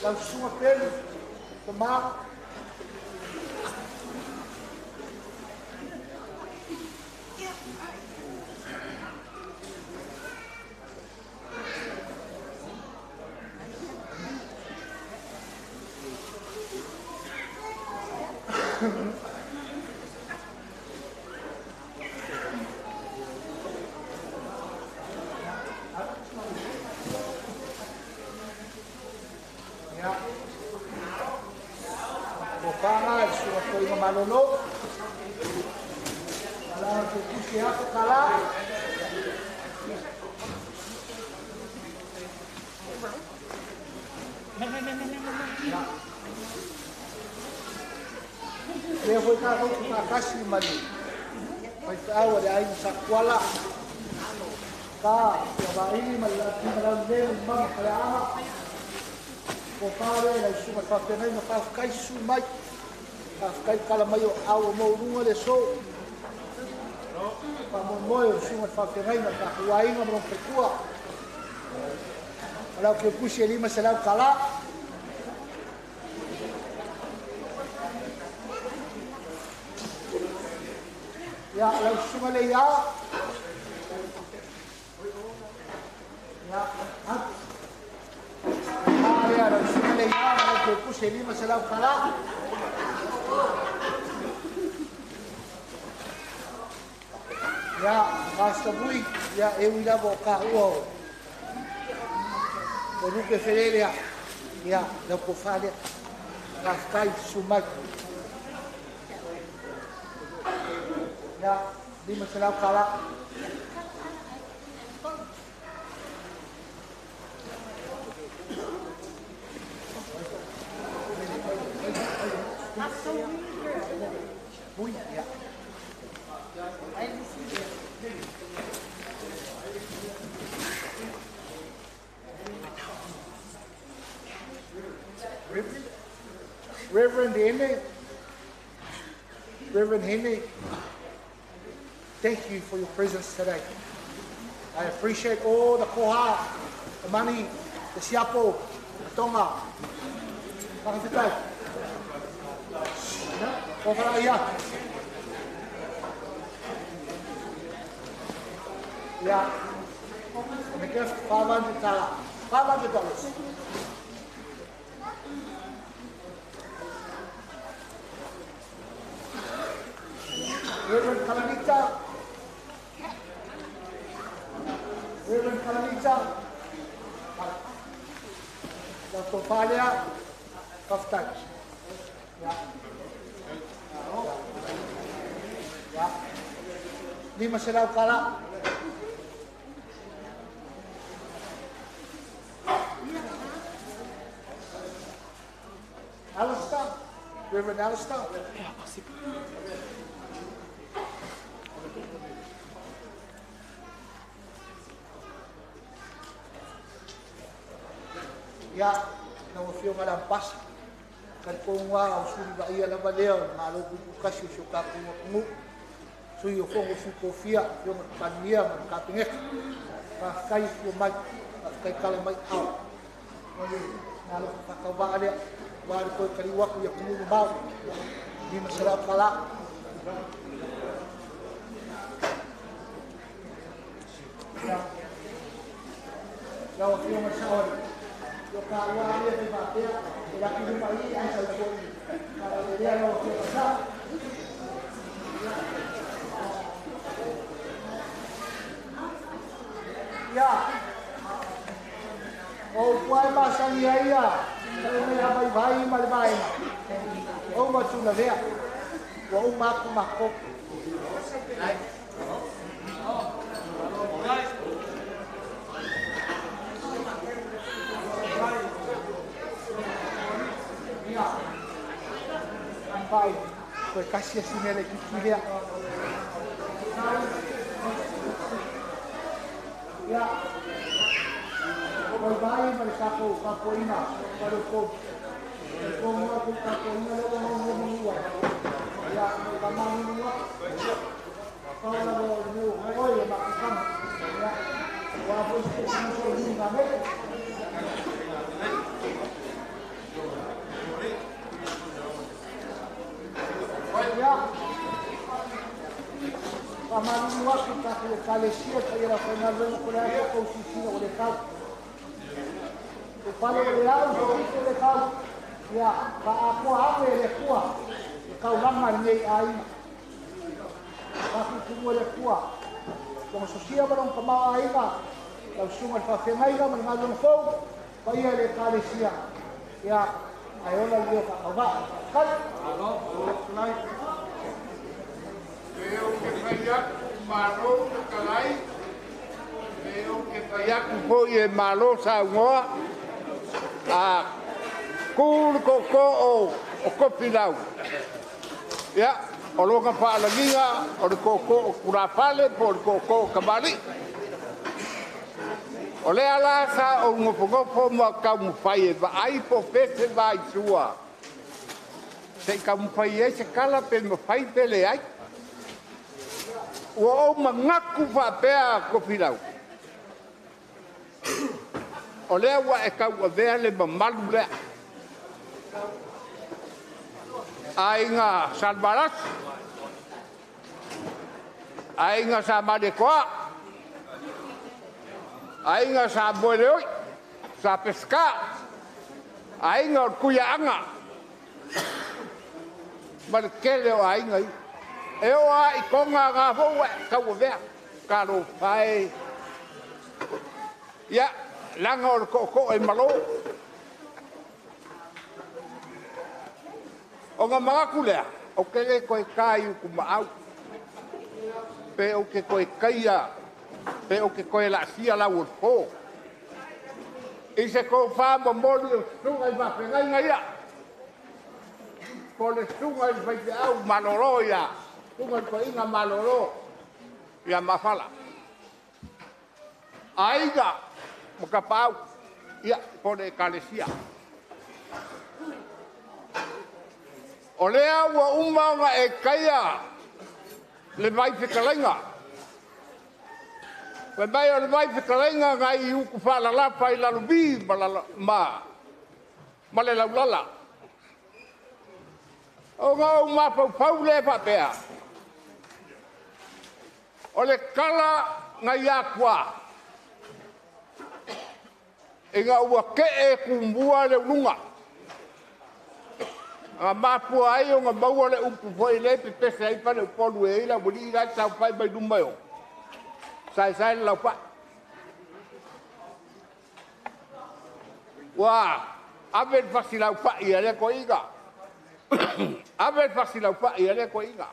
Speaker 13: Lau susunga pelu. Ka mā. Ia. O whanga, e sua koinga malolo. Ala te kusi hape kala. Ia. Lea foi tātou ku whakasi mani. Pai whaau le aina sa kuala. Ka, ia vaili ma le ati ma lau le mama ka le aha. Ko whare lau sunga whawhenai ma whawhakai su mai. Whawhakai kala mai o au o maurunga le so. Whamomoe o sunga whawhenai ma whahuainga ma rong. Lau ke pusi e lima se lau kala. Ia, lau susunga le ia. Ia, atu. Ia, lau susunga le ia, lau ke pusi e lima se lau kala. Ia, Pastor Bui, ia, e ui lava o ka ua o. O nuke felele a. Ia, lau ko whalea. Ka whakai sumai. Ia, lima se lau kala. Bui, ia. Reverend Hene, Reverend Hene, thank you for your presence today. I appreciate all the koha, the money, the siapo, the tonga. Whakawhitai. Kōwhara ia. Ia. And the gift, $500. $500. Reverend Kalanita. Reverend Kalanita. Dr. Falia. Kaftan. Ya. Ya. Lima selau kala. Alistair. Reverend Alistair. Ya, Lau Afioga i le Ambasa, talitonu lava o suli vaaia lava lea o le Malo Tutoatasi o si o tatou atunuu, Sui o Fono a Sui Tofia, Afioga i le Palemia ma le Kapeneta, faafetai le afio mai, faafetai tala mai aao. O le alofa faatauvaa lea, aua le toe taliu atu i atunuu mamao, $500. Lau Afioga i le Sa'oalii, ia o taua lava ia e fai faapea, e alu atu i luma i i ae sau foi i faalauilavea lau Afioga i le Sa'o. Ia, o upu lava e masani ai ia le mea vaivai ma le vaega, o uma tulavea, ua uma atu matou. Ia, vai, toe tasi asi mea laitiiti lea. Ia, vaivai ma le tatou tapuaiga faleupolu. Talitonu lava le tapuaiga lea ua nonomanu ai. Ia, faamalulu atu. Pau lava o le mea ua totoe o matou tama. Ia, aua foi se uso i Nugamele. Ia, faamalulu atu i tatou Ekalesia, le paia o le aufaigaluega, po o le a le tou silasila ua le tau. O pale o le au, so ite le tau. Ia, faaatoa ane e le Atua le taulaga i lenei aiga. Faatutumu e le Atua lona sosia ma lona tamaoaiga, lau susuga i le faafeagaiga ma le galuega fou, paia i le Ekalesia. Ia, ae ola le leo faatauvaa. Faafetai.
Speaker 1: Pe ou te fai atu malo fetalai, pe ou te fai atu foi e malo saunoa, a tu le tootoo o Tofilau, ia, o lona faalagiga o le tootoo o tulafale po o le tootoo o tamalii. O lea la sa ou nofonofo ma taumafai e vaai po o fea se vaisua se i taumafai ai se tala pe mafai pe leai. Ua ou manatu faapea Tofilau, o lea ua e tauavea le mamalu lea. Aiga Salevalasi, Aiga Sa Malietoa, Aiga Sa Moeleoi, Sa Peseta, Aiga o le Tuiaana, ma le tele o aiga ia. E oo lava i Toga na foi ua e tauavea. Talofa e. Ia, leaga o le tootoo e malo. Ona manatu lea, ou te le toe ta i Utumaau, pe ou te toe taia, pe ou te toe laasia lau o le po. I se tofa momoli o susuga i faafeagaiga ia, po o le susuga i le faifeau malolo ia, susuga i le toeaina malolo ia Mafala. Aiga ma Tapaau, ia, po o le Ekalesia. O lea ua uma ona e taia le vaifetalaiga. Fai mai o le vaifetalaiga nai utu faalalafa i Lalovi ma le Laulala. Ona ou mafaufau lea faapea, o le tala nai Atua, ina ua tee e Tumua le uluga, na mafua ai ona maua le upu foi lea e pepese ai faleupolu e i ai le aualii la e saofai mai luma i o, saesae le laufai. Ua ave le fasi laupai a lea toeaina, ave le fasi laupai a lea toeaina.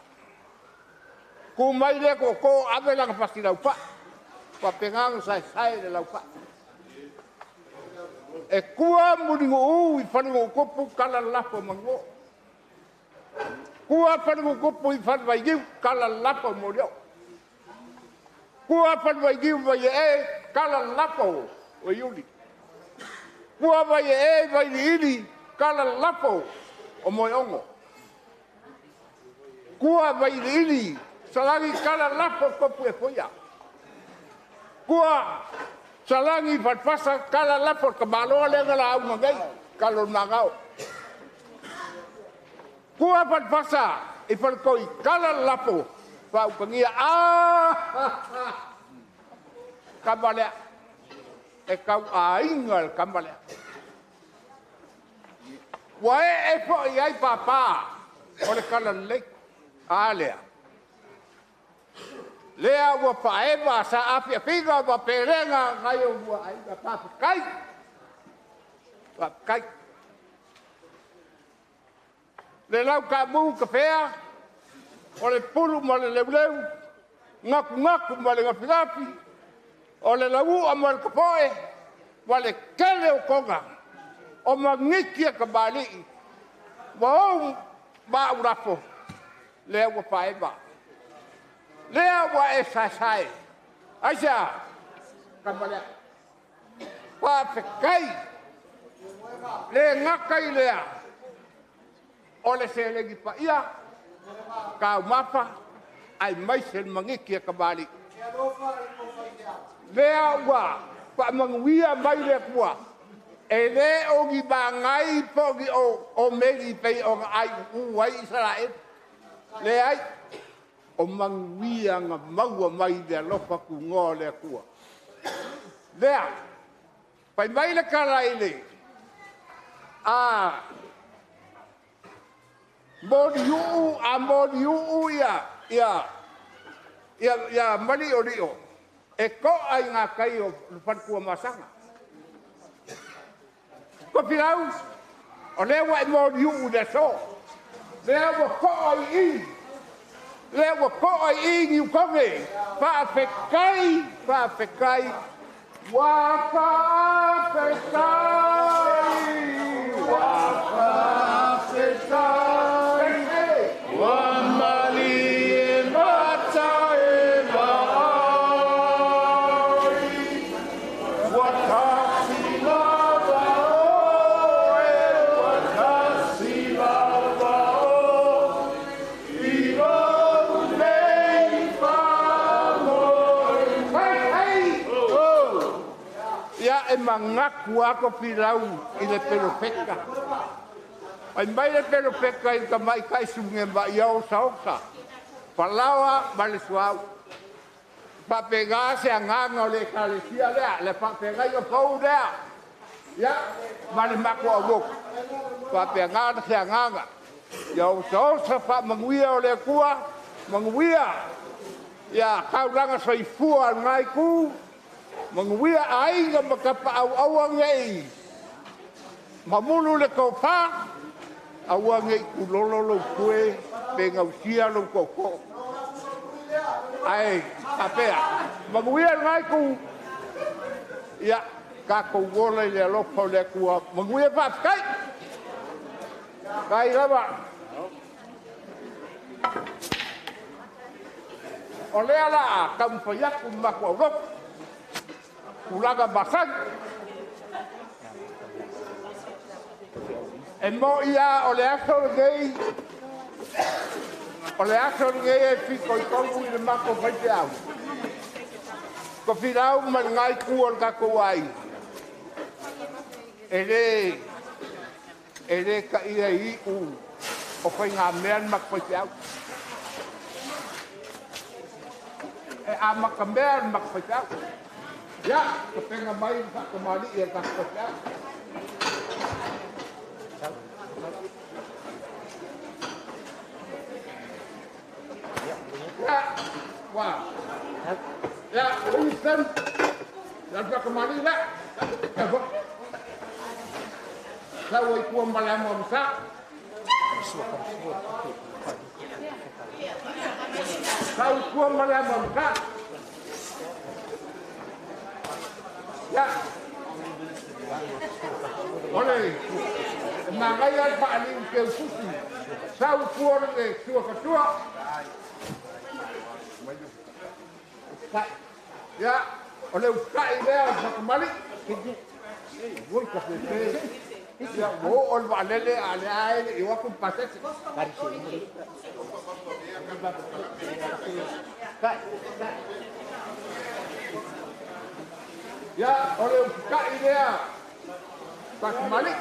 Speaker 1: Tu mai lea tootoo ave lana fasi laupai, faapena ona saesae le laupai. E tua Mulinuu i Falenuutupu tala le lafo o Manuo. Tua Falenuutupu i Falevainiu tala le lafo o Molioo. Tua Falevainiu i Vaiee tala le lafo o Iuli. Pua vai e vai li ili kala lapo o moe ongo. Kua vai li ili salagi kala lapo kopu e foia. Kua salagi fatfasa kala lapo ka maloa le ngala au ngai kalo mangao. Kua fatfasa i falkoi kala lapo fa ukangia a kamalea e kau ainga le kamalea. Ua e fo'i ai pāpā o le kala lelei. A lea. Lea ua faaeva sa afiafiga ma pelega ngai o lua aiga faafetai. Faafetai. Le lau taamu kafea, o le pulu ma le leuleu, gakugaku ma le gafigafi, o le lauua ma le kapoe, ma le tele o toga, o magiti e kamali'i, ua ou maʻu lafo, lea ua faaeva. Lea ua e saesae. Aisea, kamalea. Faafetai. Le gata i lea, o le seleni paia, taumafa, ai mai se magiti e kamali'i. Lea ua faamanuia mai le Atua, e lē o ni magai po o ni o meli pei ona aiuʻu ai Isaraelu. Leai, o manuia na maua mai le alofa tunoa o le Atua. Lea, fai mai le tala i le a moliu'u a moliu'u ia ia ia ia mali'oli'o e to'a i ngā kai o le faletua masaga. Ko filau, o lea ua e moliu'u i le aso. Lea ua to'a i i. Lea ua to'a i i Niukoge. Faafetai, faafetai. Ua faafetai, ua faafetai.
Speaker 7: Ua malie mata e vaai, ua tasi lava oe, ua tasi lava oe, i lou nei faamoemoe.
Speaker 1: Hei, hei! Ia e manatu ako filau i le pelopeka. Ai mai le pelopeka i ka mai kai sunge ma ia o saosa. Palaoa ma le suau. Faapega se agaga o le ekalesia lea, le faapegaiga fou lea. Ia, ma le mako aulotu. Faapega se agaga. Ia osaosa faamanuia o le Atua, manuia. Ia taulaga soifua a lengai itu, manuia aiga ma tapaauaua nei. Mamulu le tofa, aua nei tulolo lou pue, pe gausia lou tootoo. Ae faapea, manuia lengai itu. Ia, tatou ola i le alofa o le Atua. Manuia faafetai. Kai lava. O lea la a taumafai atu ma matou aulotu. Tulaga masani. E mo'i lava o le aso lenei, o le aso lenei e fitoitonu i le matou faifeau. Ko filau ma lenā itu o le tatou aiga. E lē taʻia i iʻu o faigamea le matou faifeau. E amatamea le matou faifeau. Ia, tapena mai le faakamali'i a le tatou faifeau. Ia, ua. Ia, Winston, ia le faakamali'i lea. Ia foi. Sau ai tua ma le amo amasa. Sau i tua ma le amo amasa. Ia. O le magaia le faaliu teususi. Sau i tua le sua katua. Ia, o le utai lea o le faakamali'i. Oi ka pepe. Ia mo o le vaalele a le ae le i o atu pasese. Ia, o le usukai lea. Fakamali.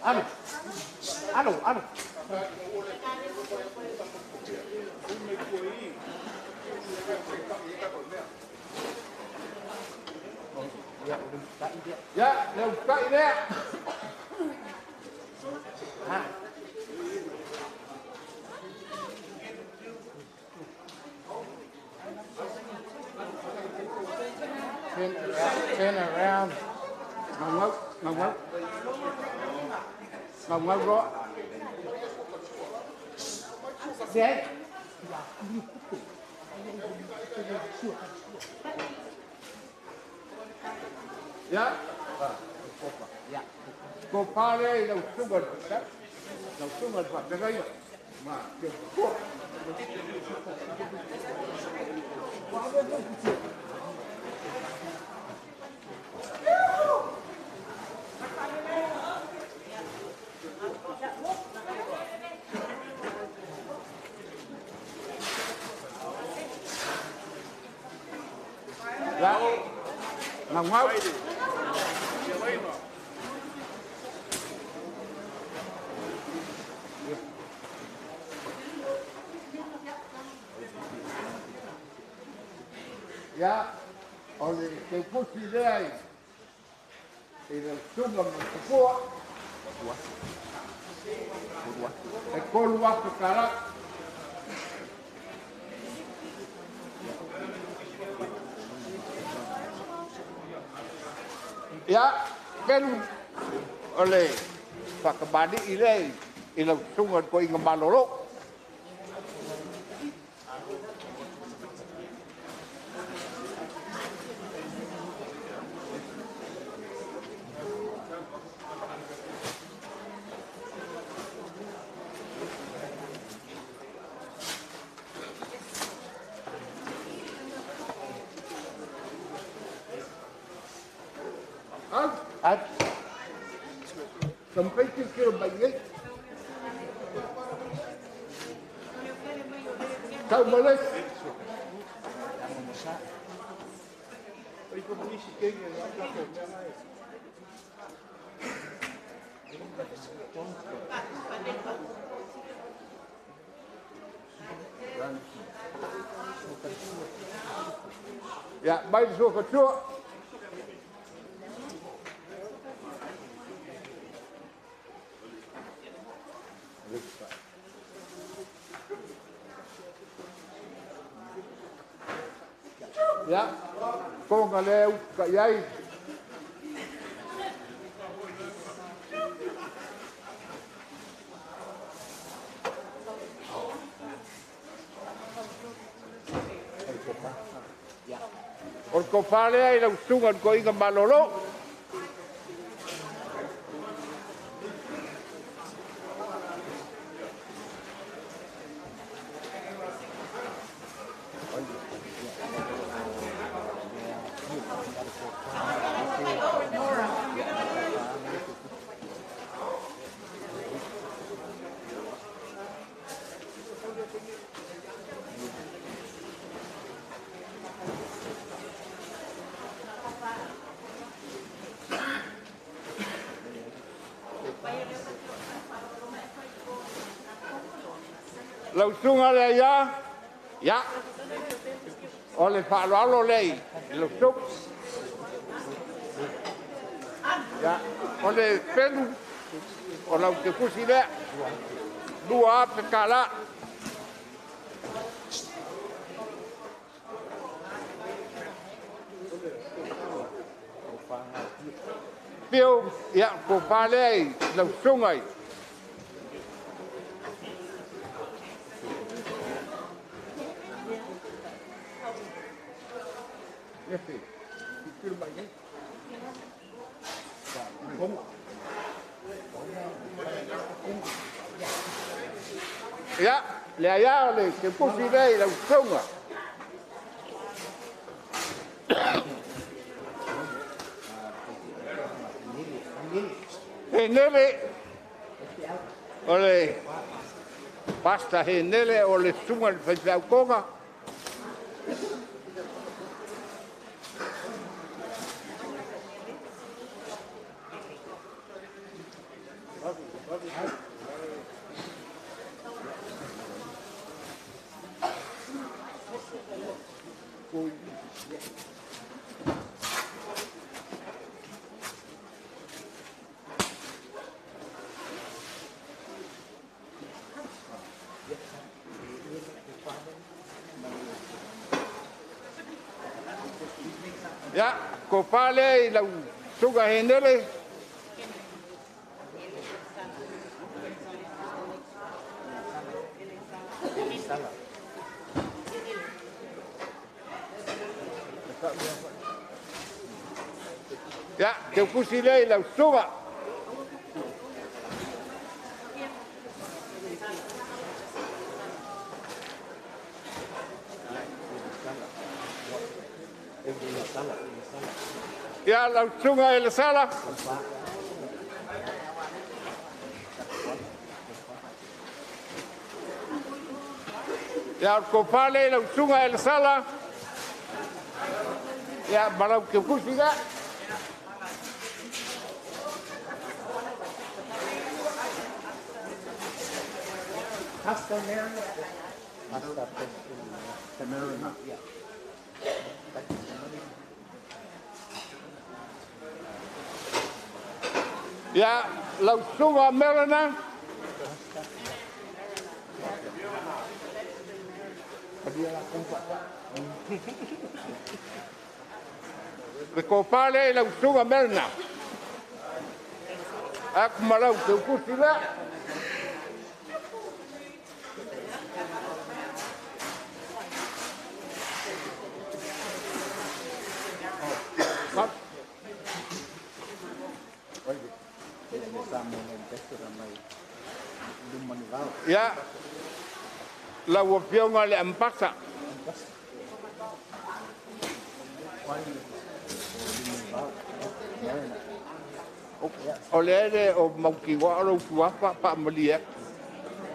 Speaker 13: Alo. Alo, alo.
Speaker 1: Ia, le usukai lea.
Speaker 13: Turn around.
Speaker 1: Ngau, ngau, ngau. Ngau ngau roa.
Speaker 13: Se.
Speaker 1: Ia. Ko pare i lau sunga lau sunga le faafeagaina. Ma ke kua. Ia. Ngau ngau. Ia, o le teupusi lea i le suga ma le tupua. E 3,000 tala. Ia, pelu o le whakamani i lea i lau suga ko inga malolo. Al. Sampai ke kira baik. Kau boleh. Ya, baik suka ketua. Ya, konga le uka iai. O le kofa lea i lau suga le koiga malolo. Lau suga lea ia, ia, o le whaaloalo lea i lau suga. Ia, o le pelu o lau te fusi lea, 2,000 tala. Pio, ia, ko pā lea i lau suga i. Ia, le aia o le te pusi lea i lau suga. Henele, o le Pastor Henele o le susuga i le faifeau Toga. Ia, ko pale i lau susuga Henele. Ia, teukusi lea i lau susuga. Ia, lau susuga e le sala. Ia, o le tofa lea i lau susuga e le sala. Ia, ma lau teukusi lea.
Speaker 17: Pastor Mariner. Pastor Mariner. Yeah.
Speaker 1: Ia, lau susuga Mariner. Le tofa lea i lau susuga Mariner. Aku ma lau teukusi lea. Ia, lau afioga le Ambasa. O le ele o mautinoa o lou suafa faamalie atu.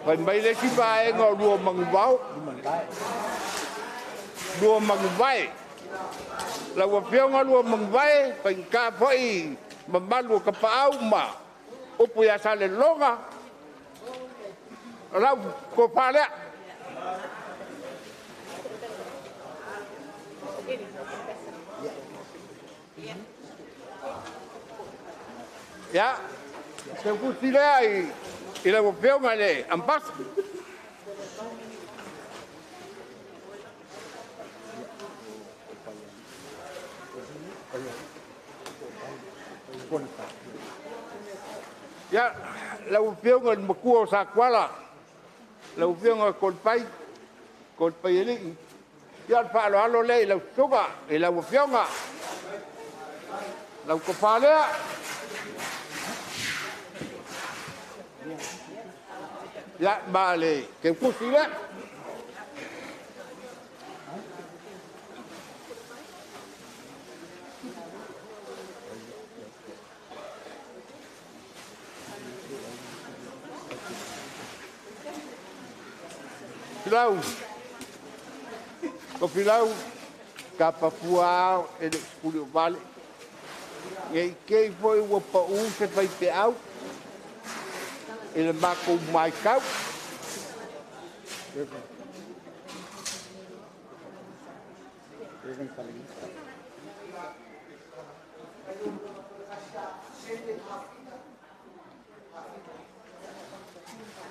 Speaker 1: Fai mai le isi vaega o lua manuvao. Lua manuvae. Lau afioga lua manuvae, faigata foi mamalu o Tapaau ma upu ia Salelologa. O lau tofa lea. Ia, teukusi lea i lau afioga i le Ambasa. Ia, lau afioga i le matua o Satuala, lau afioga Kolepai, Kolepaialii. Ia, o le faaaloalo lea i lau susuga, i lau afioga. Lau tofa lea. Ia, ma le teukusi lea. Filau, Tofilau, kapafua e le sefulu o vale. Nei kei foi ua pau se faifeau i le matou matau.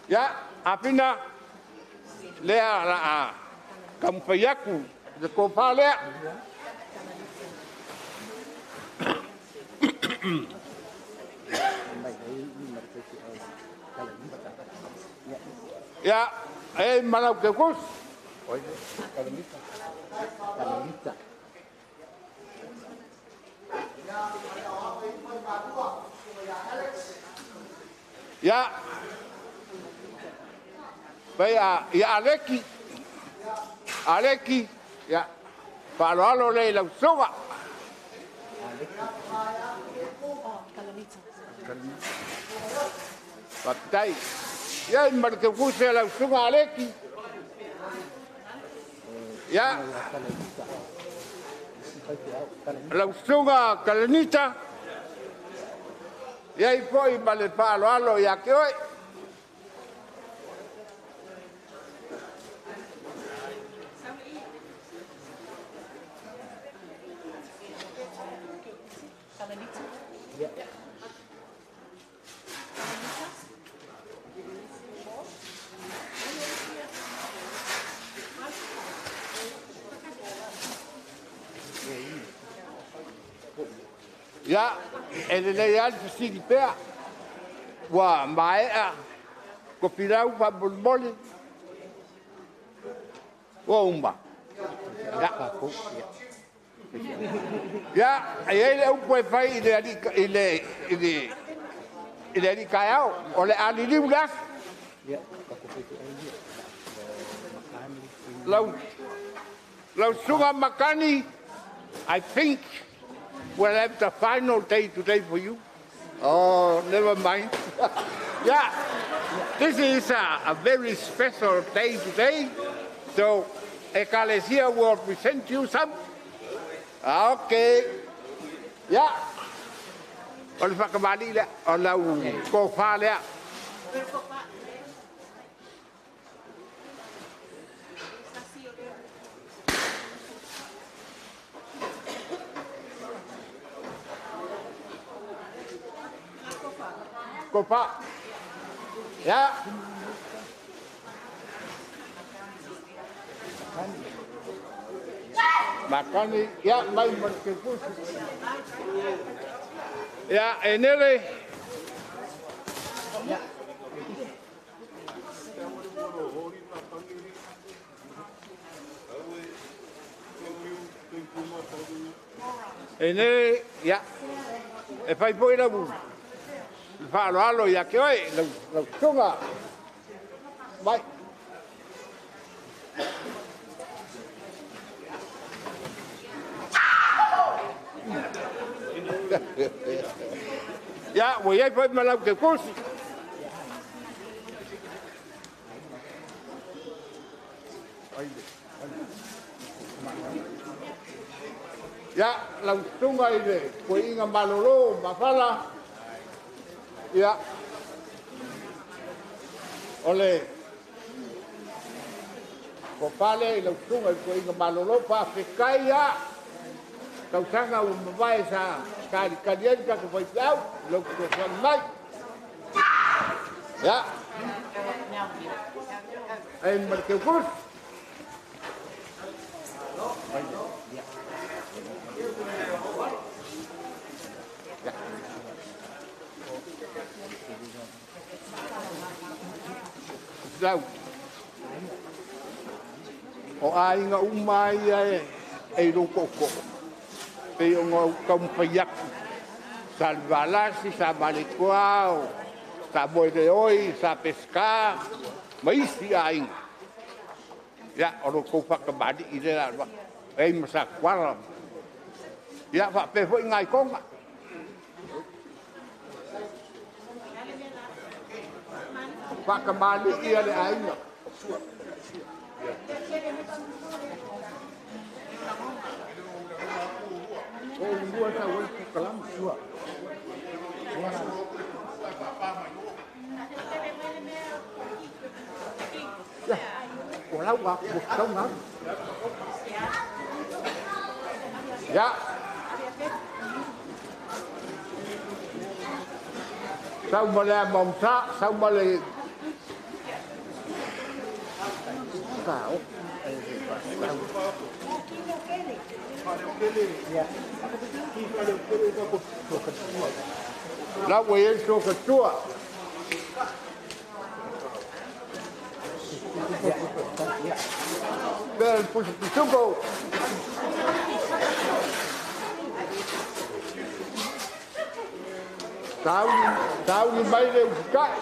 Speaker 1: Ia, Afina, lea la a taumafai atu le tofa lea. Ia, e malau te kusi. Ia, vai a ia Aleki. Aleki, ia, faaaloalo lea i lau susuga. Faafetai. Ia i ma le keukuse a lau susuga Aleki. Ia, lau susuga Kalanita. Ia i foi ma le faaaloalo ia te oe. Ia, e lelei lava le fesili pea, ua maea Tofilau faamolemole. Ua uma? Ia, e i ai le upu e fai i le alii taeao, o le a liliu le aso. Lau Susuga Makani, I think we'll have the final day today for you. Oh, never mind. Yeah, this is a very special day today. So, Ekalesia will present you some. Okay. Yeah. O le whakamali lea, o lau kōwha lea. Kōwha. Yeah. Makani, ia, mai ma le keukusi. Ia, e nele. E nele, ia, e fai foi lau faaaloalo ia te oe, lau susuga. Mai. Ia, ua iai foi ma lau keukusi. Ia, lau susuga i le puaiga malolo mafala. Ia, o le kopale i lau susuga i le puaiga malolo, faafetai ia. Tausaga ua mavae sa kalikali ai le tatou faifeau, lau fesoasoani mai. Ia, ai ma le keukusi. Lau. O aiga uma ia e i lou tootoo. Pei ona ou taumafai atu. Sa Livalasi, sa Maletua, sa Moeleoi, sa Peseta, ma isi aiga. Ia, o lo outou faatamalii lea alu atu. E ai ma sa Tuala. Ia, faapea foi nai Toga. Faatamalii ia le aiga. O lua sa ua kalama. Ya, o lau a ua tau ngā. Ya. Sau ma le maumsa, sau ma le Kao. La ua iai sokatua. Pea le pusupisuko. Sauni mai le ufukai.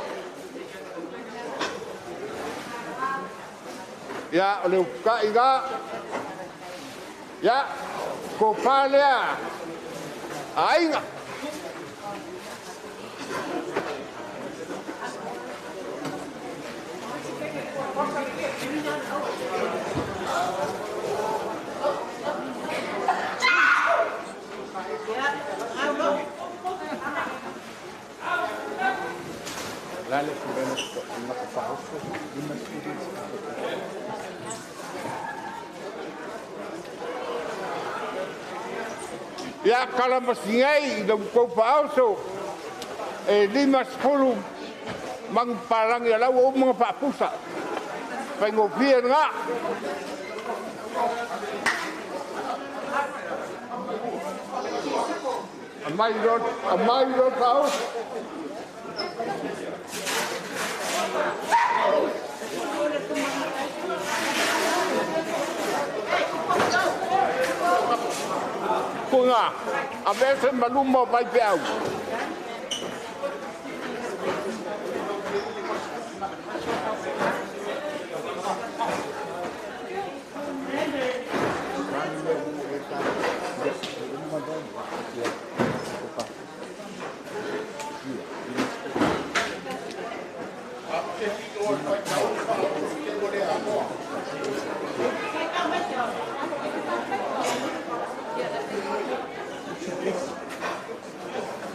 Speaker 1: Ia, o le ufukai ga. Ia, ko pā lea. Aiga. Ia kalamasigai i lau tou faaoso e 50 manupapalagi o la ua uma ona faapusa. Faigofie lena. Aumai loa le faaoso. Kuga, aveese ma luma o faifeau.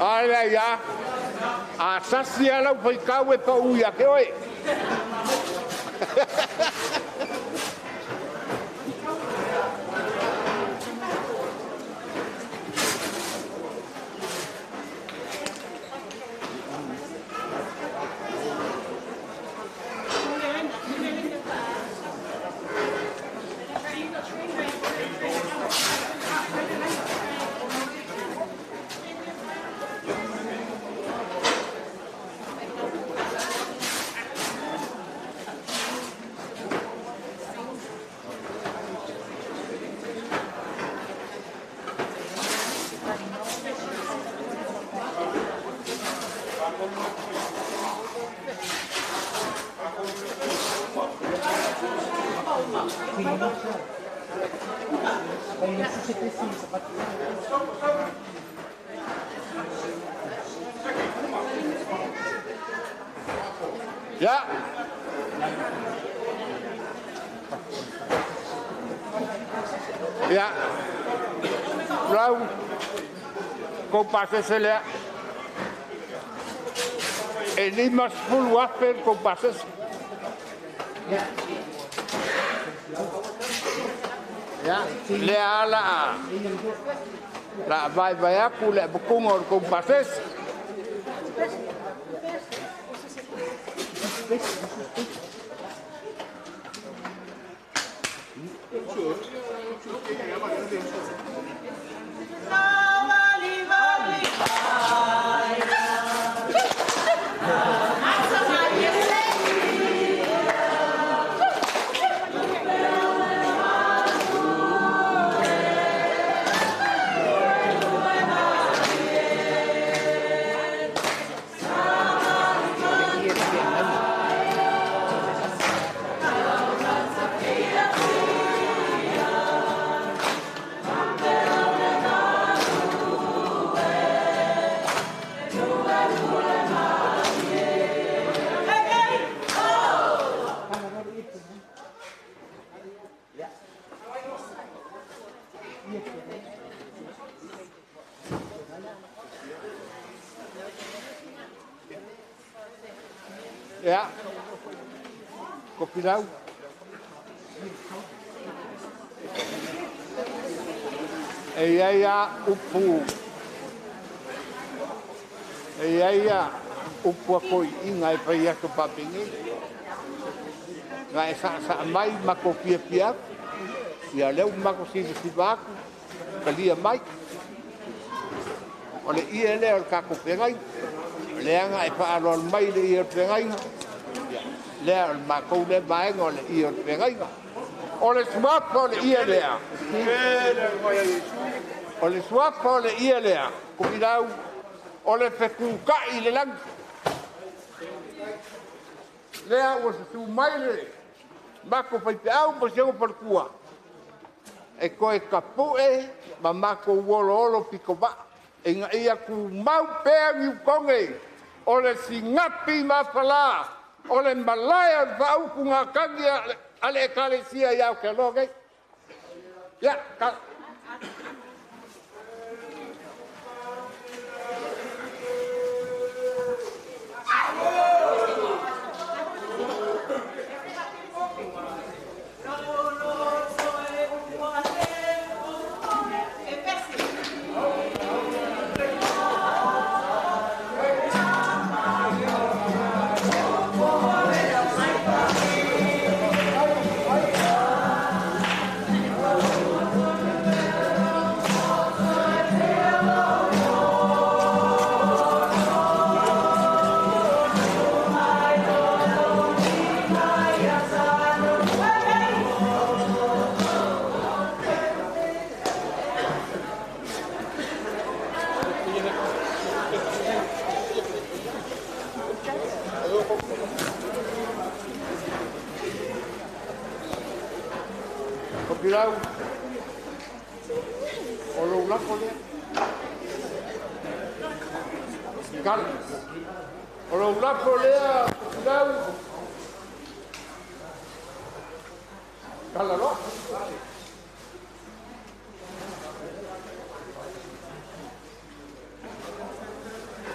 Speaker 1: Ale ia, a sasi ala faikau e pau ia ke oe. Ya. Ya. Lau ko pasese lea. E 50,000 ko pasese. Ya, le ala la vai vai aku le bukunga o ko pasese. Ya. Kopilau. E ia upu. E ia upu a koi inga e pai atu papingi. Nga e sa mai mako pia pia. Ia leu mako siva siva aku. Kalia mai. O le ia lea o le kako pengai. Leanga e whaaloal mai le ia o le pengaiga. Lea o le mākou le vaega o le ia o le pengaiga. O le suafa o le ia lea. O le suafa o le ia lea. Kupilau o le fekukai le lagi. Lea ua susu mai le mako whaipeau ma siago palekua. E koe kapue ma mako uolo olo piko waa. E nga ia ku mau pea ni ukonge. O le singapi mafala. O le malaya o le whaauku ngā kangi A le Ekalesia i Aotearoa nei. Ia, ka... Tofilau, o lou lafo lea. Kala. O lou lafo lea, Tofilau. Kala loa.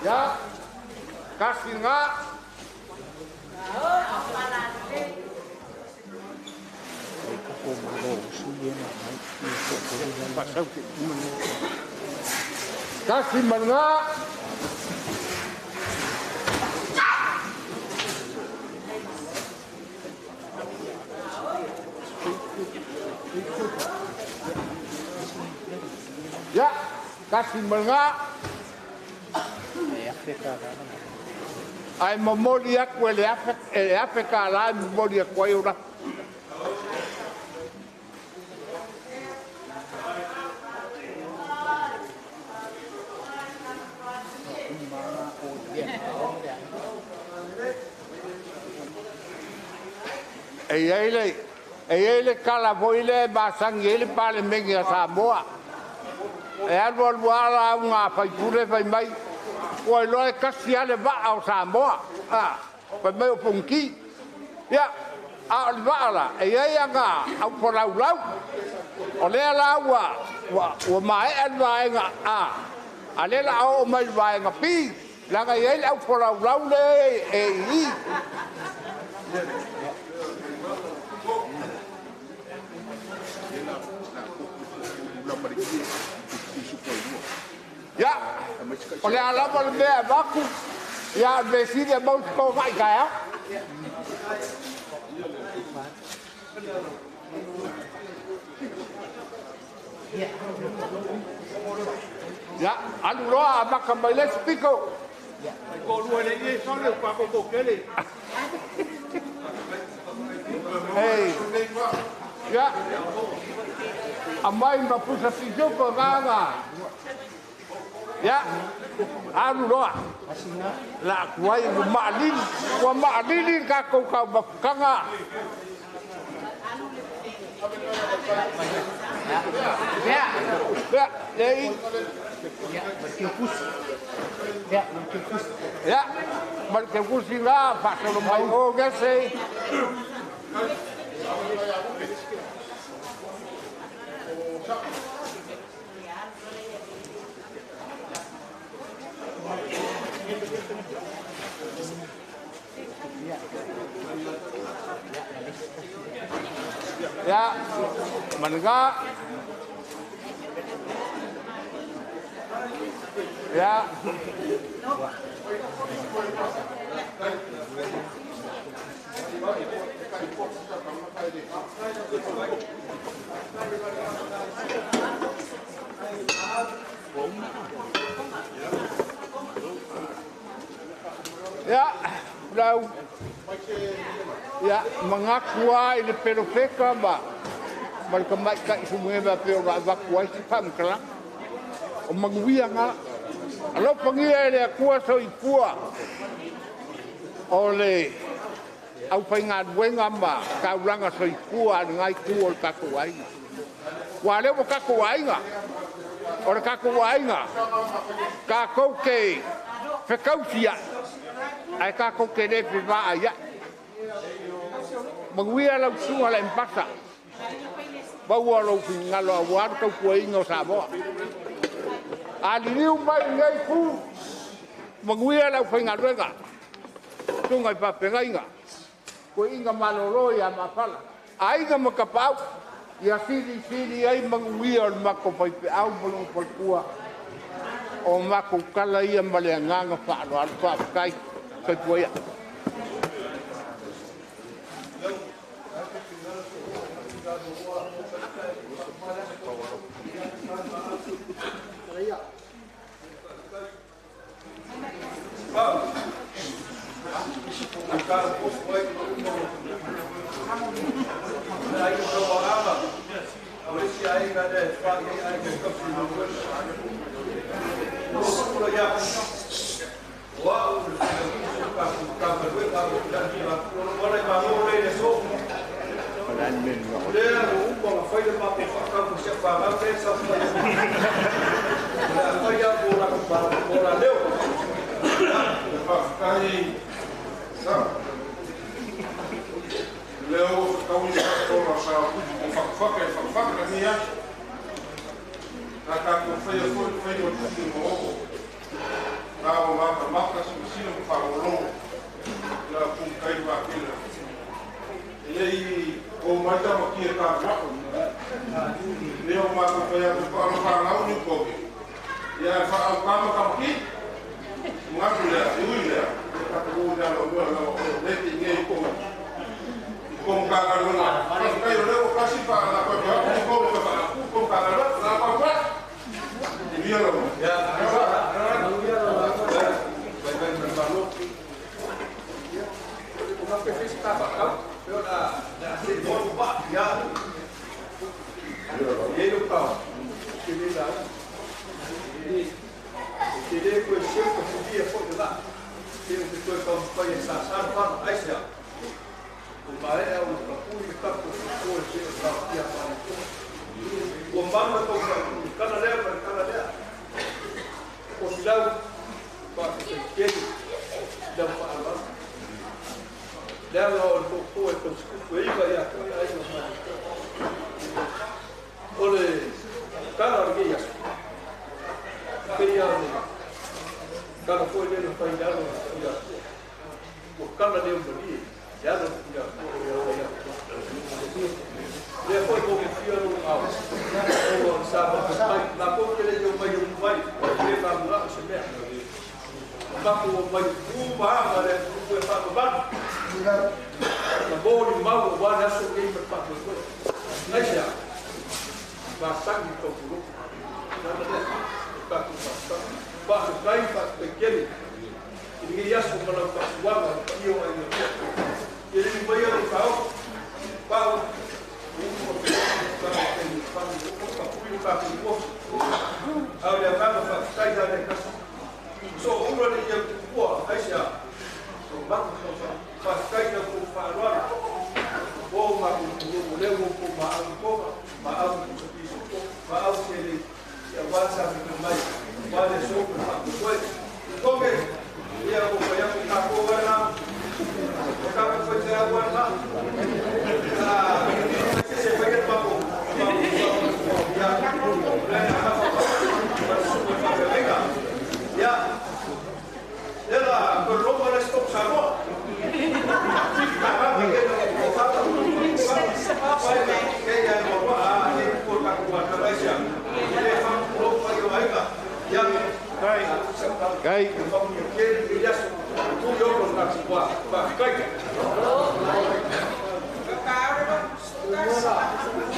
Speaker 1: Ia, kasi ngā. Kasi manga. Ya, kasi manga. Ai momoli aku e le afe ka la e momoli aku ai ora. E iai le kala foi le masangi ai le palemenge a Samoa. E alu alu ala au ngā whaipure whai mai. Ua iloa e kasi ale vaa o Samoa. Whai mai o Pongki. Ia, a o le vaa la, e iai anga au polaulau. O lea la ua maea le vaega A. A lea la o mai le vaega B. Langa iai le au polaulau le e i. Ia, o le alama le mea e vaku, ia le sili e mau te ngai kai au. Ia, alu loa a maka mai le spiko.
Speaker 3: Ai ko lua le ie sole pa ko ko kele.
Speaker 1: Hey. Ia. A mai ma pusa pisupo nganga. Ia, alu loa. La kuai ua maalili, ua maalili kākou kaumafutaga. Ia, lei. Ia, ma le teukusi ngā, whaasolo mai o gese. Ya, manga. Ya. Ya, lau. Ya, mangakua i le pelofeka ma ma le kamaitai sumueva pe o vaku ai se faamatalaga o manuia gā alofagia e le Atua soifua o le aufaigaluega ma taulaga soifua a legai tu o le tatou aiga. Ua lea ua tatou aiga o le tatou aiga tatou te fekausi ai ae tatou te lē fevaai ai. Manuia lau susuga le Mpasa. Maua lou finagalo aua le tautuaina o Samoa. A liliu mai i lenei itu, manuia le aufaigaluega, susuga i faafeagaiga, toeaina malolo ia Mafala, Aiga ma Tapaau, ia silisili ai manuia o le matou faifeau ma lona faletua. O matou tala ia ma le agaga faaaloalo. Faafetai. Soifua ia.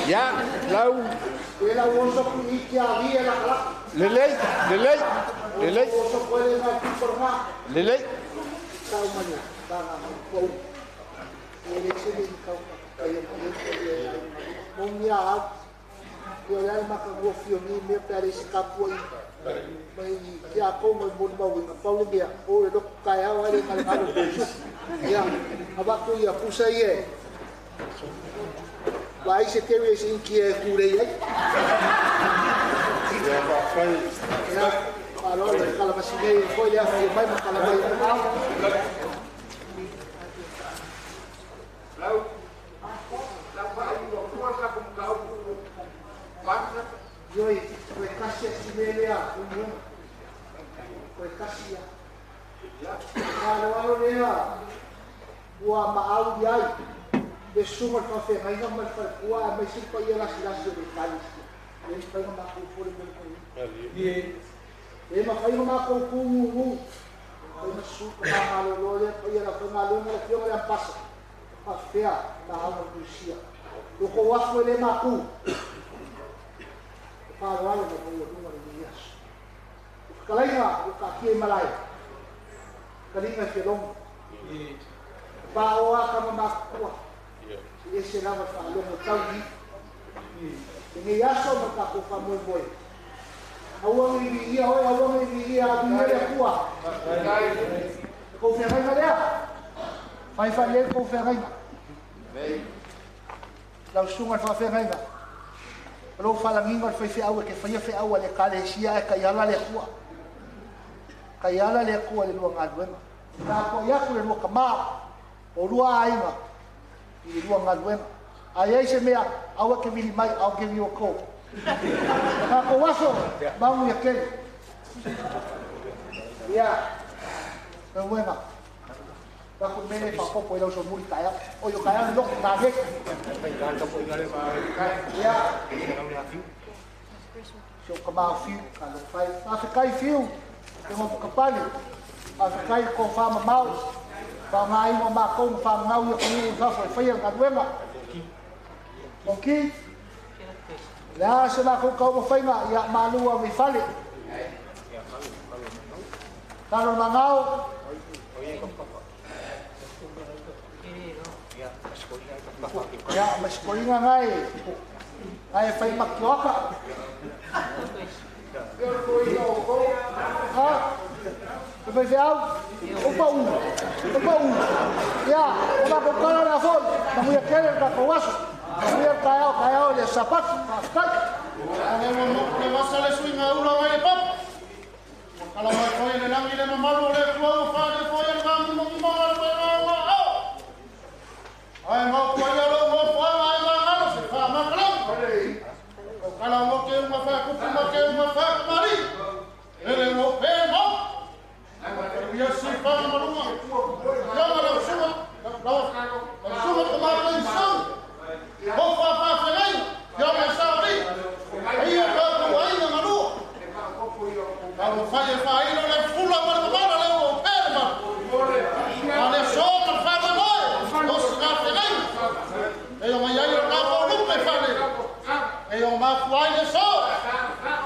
Speaker 1: Ya, lau. Lelei, lelei, lelei. Lelei.
Speaker 13: Vai se te ese inki e kure ai.
Speaker 10: Ia ba fai.
Speaker 13: Ia alo le kala masine foi le afi mai kala mai.
Speaker 3: Lau.
Speaker 13: Fa'aloalo lea ua ma'au i ai le susuga le fa'afeagaiga ma le falekua aemaise le paia lasilasi o le ekalesia. E mafai ona matou fole mai e mafai ona matou tugugū faina susu ka lea paia la faigaluega le afioga le ampasa fa'afefea maau ma Lusia lo kou afu e lē makū o fa'aloalo ma maualuga lenei aso. O fetalaiga ua ka'atia i malae kaliga e fialogo pa'o aka ma makutua se ese lava le fa'alogo tau i lenei aso ma tatou fa'amoemoe. Aua ngai viia oe, aua ngai viia aviia le Atua. E kou feagaiga lea. Fai fa'alelei kou feagaiga. Lau susuga le fa'afeagaiga. O lou fa'alagiga o le faifeau e ke faia feau a le ekalesia ae kaiala le Atua. Kaiala le Atua i le lua galuega. Tapuai atu le lua kamā o lua aiga i le lua galuega. A iai se mea, aua ke vili mai, I'll give you a call. Tatou aso, maunu ia kele. Ia, galuega. Takou mele fa'apopo i lau solomuli taeao. O i o taeao le loto nāgeki. Ia, si o kamā o fiu, kalofai. Fa'afetai fiu, e gofakapale. Fa'afetai le tofā mamao. Fa'aogāina o matou ma fa'agagau ia atunuu i fafo e faia le galuega. Koki, le a se matou taumafaiga ia malu ave i fale. Talo magao. Ia, ma sikoiga gae gae fai makioaka. Ha? E fai feau? O pa'u. O pa'u. Ia, o matou tala le afoi. Manuia tele le tatou aso. Manuia le taeao, taeao le Sapati. Fa'afetai.
Speaker 10: Le vasa le suiga ula mai le papa. Ua kala mai foi le lagi le mamalu o le Atua ua fa'ale foi e le vagimogimoga le faigaga ao. Ae maupua ia lou nofoaga ae magalo se fa'amakalauga. O kala mo ke uma fa'akupu ma ke uma fa'akamali. Ele mo pe mo. Ia si fa'amaluga. Ioga lau suga, lau suga ka matou sau. O fa'afafegai, ioga saoli. Ia ka aiga galua. Taumafai e fa'ailo le fula ma le mamala le ua o pe le malu. A le aso ma le fa'amoemoe, o sigafegai. E o mai ai o tatou lupe fale. E o mafua ai le aso.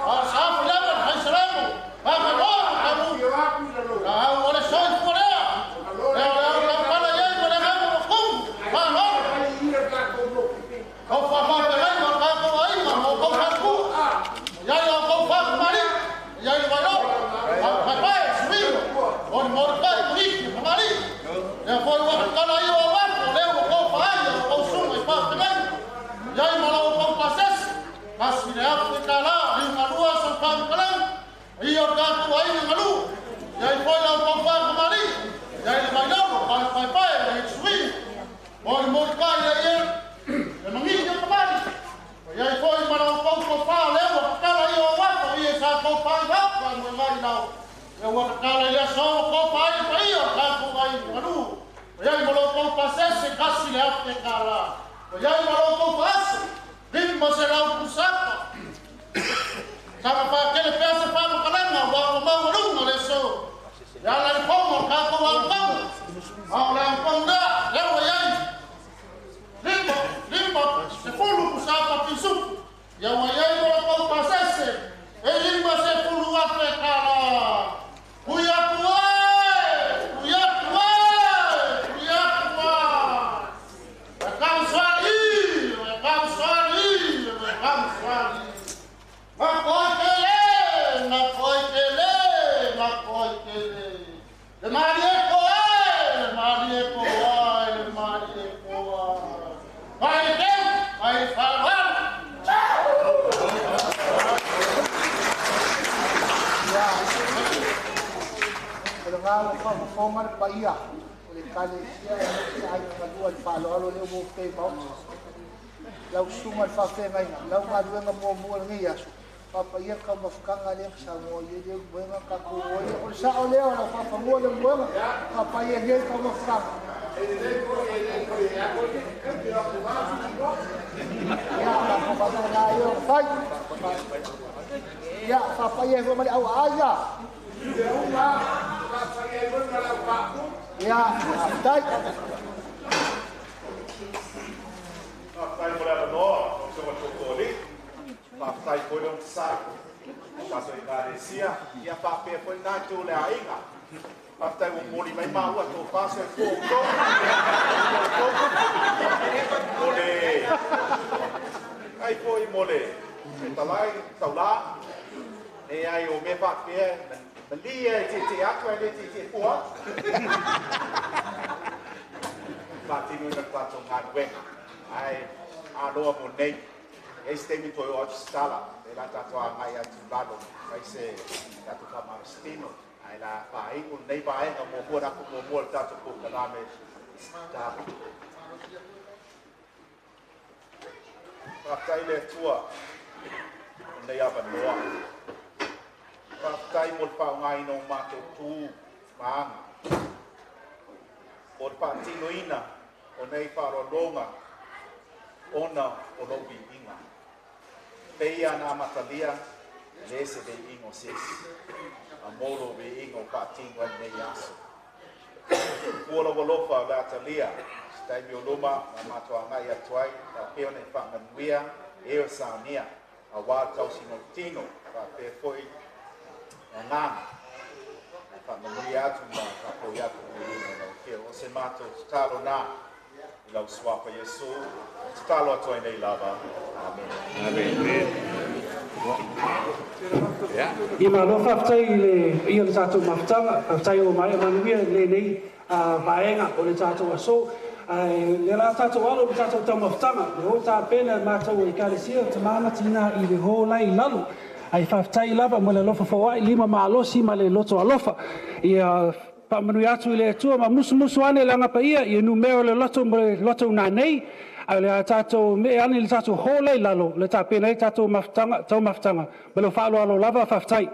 Speaker 10: A sa filava le faisalamo. Fa'amoemoe ma talu. La au o le soifua lea. E o le au taupala i ai ma le agaga o kumu. Fa'aloalo. Kau fa'afafegai ma tatou aiga ma o kou falekua. Iai o kou fa'akamali. Iai le vailo. Paepae, suiga. O le molikai, muliki, kamali. Lea foi ua kakala ia o afu, lea ua kou fa'ai, o kou suga i fa'afegai. Iai ma lau kou pasese. Kasi le afu i kalā, liugalua sa fa'amakalau. Ia o tatou aiga galu. Iai foi lau kou fa'akamali. Iai le vailolo, paepae, le suiga. O le molikai le ia, le magigi o kamali. Iai foi ma lau kou tofā, lea ua kakala ia o afu, ia sa kou fa'ai fa'amoe mai lau. Lea ua kakala i le aso ua kou fa'ai le paia o tatou aiga galu. Iai ma lou kou pasese kasi le afu e kalā. Iai ma lou kou fa'aso, 500 pusapa. Sama fa'akele pea se fa'amakalaga ua ua maualuga le aso. E ala i poga o tatou aopaga. A o le aopaga lea, lea ua iai. 50 pusapa pisupu. Ia ua iai ma lou kou pasese, e 50,000 tala. Ui atu e, ui atu e, ui atu a. E kamusali, e kamusali, e kamusali. Makoi kele, makoi kele, makoi kele. Le malie ko e, le malie ko a, le malie ko a. Vai teu, vai falar.
Speaker 13: Ia, o le galo fa'afofoga le paia o le ekalesia aemaise aiga galua i le fa'aloalo lea ua opē maota. Lau susuga le fa'afeagaiga, lau galuega muamua lenei aso. Faapaia le taumafataga lea ma saunoa i ai le Ulumoega tatou o ai. O le sao lea o lau faafanua le Ulumoega. Faapaia nei le taumafataga. Ia, tatou faapena ia ona fai. Ia, faapaia ai foi ma le auaai ia. Ia, faafetai.
Speaker 15: Faafetai mo le avanoa, lau Afioga i le Tootooalii. Faafetai foi le onosai tatou Ekalesia, ia faapea foi lena itu o le aiga. Faafetai ua momoli mai maua tofa soifua o outou. Mo le ai foi mo le fetalai taulā, leai o mea faapea malie e tietie atu ae le tietie fua atu. Faatinoina le tatou galuega ae aloa mo nei. E i ai se taimi toe oo atu se tala, lea o le a tatou agai atu i lalo fai se tatou faamalositino, ae o le a faaiu lenei vaega muamua, le ato muamua o le tatou polokalame i se tatalo. Faafetai i le Atua mo lenei avanoa. Faafetai mo le faaaogaina o matou tu ma aga mo le faatinoina o nei faaaloaloga ona o lou viiga. Pei lava na amatalia, e le se viiga o se isi, a mo lou viiga o faatino ai lenei aso. Ua lou alofa o le a talia se taimi o luma na matou agai atu ai, faapea ona e faamanuia e o saunia aua le tausiga o le tino, faapea foi le agaga e faamanuia atu ma faafoi atu le viiga i lau Afioga. O se matou tatalo na i lau suafa Iesu, tatalo atu ai nei lava. Amene.
Speaker 6: Amene.
Speaker 4: Ia malo faafetai i le paia o le tatou mafutaga, faafetai ua maea manuia lenei vaega o le tatou aso. Ae lea la tatou alo i le tatou taumafataga, lea ua tapena e matou Ekalesia o Tama ma Tina i le ho lai i lalo. Ae faafetai lava mo le alofa foai, lima malosi ma le loto alofa. Ia faamanuia atu i le Atua ma musumusu ane le Agapaia ia numera o le loto mo le loto unanei, ae o le a tatou me'e ane i le tatou ho lai i lalo le tapena ai tatou mafutaga, taumafataga. Ma le faaaloalo lava, faafetai.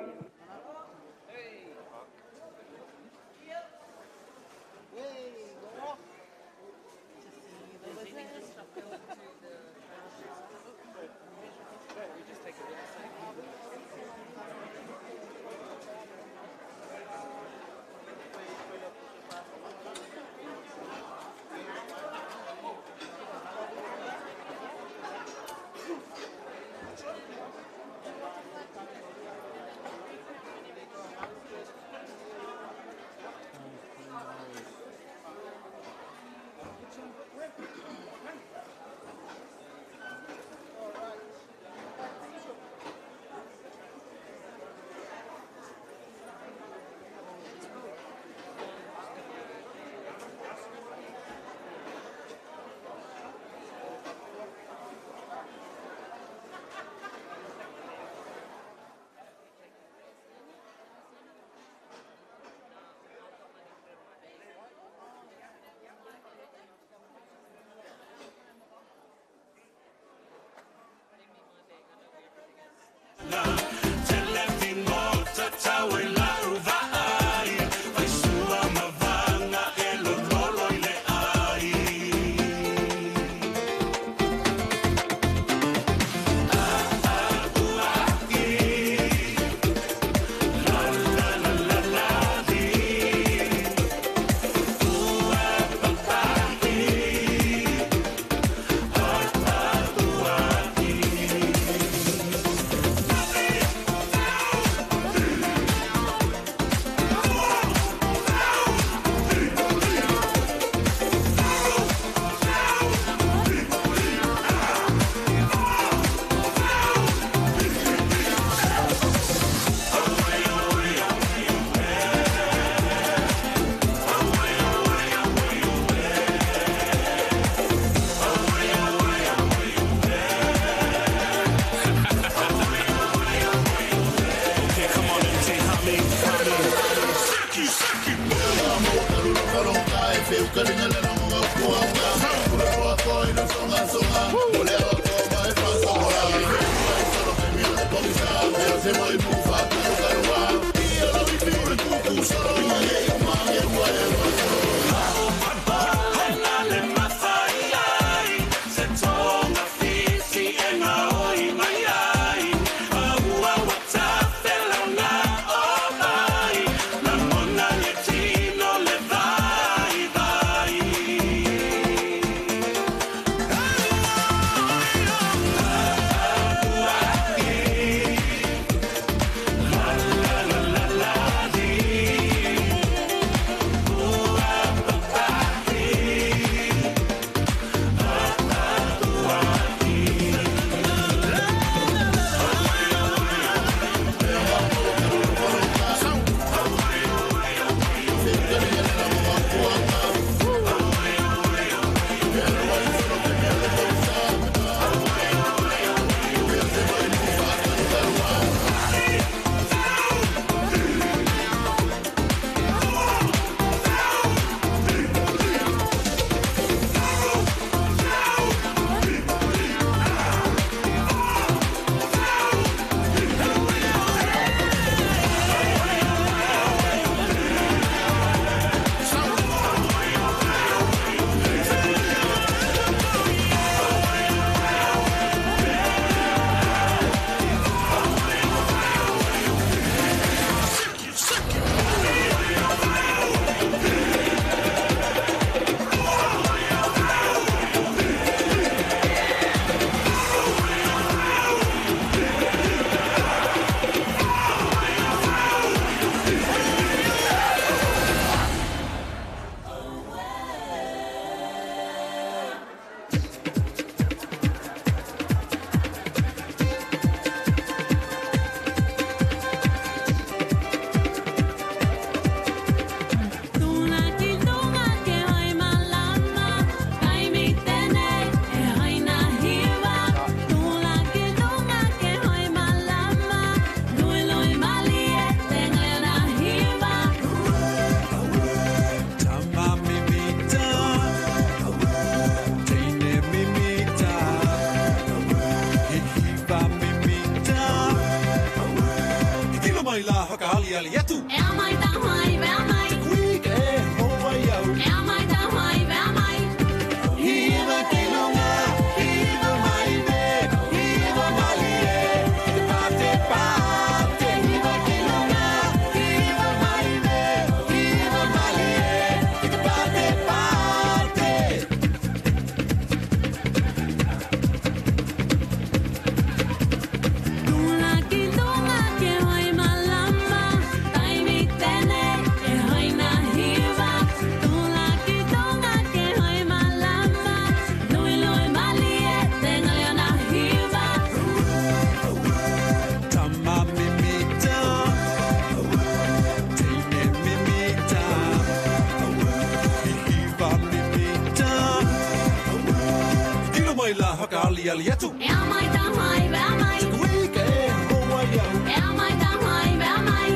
Speaker 18: aliali atu.
Speaker 19: E amai tamai ve amai.
Speaker 18: Tuika e hoa iau.
Speaker 19: E amai tamai ve amai.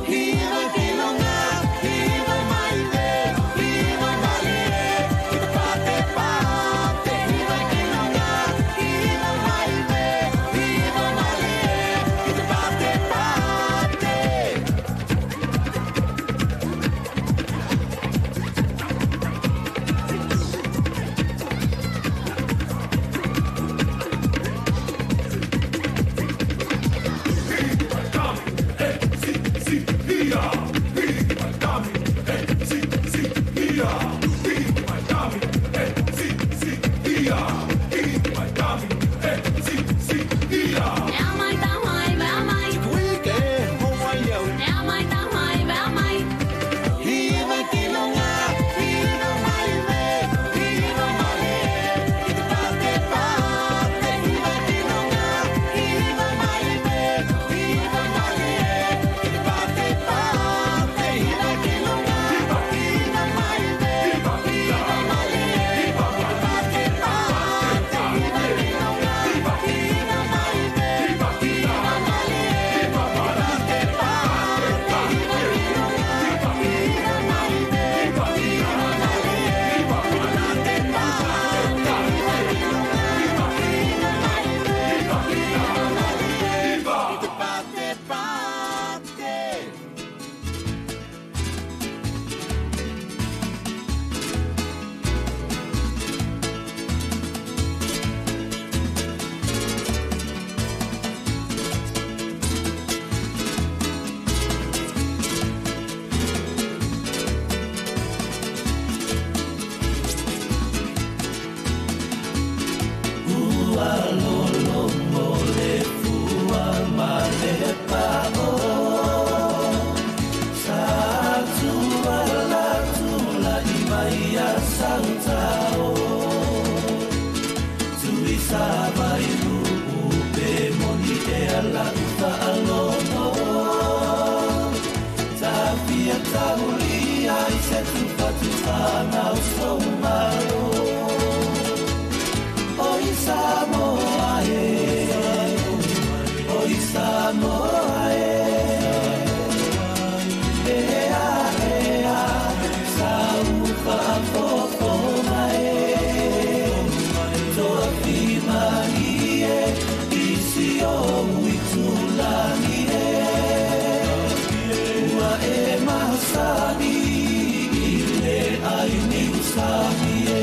Speaker 18: Hiva kilonga, hiva mai ve, hiva mai e, ki te pate pate. Hiva kilonga, hiva mai ve, hiva mai e, ki te pate pate.
Speaker 19: E amai tamai ve amai.
Speaker 18: Tuika e hoa iau.
Speaker 19: E amai tamai ve amai.
Speaker 18: Hiva kilonga, hiva mai ve, hiva mai e, ki te pate pate. Hiva kilonga, hiva mai ve, hiva mai e, ki te pate pate. Hiva kilonga, hiva mai ve, hiva mai e, ki te pate pate. Hiva kilonga, hiva mai ve, hiva mai e, ki te pate pate. Hiva kilonga, hiva mai ve, hiva mai e, ki te pate pate. Hiva kilonga, hiva mai ve, hiva mai e, ki te pate pate. Ua lolo mo le fua ma le pa'o. Sa tua la tula i mai a sautao. Tui sa vai luu pe moni e ala ufa alono. Tafia taulia i se tufatufa ngau soumalo. O i Samoa e, o i Samoa e, ea ea, saufa fofo mai e, toa fimani e, isi o uitulani e, ua e masani, i le ai ni usami e.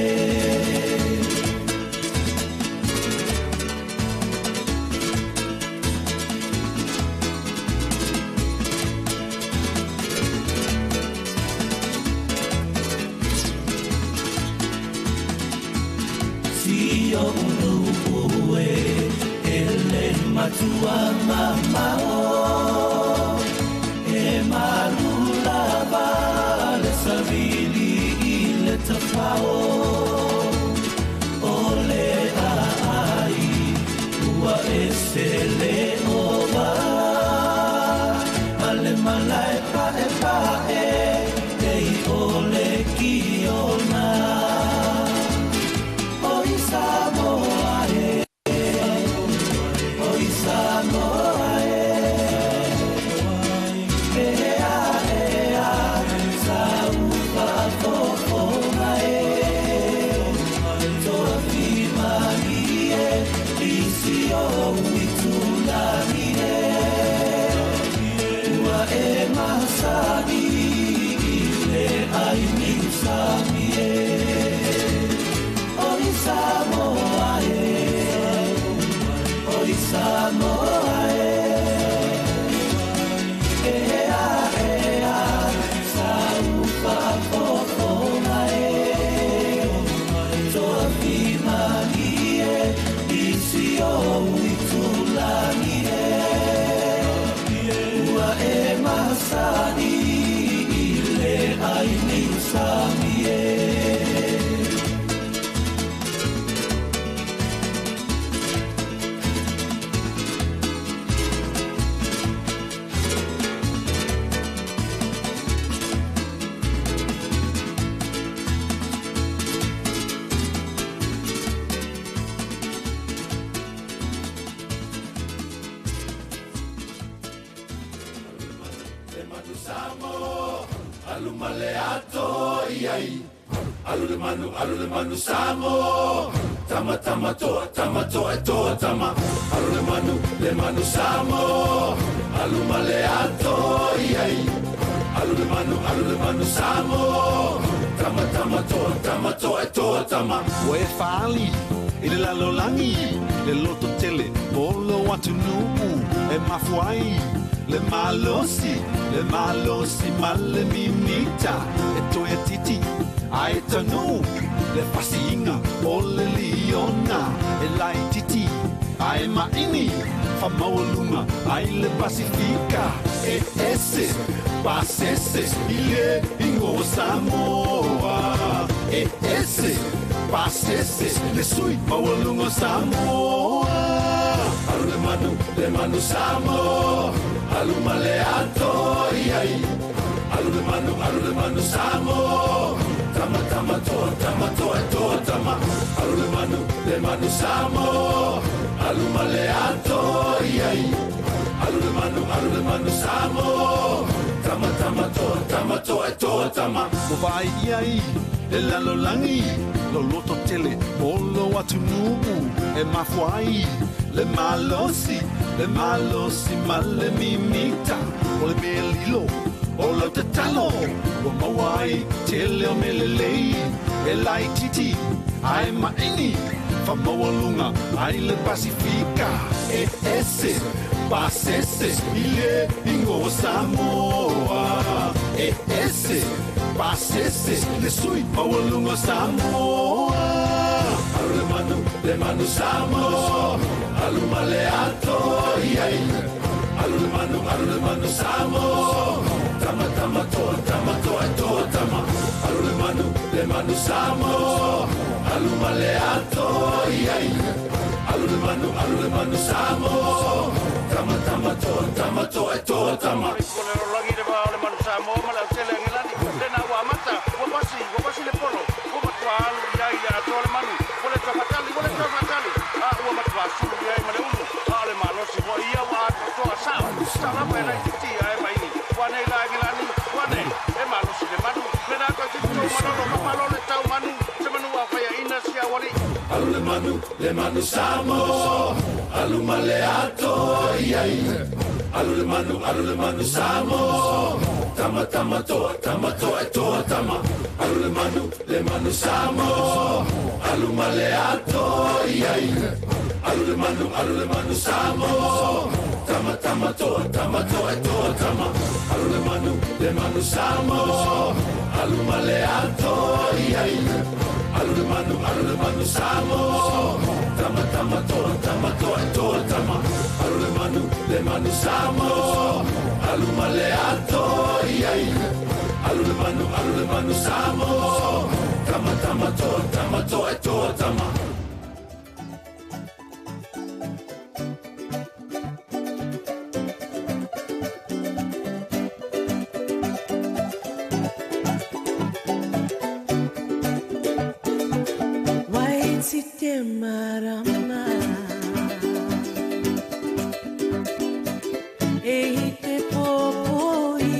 Speaker 18: Si o ulu ue, ele matua mamao. E malu lava le savili i le tafao. O le ai, ua e se le ova. Ma le malae pa e pa e, te i o le ki ona. O i Samoa e, o i Samoa e, ea ea, saufa fofoga e, toa fimani e, isi o uitulani e, ua e masani, i le ai ni usami e. O i Samoa e, o i Samoa e, ea ea, saufa fofoga e, toa fimani e, isi o uitulani e, ua e masani, i le ai ni usami e. Alu ma le ato iai. Alu le manu, alu le manu Samoa. Tama tama toa, tama toa e toa tama. Alu le manu Samoa. Alu ma le ato iai. Alu le manu Samoa. Tama tama toa, tama toa e toa tama.
Speaker 20: Ua e faali i le lalolagi le loto tele polo atunuu e mafu ai le malosi le malosi ma le mimita e toe titi ae tanuu le fasiiga o le liona e laititi ae maʻini famaualuga ai le Pasifika e ese pasese i le igoa Samoa e ese pasese le sui maualuga o Samoa.
Speaker 18: Alu le manu Samoa. Alu ma le ato iai. Alu le manu Samoa. Tama tama toa, tama toa e toa tama. Alu le manu Samoa. Alu ma le ato iai. Alu le manu Samoa. Tama tama toa, tama toa e toa tama.
Speaker 20: Ua vaai ai le lalolagi loloto tele polo atunuu e mafu ai le malosi ma le mimita o le mea lilo o lau tatalo ua maua ai tele o melelei e laititi ae maʻini famaualuga ai le Pasifika e ese pasese i le igoa Samoa e ese pasese le sui maualuga o Samoa.
Speaker 18: Alu le manu Samoa. Alu ma le ato iai. Alu le manu Samoa. Tama tama toa, tama toa e toa tama. Alu le manu Samoa. Alu ma le ato iai. Alu le manu Samoa. Tama tama toa, tama toa e toa tama. Alu le manu Samoa. Alu ma le ato iai. Alu le manu Samoa. Tama tama toa, tama toa e toa tama. Alu le manu Samoa. Alu ma le ato iai. Alu le manu Samoa. Tama tama toa, tama toa e toa tama. Alu le manu Samoa. Alu ma le ato iai. Alu le manu Samoa. Tama tama toa, tama toa e toa tama. Alu le manu Samoa. Alu ma le ato iai. Alu le manu Samoa. Tama tama toa, tama toa e toa tama.
Speaker 21: Te marama e i te popoi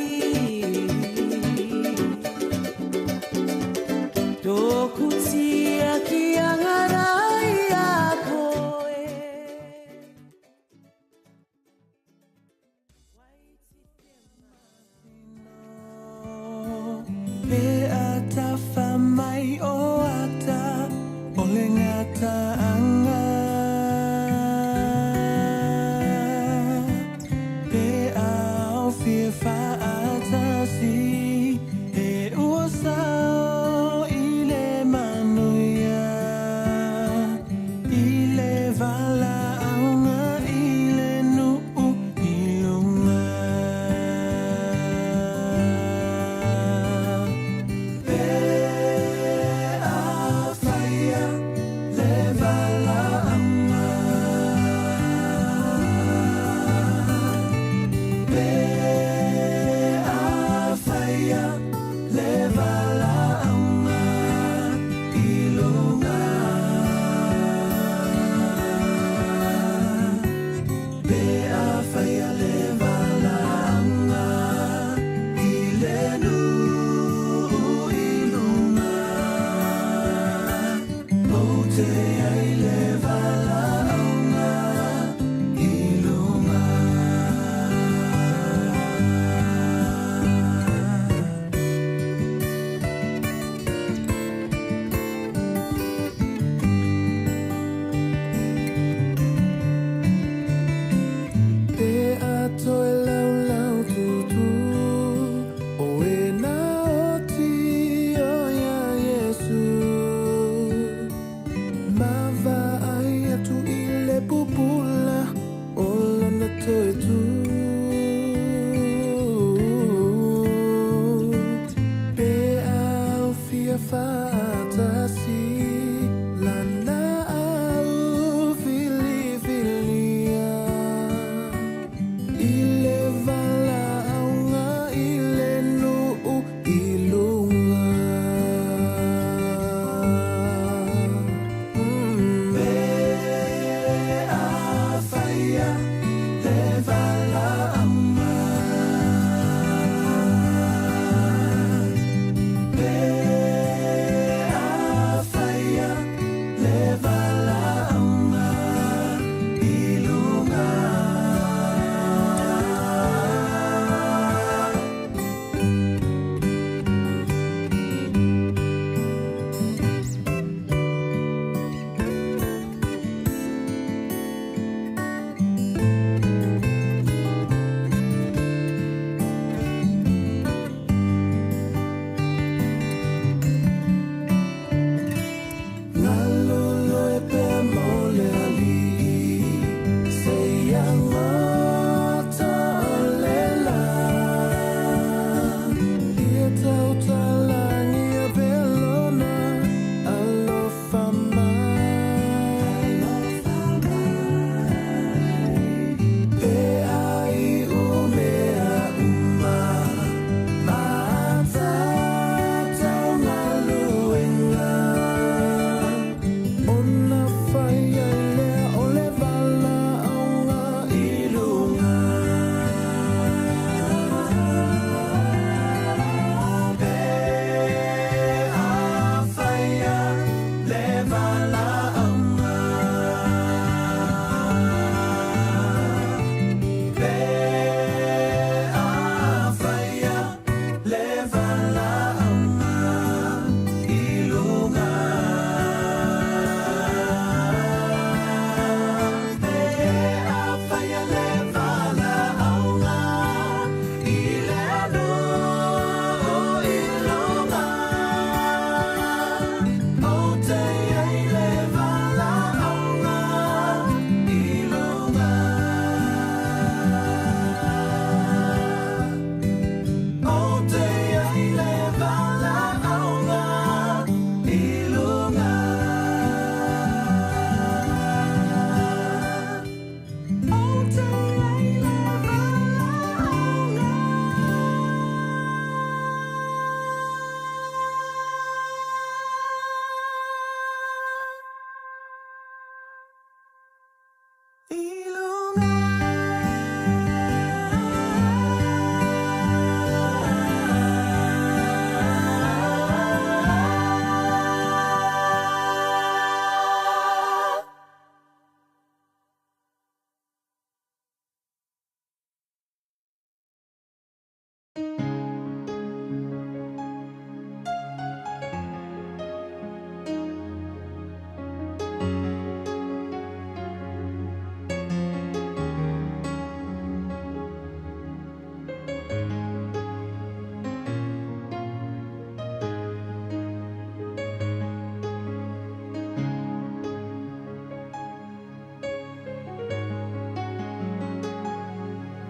Speaker 21: tōku tia ki angarai a koe.
Speaker 22: Pe atafa mai o ata o le ngata anga pe au fia faatasi e ua sao i le manuia i le valaauga i le nuu i luga pe a faia le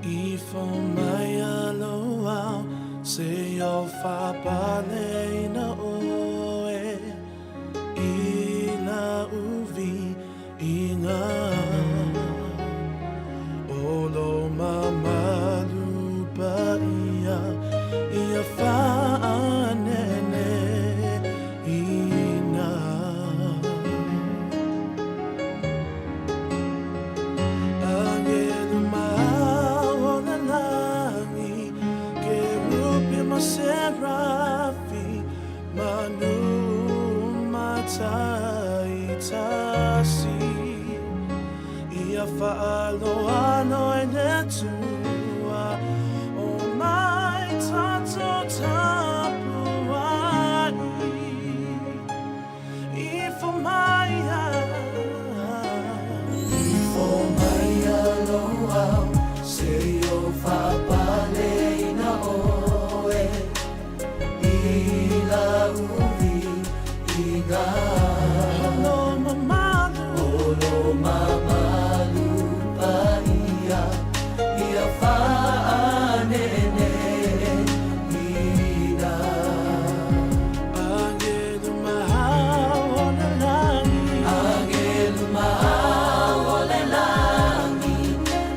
Speaker 22: Ifo mai alo au se o whapale na oe i la uvi i ngā o lo mamalu pa ia ia whaanene ina. Angelu maola langi, kerubi ma serafi, manu matai tasi. Ia whaaloalo e le tua, o mai tato tapu ai. Ifo mai
Speaker 21: Ifo mai alo au, se o whapale ina oe, i la uvi i ngā.
Speaker 22: Olo mamalu,
Speaker 21: olo mamalu pa ia, ia whaanene ina.
Speaker 22: Angelu mahau o le langi,
Speaker 21: angelu mahau o le langi,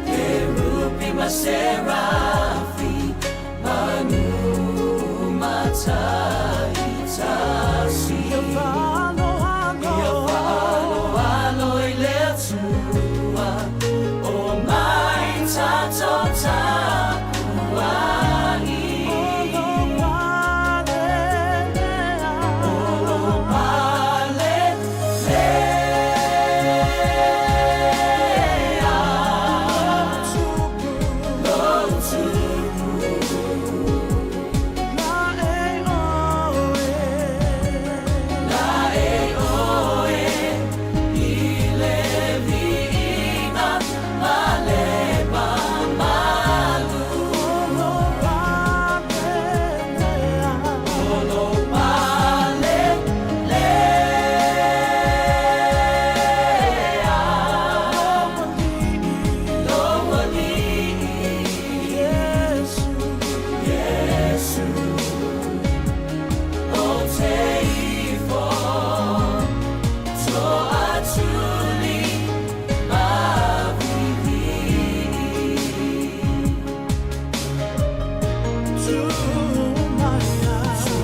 Speaker 21: kerubi ma serafi, manu matai tasi.
Speaker 22: Ia whaaloalo,
Speaker 21: ia whaaloalo i le Atua, o mai tato tapu ai.
Speaker 22: Olo pale lea,
Speaker 21: olo pale lea. Lo tupu,
Speaker 22: la e oe,
Speaker 21: la e oe, i le viiga ma le mamalu.
Speaker 22: Olo pale lea,
Speaker 21: olo pale lea. Lo alii,
Speaker 22: Iesu,
Speaker 21: Iesu, o te ifo, to atuli ma vivi.
Speaker 22: Tu mai
Speaker 21: Tu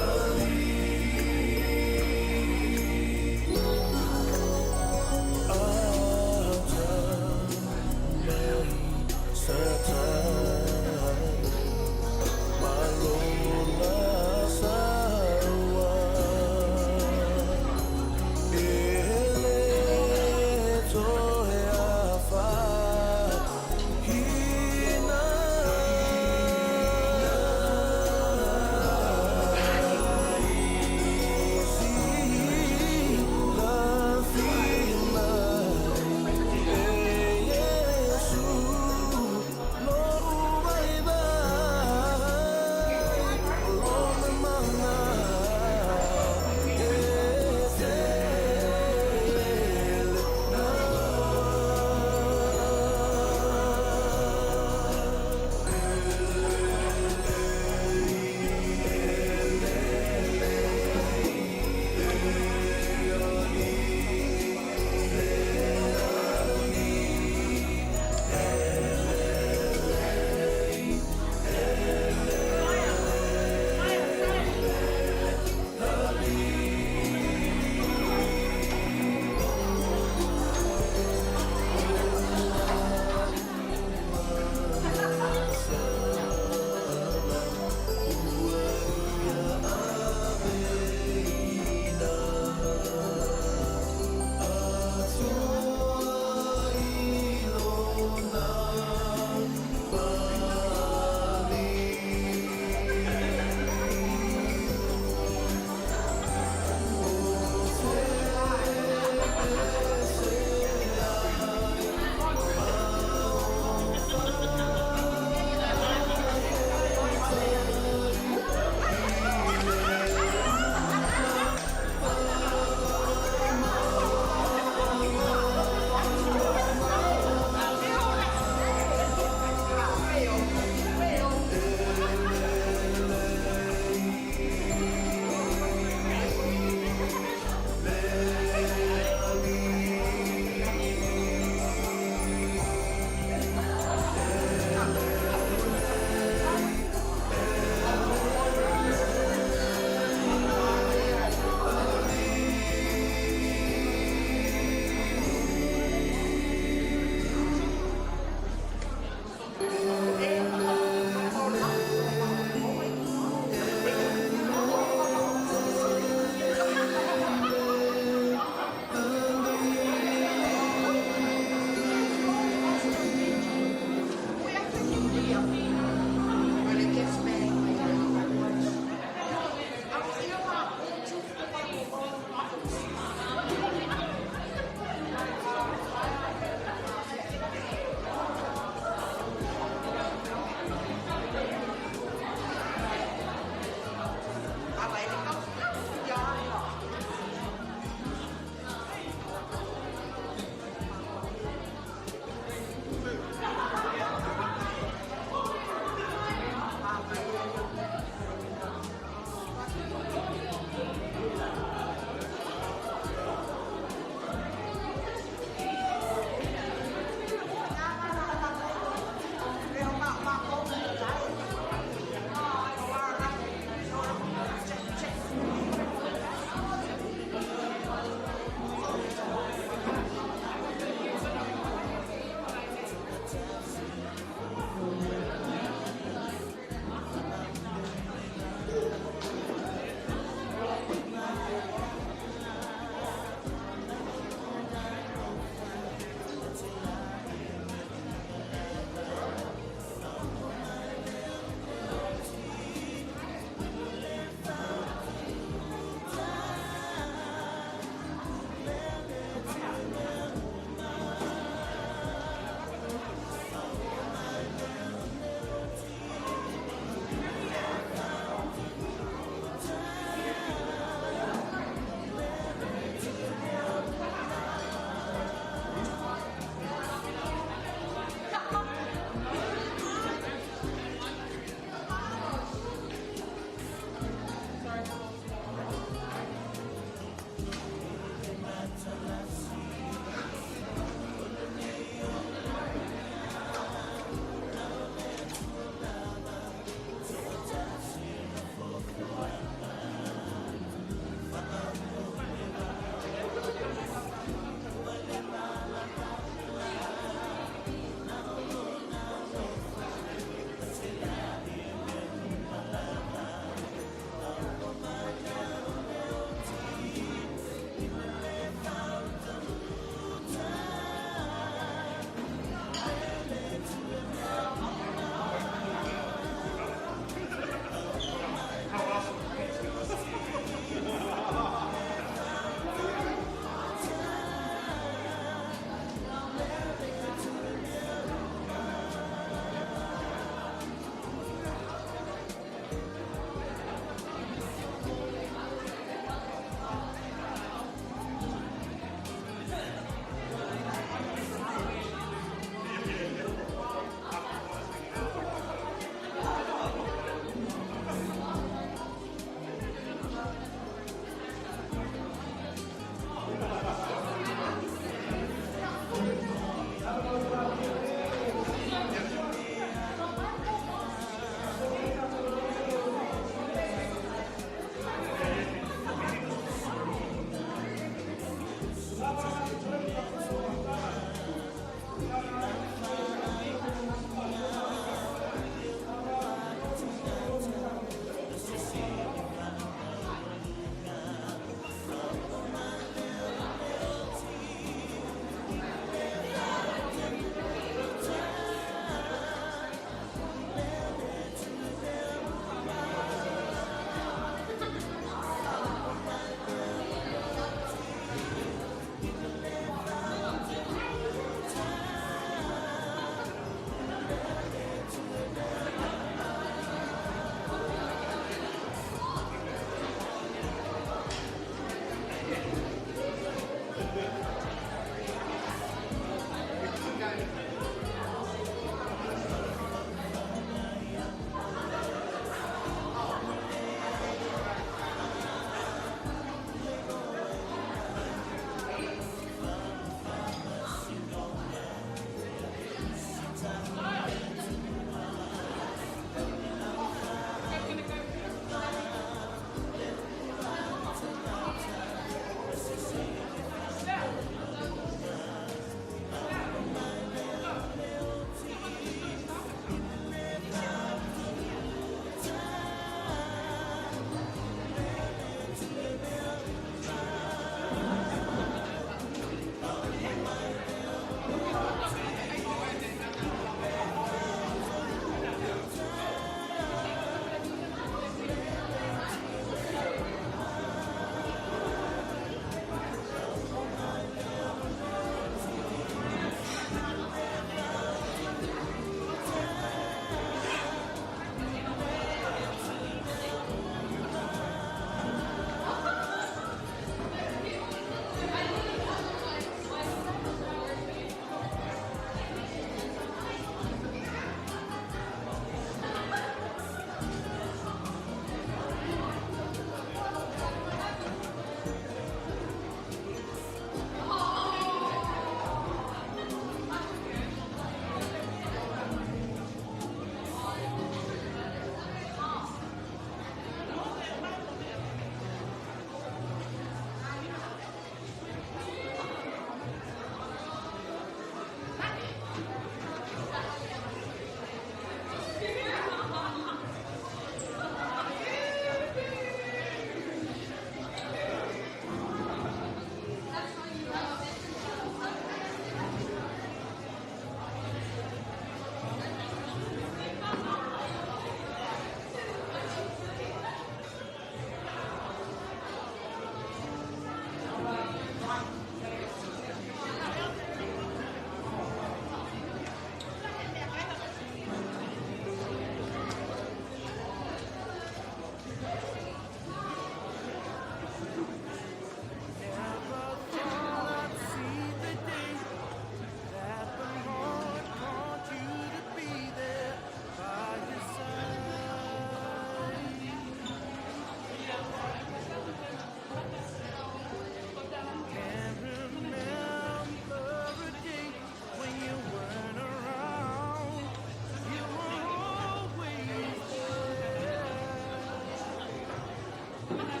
Speaker 22: Time.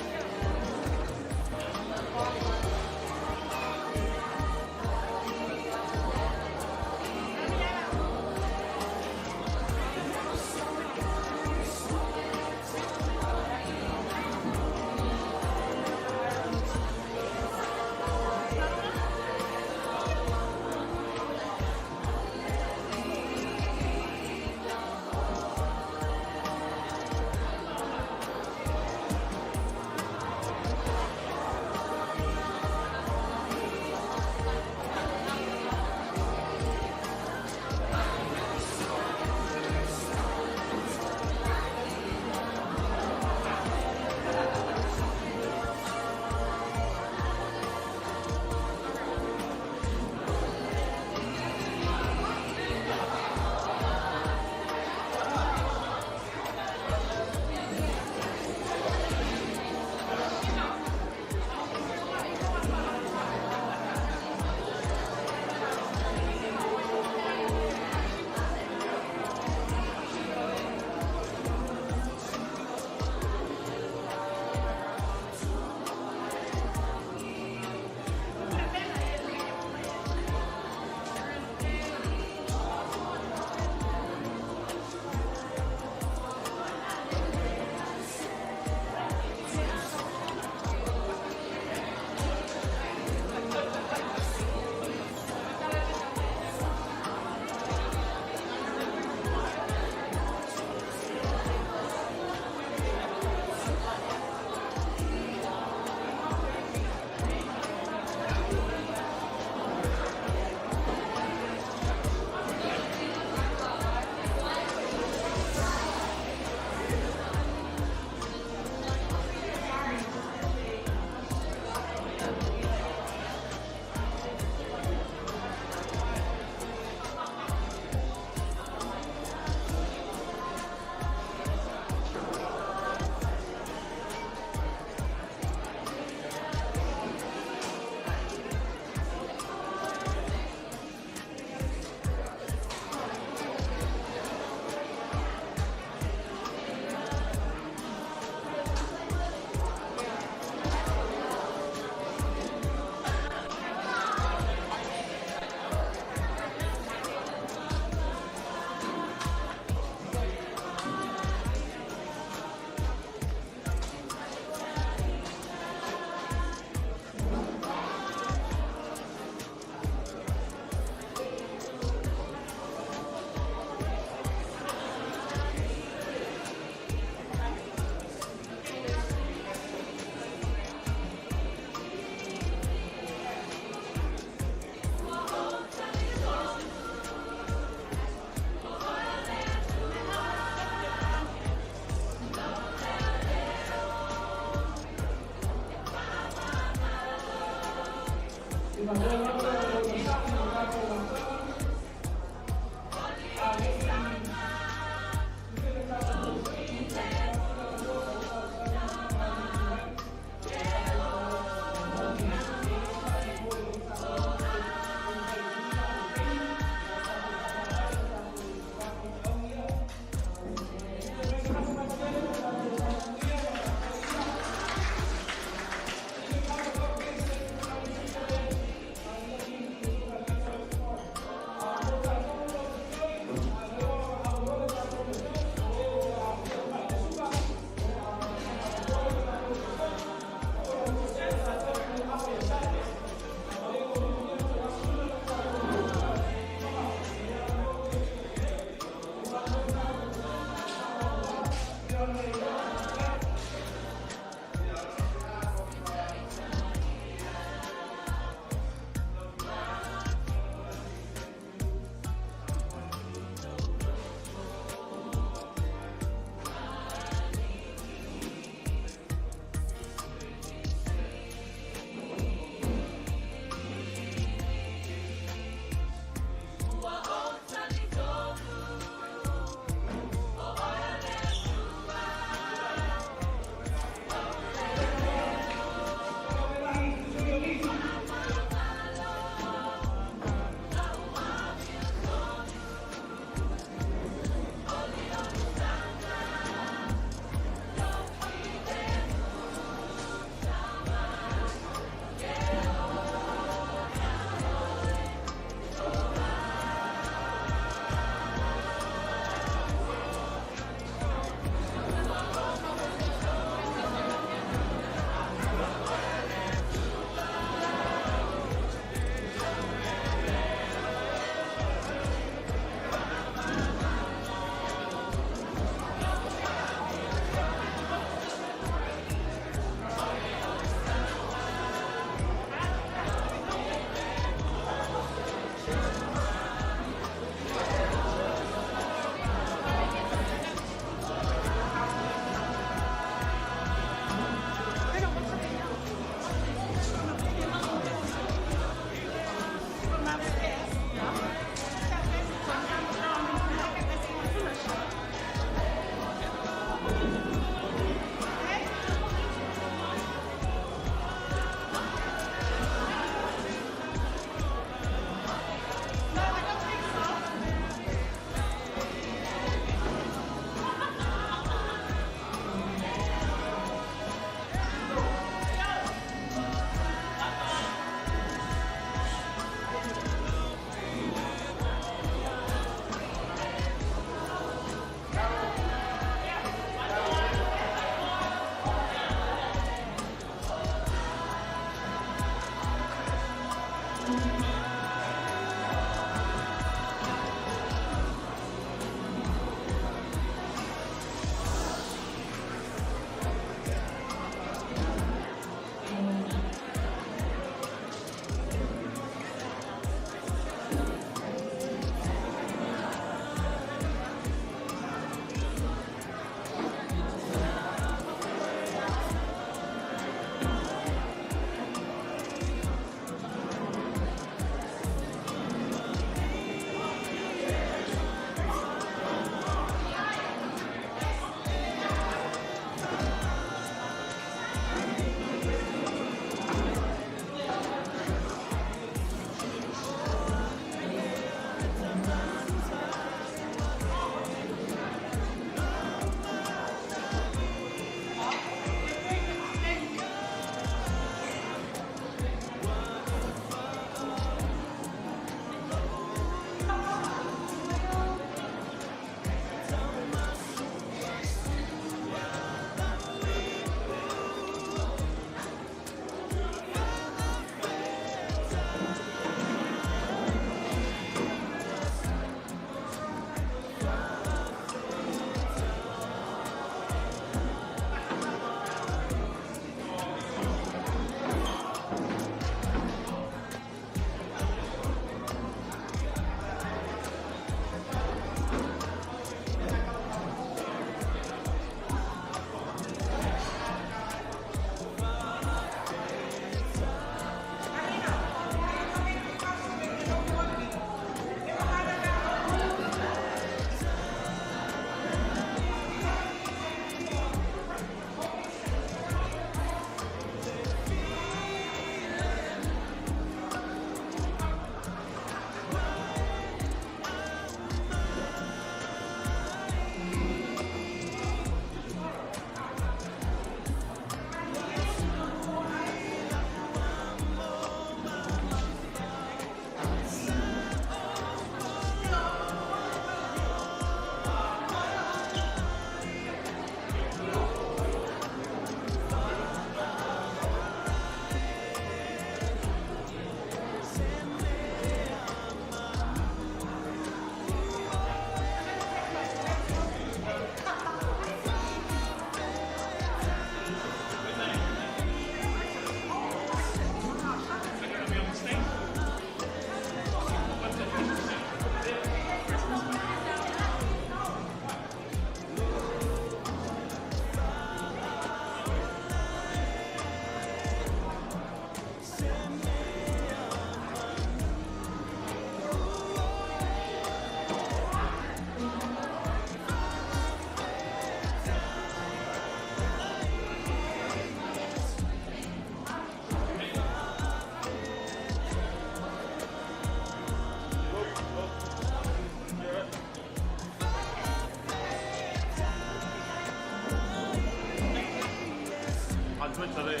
Speaker 7: Fetalai.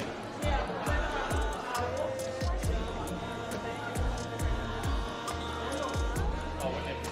Speaker 22: Oh,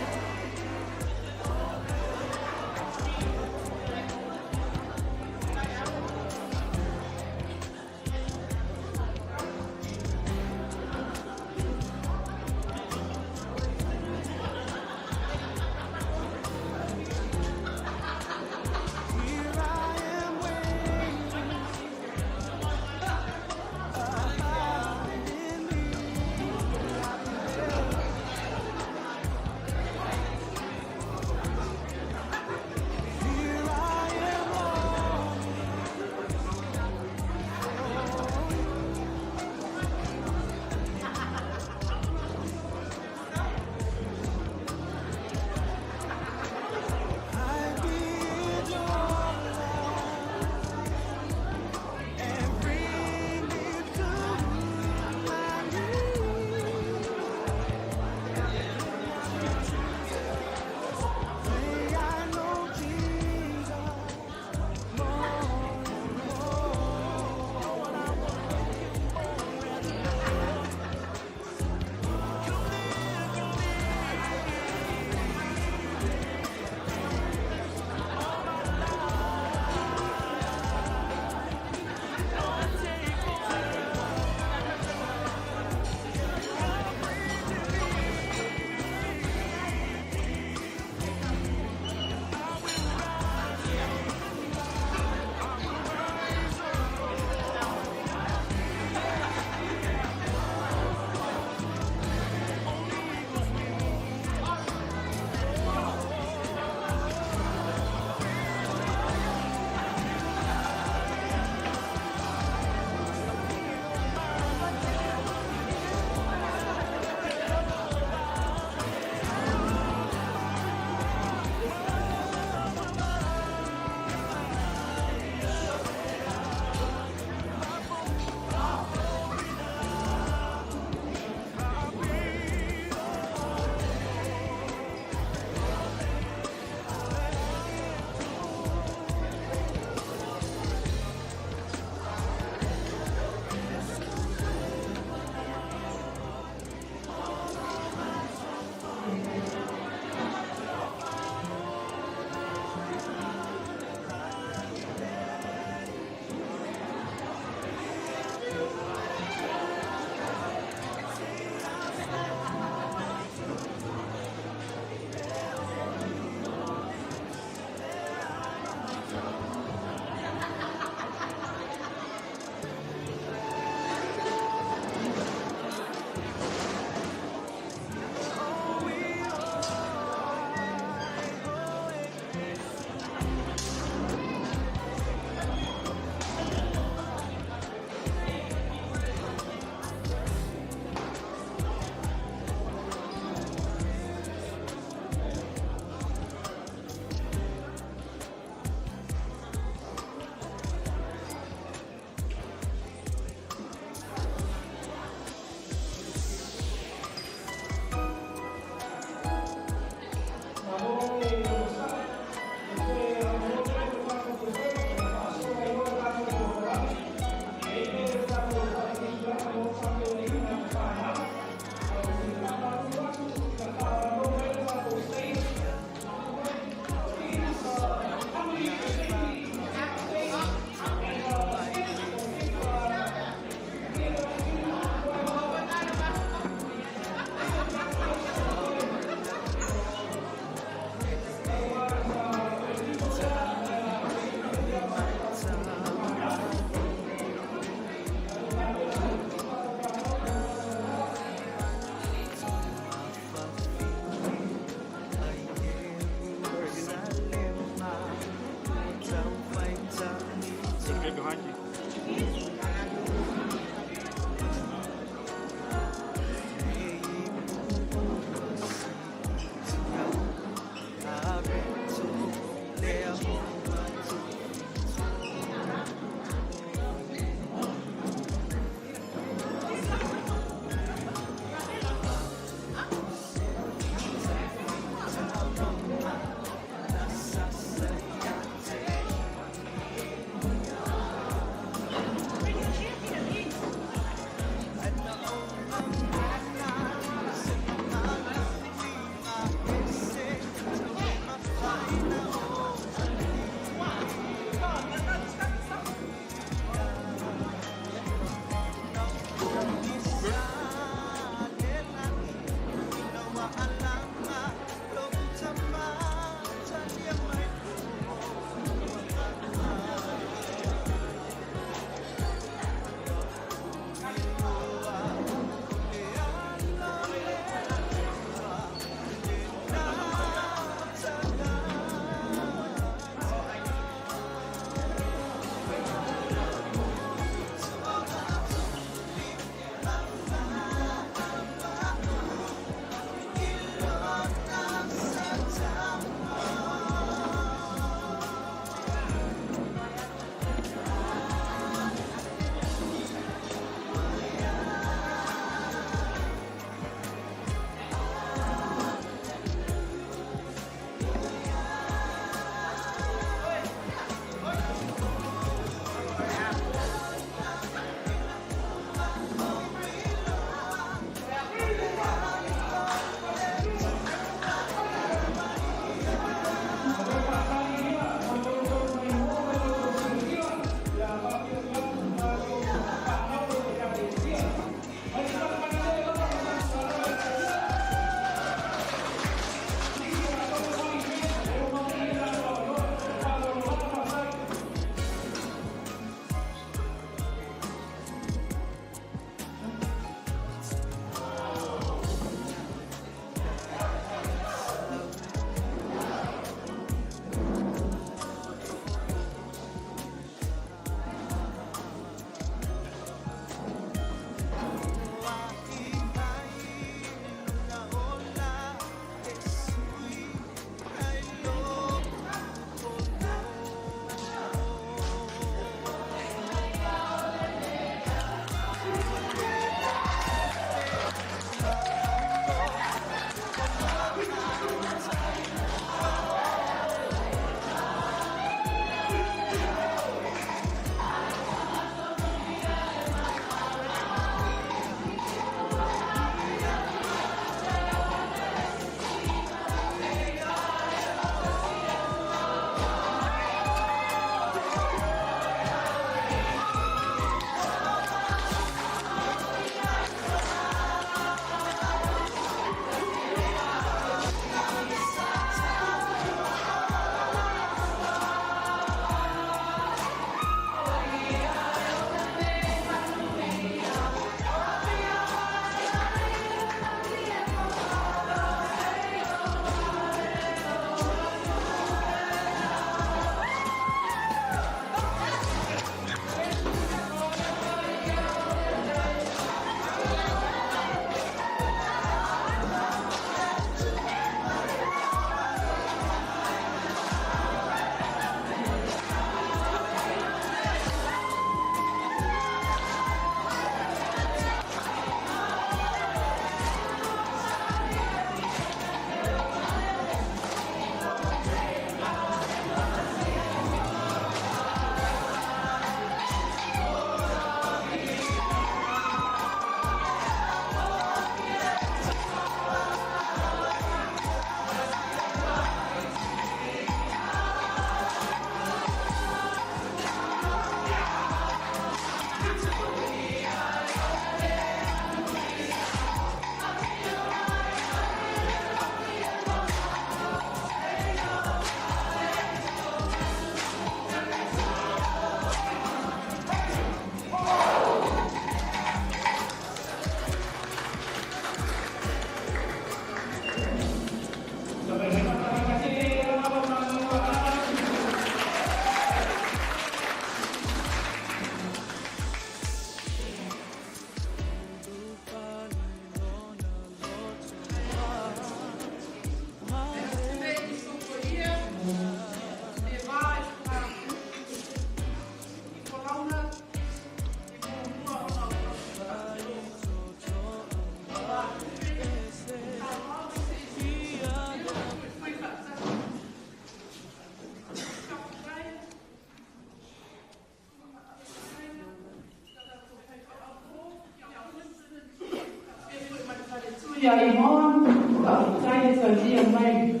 Speaker 5: Susu ia Yvonne, faafetai le talia mai.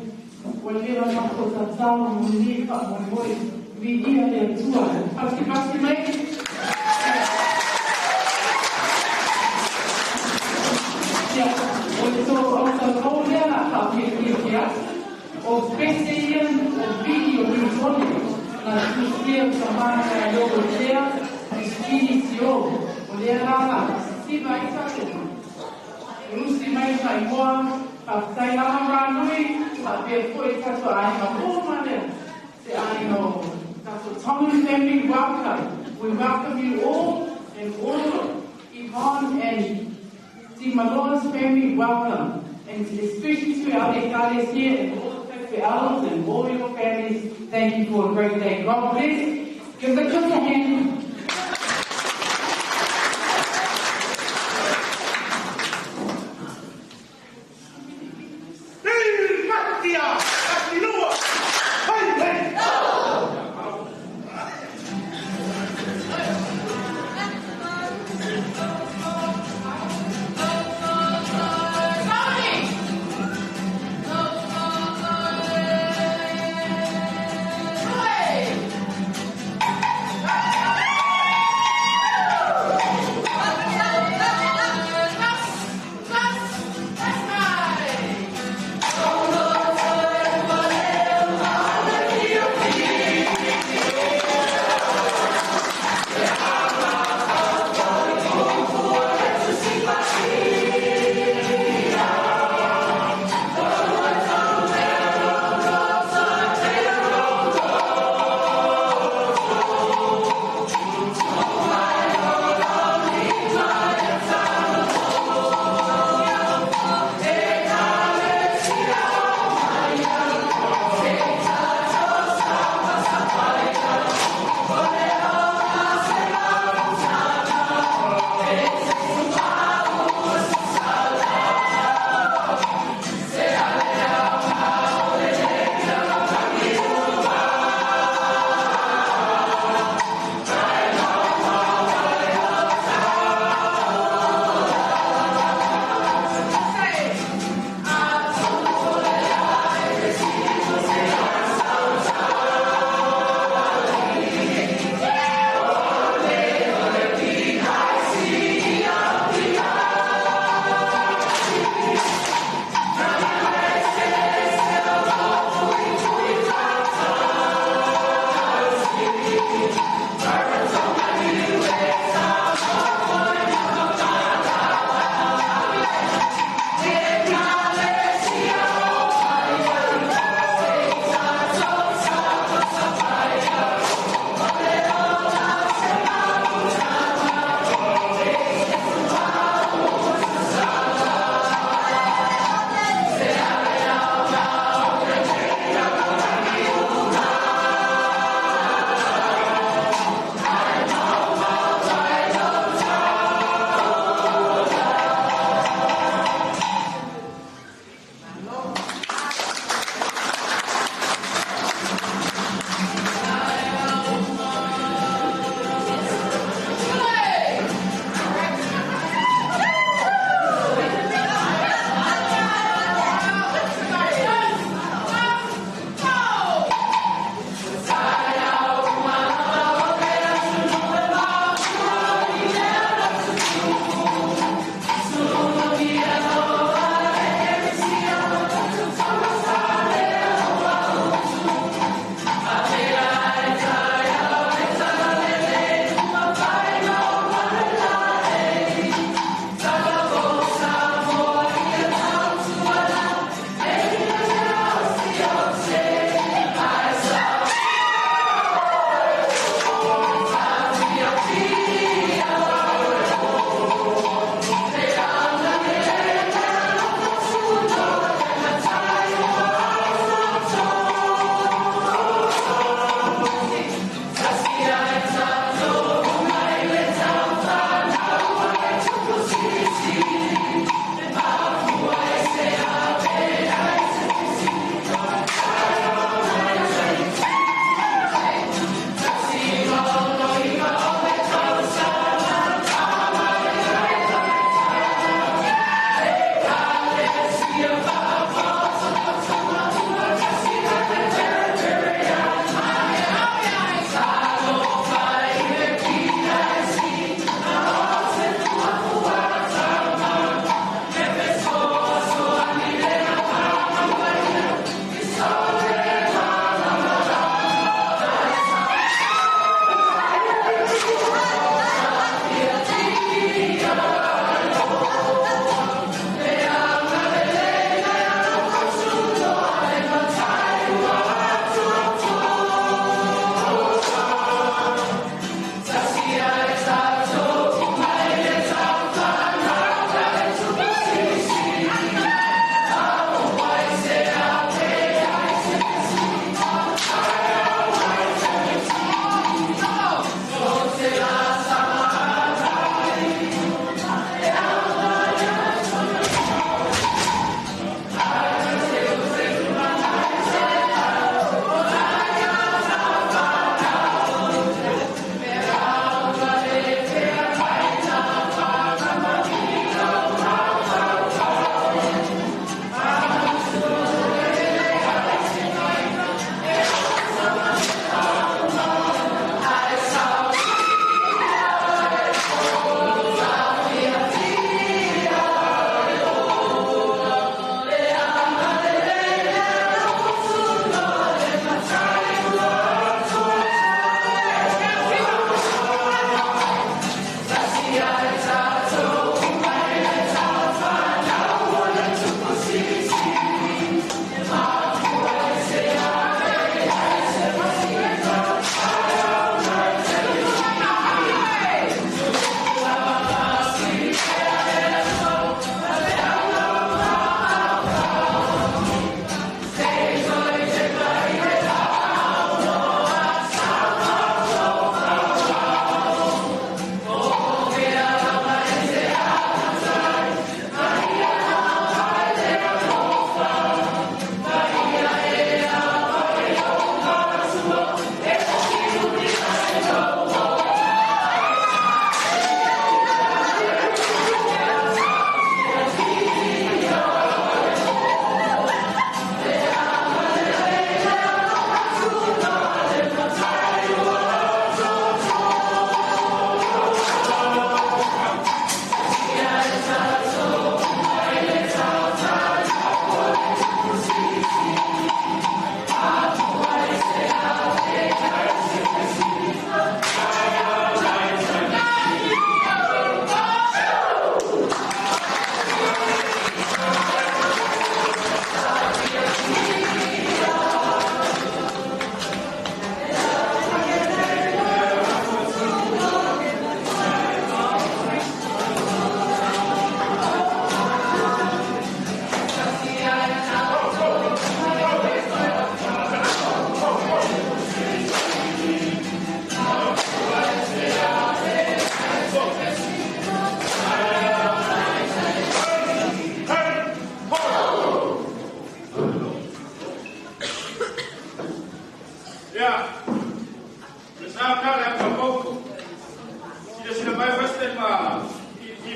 Speaker 5: Ua leva matou tatalo mo lenei faamoemoe. Viia le Atua. Fasifasi mai. Ia, o le tou autalavou lea la faafiafiafia atu. O pese ia o vii o Nutone na tusia tamā sa iogo tea Christine Tio. O lea la la sisiva ai tatou. E usi mai faaigoa, faafetai lava Ranui, faapea foi tatou aiga uma lea. Se aiga o tatou Tongan family, welcome. We welcome you all and all Yvonne and Timaloa's family, welcome. And especially to our ekalesia and all the Fe'alos and all your families, thank you for a great day. God bless. Give the kids a hand.
Speaker 22: Hey!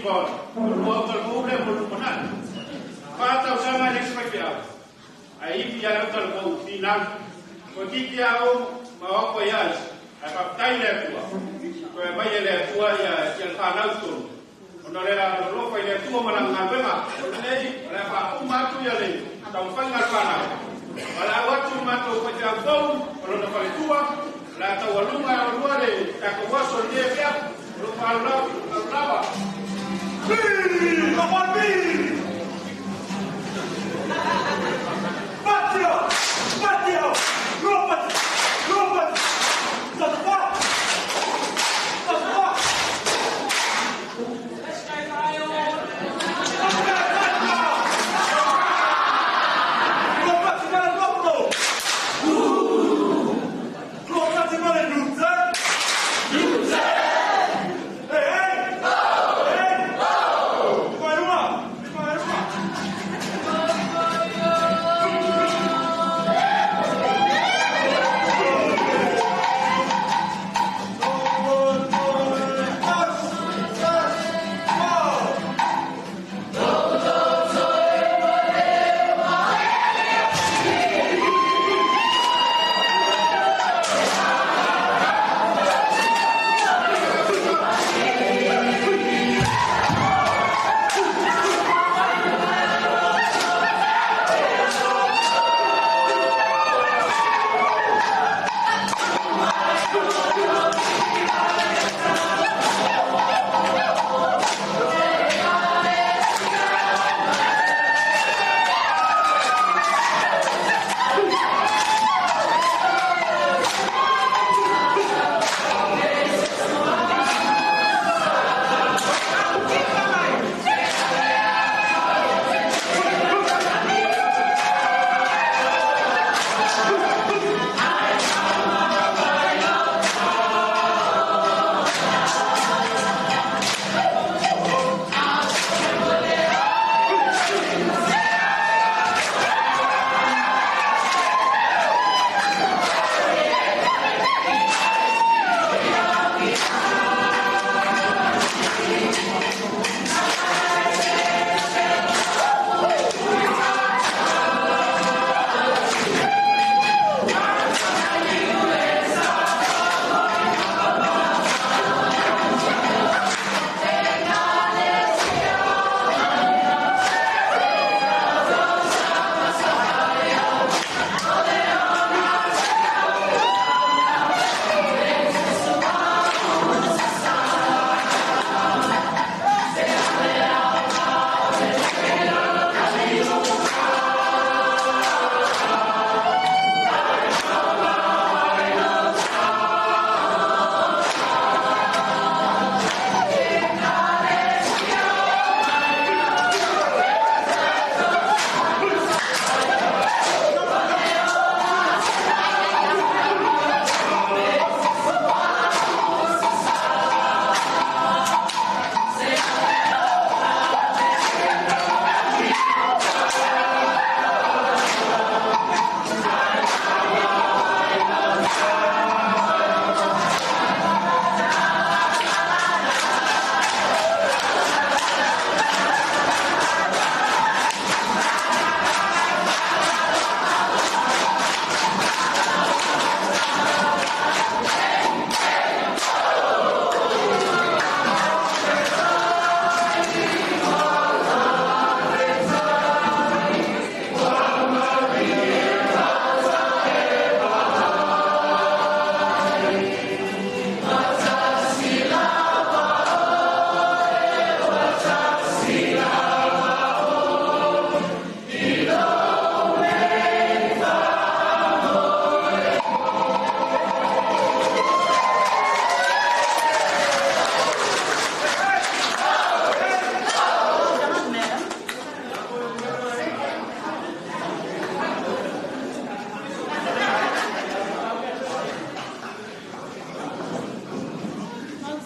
Speaker 3: 1996, o le 2 au talavou lea mo le lumanai. 4 tausaga e leai se faifeau, ae ivi ia le autalavou finau. Toeitiiti a ou ma o atu ai aisi, ae faafetai le Atua, toe aumai e le Atua ia ia le fanau i totonu. Ona o le alolofa i le Atua ma lana galuega, o lenei o le a faauma atu ia le taumafaiga a le fanau. O le au atu matou faifeau fou, o lona faletua, o le a taualuga e aolua le tatou aso i lenei afiafi. O lou faaaloalo lava.
Speaker 22: Come on, me! Matteo! Matteo! Robert! Robert! The fuck? The fuck?
Speaker 5: Let's go, Kyle!
Speaker 22: Robert, you gotta go, bro! Robert, you gotta do that! Do that! Hey, hey! Hey! Vai, uma! Vai, uma!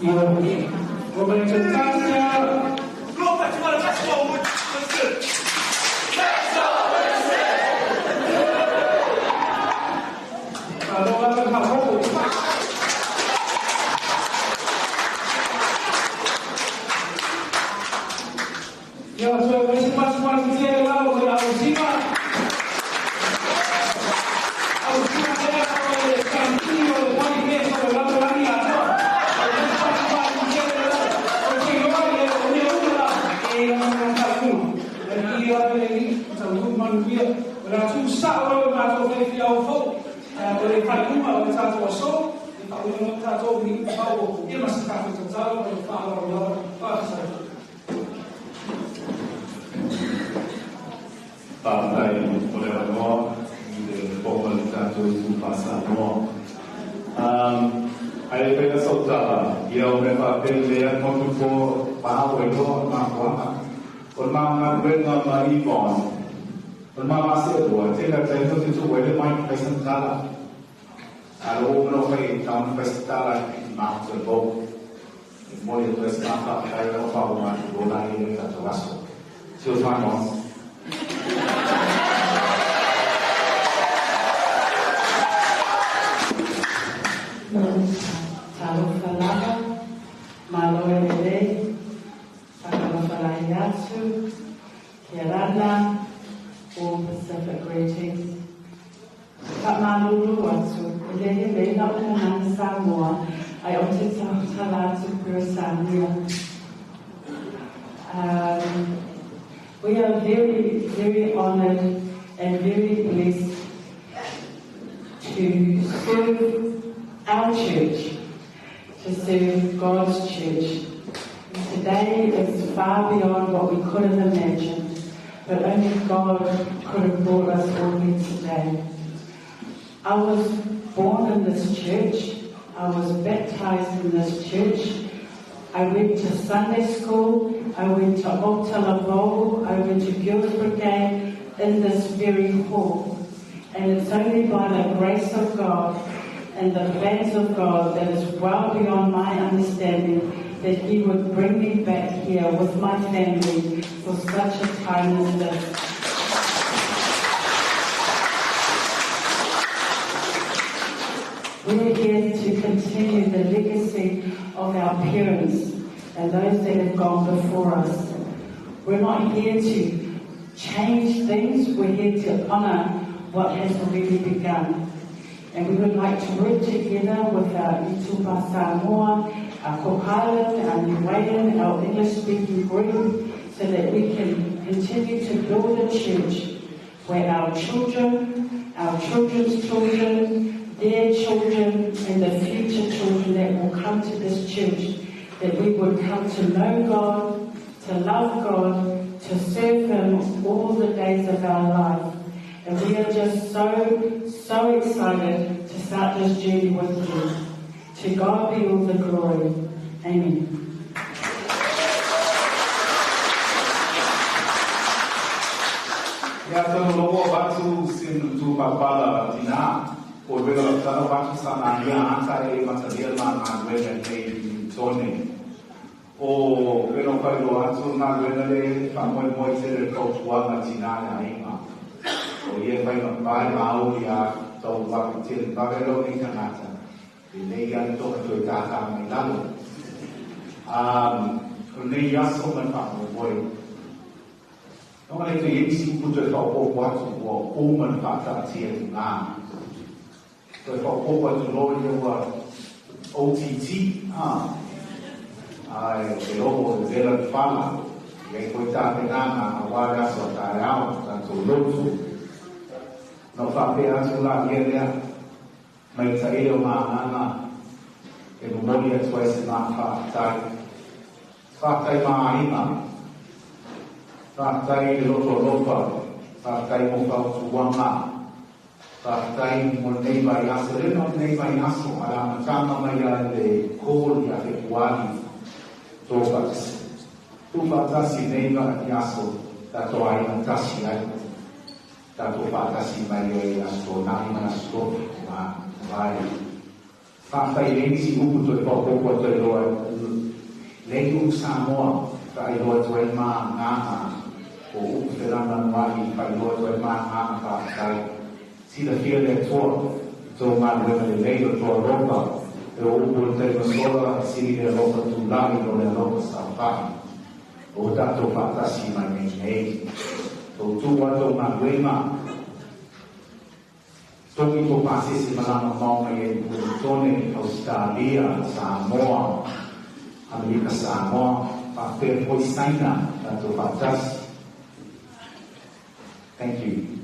Speaker 5: Ia, 我们请大家。Ia toe mai se pasi tele lava mo le ausiga. Ausiga lea o le kampioni o le manifesto o le lalolagi atoa. O le pasi tele lava. O te iloa le o mea uma la e ia ma faaiuga. Le i lava le i, tau manuia. O le atu sao lava mātou whai au fau. O le faaiuga o le tātou aso. I whaunga o tātou ni pau o ia ma se tātou tatau o le whaalawa lava. Whaafisai.
Speaker 8: Whātai o le wanoa, i le pōma le tātou i tū Samoa. Ai le pēna sautala, ia o me whāpē le a motu pō pāo e loa ngā kuanga. O le maa ngā ruenga ma Yvonne, o le maa mase tua, tēnā tēnā te tū wele mai paisantala. A lo o mano whai taun paisantala i māhuta bō. E mori e tues ngā whāpai o whāo ngā tūrona i le tātou aso. Tio whanau.
Speaker 12: Talofa lava, malo e lelei, whakalofalai atu, kia rana, all Pacific greetings. Ka malulu atu, e lehe leina o ngana Samoa, ai o te tala atu Peresania. We are very, very honoured and very blessed to serve our church, to serve God's church. Today is far beyond what we could have imagined, but only God could have brought us all here today. I was born in this church. I was baptized in this church. I went to Sunday school. I went to Otalavou. I went to Girls Brigade in this very hall. And it's only by the grace of God and the plans of God that is well beyond my understanding that He would bring me back here with my family for such a time as this. We're here to continue the legacy of our parents and those that have gone before us. We're not here to change things, we're here to honour what has already begun. And we would like to work together with our Itupa Samoa, our Cook Island, our Niuean, our English-speaking group, so that we can continue to build a church where our children, our children's children, their children, and the future children that will come to this church, that we would come to know God, to love God, to serve Him all the days of our life. And we are just so, so excited to start this journey with you. To God be all the glory. Amen.
Speaker 8: Ia tonu logo batu sin tu papala tina o vela tana batu sana ia ata e matalia ma ngā nei tone. O velo pai lo atu ngā wena le whamoe moe te le kautuanga tina le ainga. O ia whai mapai mau ia tau wapi te le pavelo nei tangata. E nei ia toka toi tātā mai lalo. O nei aso man whamoe moe. Nonga nei te isi upu toi whaopopo atu ua o man whaataatia tu ngā. Toi whaopopo atu loa ia ua OTT. Ai, te roho o te vela te whala. Ia i koe tā te ngāngā a wā aso a tāre ao, tātou lotu. No whapea atu la ia lea, mai ta ele o ngā ngāngā, e momori atu ai se ngā whaatai. Whaatai mā ainga, whaatai le loto lopa, whaatai mo whautuanga, whaatai mo nei vai aso, le no nei vai aso, ala matanga mai a le kōli a te kuali, tō whatasi. Tō whatasi nei vai aso, tātou aina tasi ai. Tātou whātasi mai e aso, nā ima aso, mā vai. Whāwhai leisi upu toi whaopopo toi loa, lei u Samoa, whai loa toi mā ngāngā, o upu te rana wāhi, whai loa toi mā ngāngā whāwhai. Sila whia le toa, tō ngā luena le lei o toa ropa, e o upu le te masola, siri le ropa tūlai, o le ropa sa whahi. O tātou whātasi mai nei nei. Tō tū ato ngā wema. Tongi tō pāsese malama mau mai e Puritone, Australia, Samoa, Amerika Samoa, whāpea poi saina tātou whātasi. Thank you.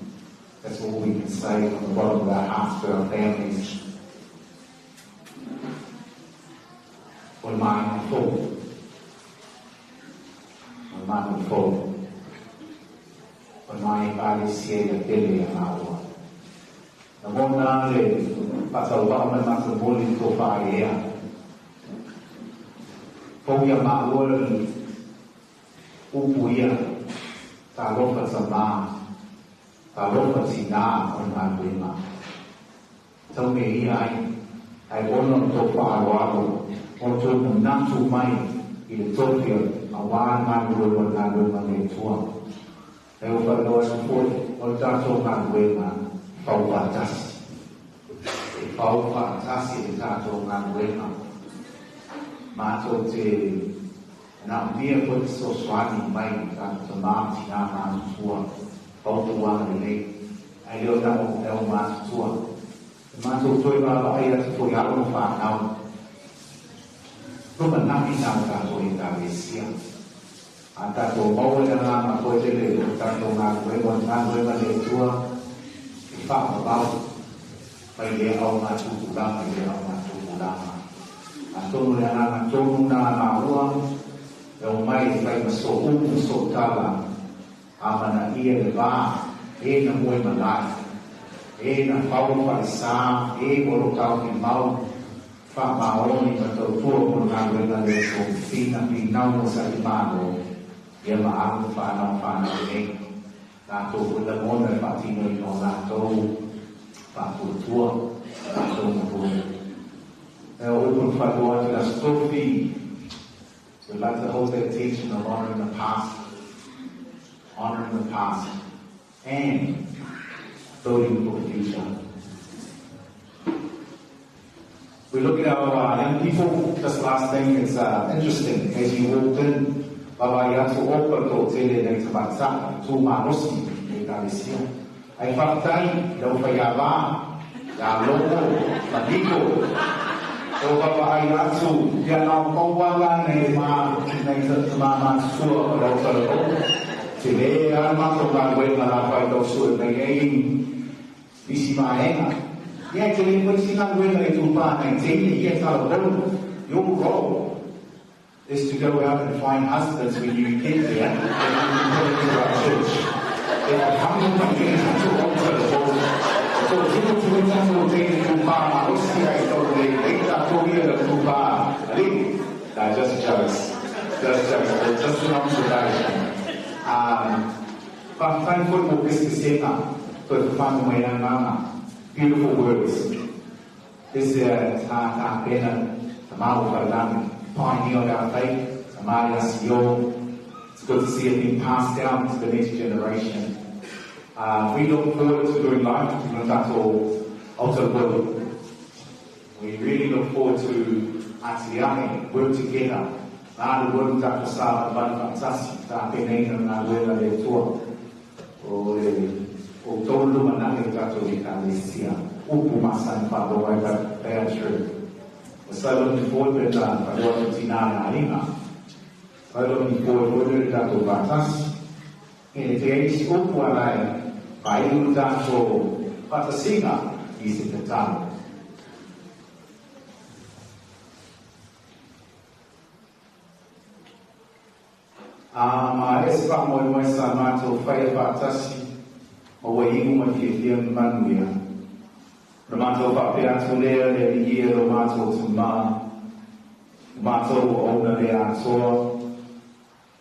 Speaker 8: That's all we can say from the bottom of our hearts for our families. O mai fō. O mai fō. O mai pare sia ia tele a maua. Na mona le patau wao mai mata moli tō whae ea. Pau ia maua ni upu ia tā lofa ta mā, tā lofa tina o ngā wema. Tau me ia ai, ai ono tō whaaloalo, o tō natu mai i le tōpia a wā ngā wema ngā wema le tua. E o whanoa foi, o tātou ngā wema whau whātasi. E whau whātasi e tātou ngā wema. Mātou te nā mea koe te sosoani mai tātou ta māti nā mātutua. Whautua le nei. Ai leo tā o teo mātutua. Mātou toi wā ai atu toi alo whānau. Ruma naki nā tātou e tā resia. A tātou maua e ngā ma koe te le o tātou ngā wema le tua. E whaapapau. Mai le au ngā tūpuranga, le au ngā tūpuranga. A tonu le anganga tonu nā maua, e o mai e whai maso umu so tala, a mana ia le vā, e na moe malai, e na whau whare sā, e oro tau ki mau, wha maoni ma tau tua mo ngā wena le tō whina pinau mo sa i māro, ia ma ahu whānau whānau nei. Nā tō kula mona e whātino i nō nā tō whātua, nā tō matua. E o upun whātua atu la stofi. We'd like to hold the attention of honoring the past, honoring the past, and building for the future. We look at our young people. This last thing is interesting. As you walked in, Baba Yato Opa tō tele nei te mata, tō mārosi e kālesia. Ai whātai, lau whai a wā, ia logo, maniko. O baba ai atu, ia nā mauala nei mā, nei te māmatua o lau whararo. Te le a mato ngā wena la whai tau sue nei ei, isi maenga. Ia te le koe si ngā wena e tūpā nei teine, ia tala bolu, your role is to go out and find husbands when you get there and you put into our church. E a hamu mai te tatu o tala bolu. Tō tino tui tatu o teine tūpā marosi ai tau le leita tō ia la tūpā. Ali? No, just jokes. Just jokes. Just an observation. Whāwhai foi mō kiskisenga tō te whānu mai nā ngāngā. Beautiful words. This is tā tā pena, tā māo wharangi, pioneer of our faith, tā māri asio. It's good to see it being passed down to the next generation. We look forward to doing life in Aotearoa. We really look forward to Atiahe, work together. Nā le wulu tātou sā mani whātasi, tā pēneina ngā wena le tua. O le o tōru luma nake tātou i ka lesia. Upu masani whāroa ai but they are true. We're so looking forward to tā whāroa te tina nā inga. So looking forward to le tātou whātasi. E te eisi upu arai, whairu tātou whātasinga i se te tātou. Ma e sa moi moi sa mātou whai whātasi o wai ingu mai fia fia manuia. Ra mātou whapea atu lea le i e ro mātou tu mā. Mātou o ona le atoa,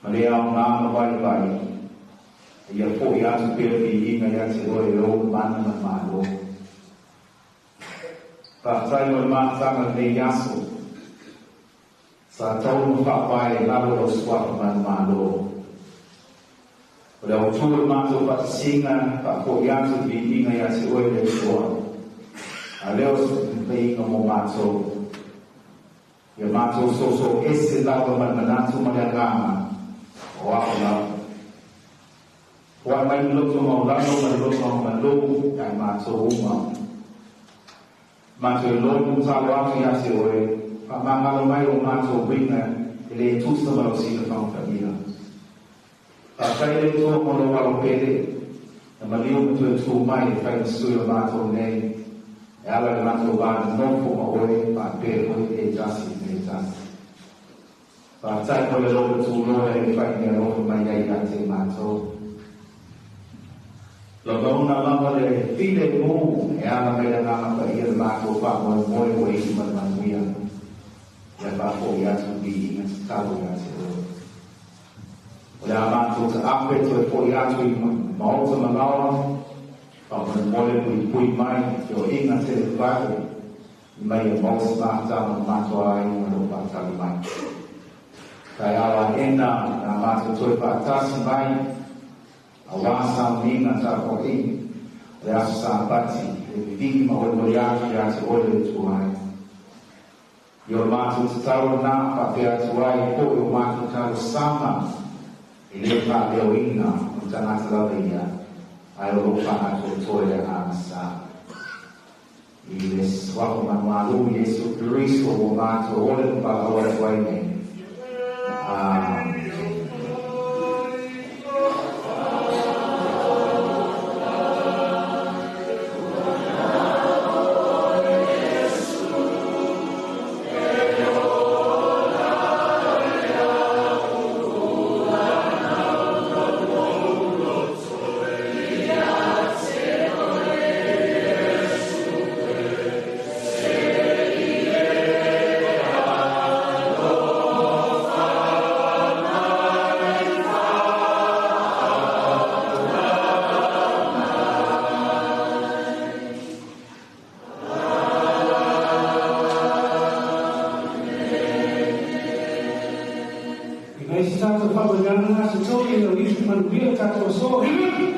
Speaker 8: ma le ao ngā ma vai vai. Ia poi atu pera fi inga ia te oe o mana ma māro. Whātai mo mātanga nei aso. Sa taunu whāpai lalo ro suapa manu māro. O le au tūru mātou whatasinga, whakoi atu fi inga ia te oe le toa. A leo se inga mō mātou. Ia mātou soso ese lava manmanatu ma le ngāma. O a'u lava. Foai mai le loto maulalo ma le loto agamalu ia i matou uma. Matou iloa le tatalo atu ia te oe, faamagalo mai o matou uiga e le tusa ma lau silafaga paia. Faafetai le Atua mo lou alo pele, na maliu ma toe tu mai e fai ma sui o matou nei, e ala i le matou va nonofo ma oe faapea foi e tasi i le tasi. Faafetai mo le loto tuloa e fai meaalofa mai ai ia te matou. Lagaona lava le filemu e ala mai le Agaga Paia le matou faamoemoe ua iu ma le manuia. Ia faafoi atu viiga tatau ia te oe. O le a matou taape toe foi atu i maota ma laoa, faamolemole puipui mai feoaiga televave ina ia maua se mafutaga ma matou aiga o lo o faatali mai. Taeao aena o le a matou toe faatasi mai aua sauniga tapuaiga o le aso Sapati e vivigi ma oeoe atu ia te oe le Atua ai. I o matou tatalo lena faapea atu ai foi o matou talosaga e le faaleoina o le tagata lava ia, ae o lo o faaatoatoa i le agaga sa. I le suafa malumalu Iesu Keriso ua matou ole ma valaau atu ai nei. Amene.
Speaker 4: I nai se tatou faamanuiaga se togi e lau ifo manuia le tatou aso. Hip hip!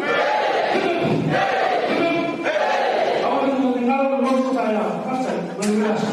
Speaker 4: Hip hip! Hip hip! Aole mo le galo le loto taeao. Faafetai. Manuia le aso.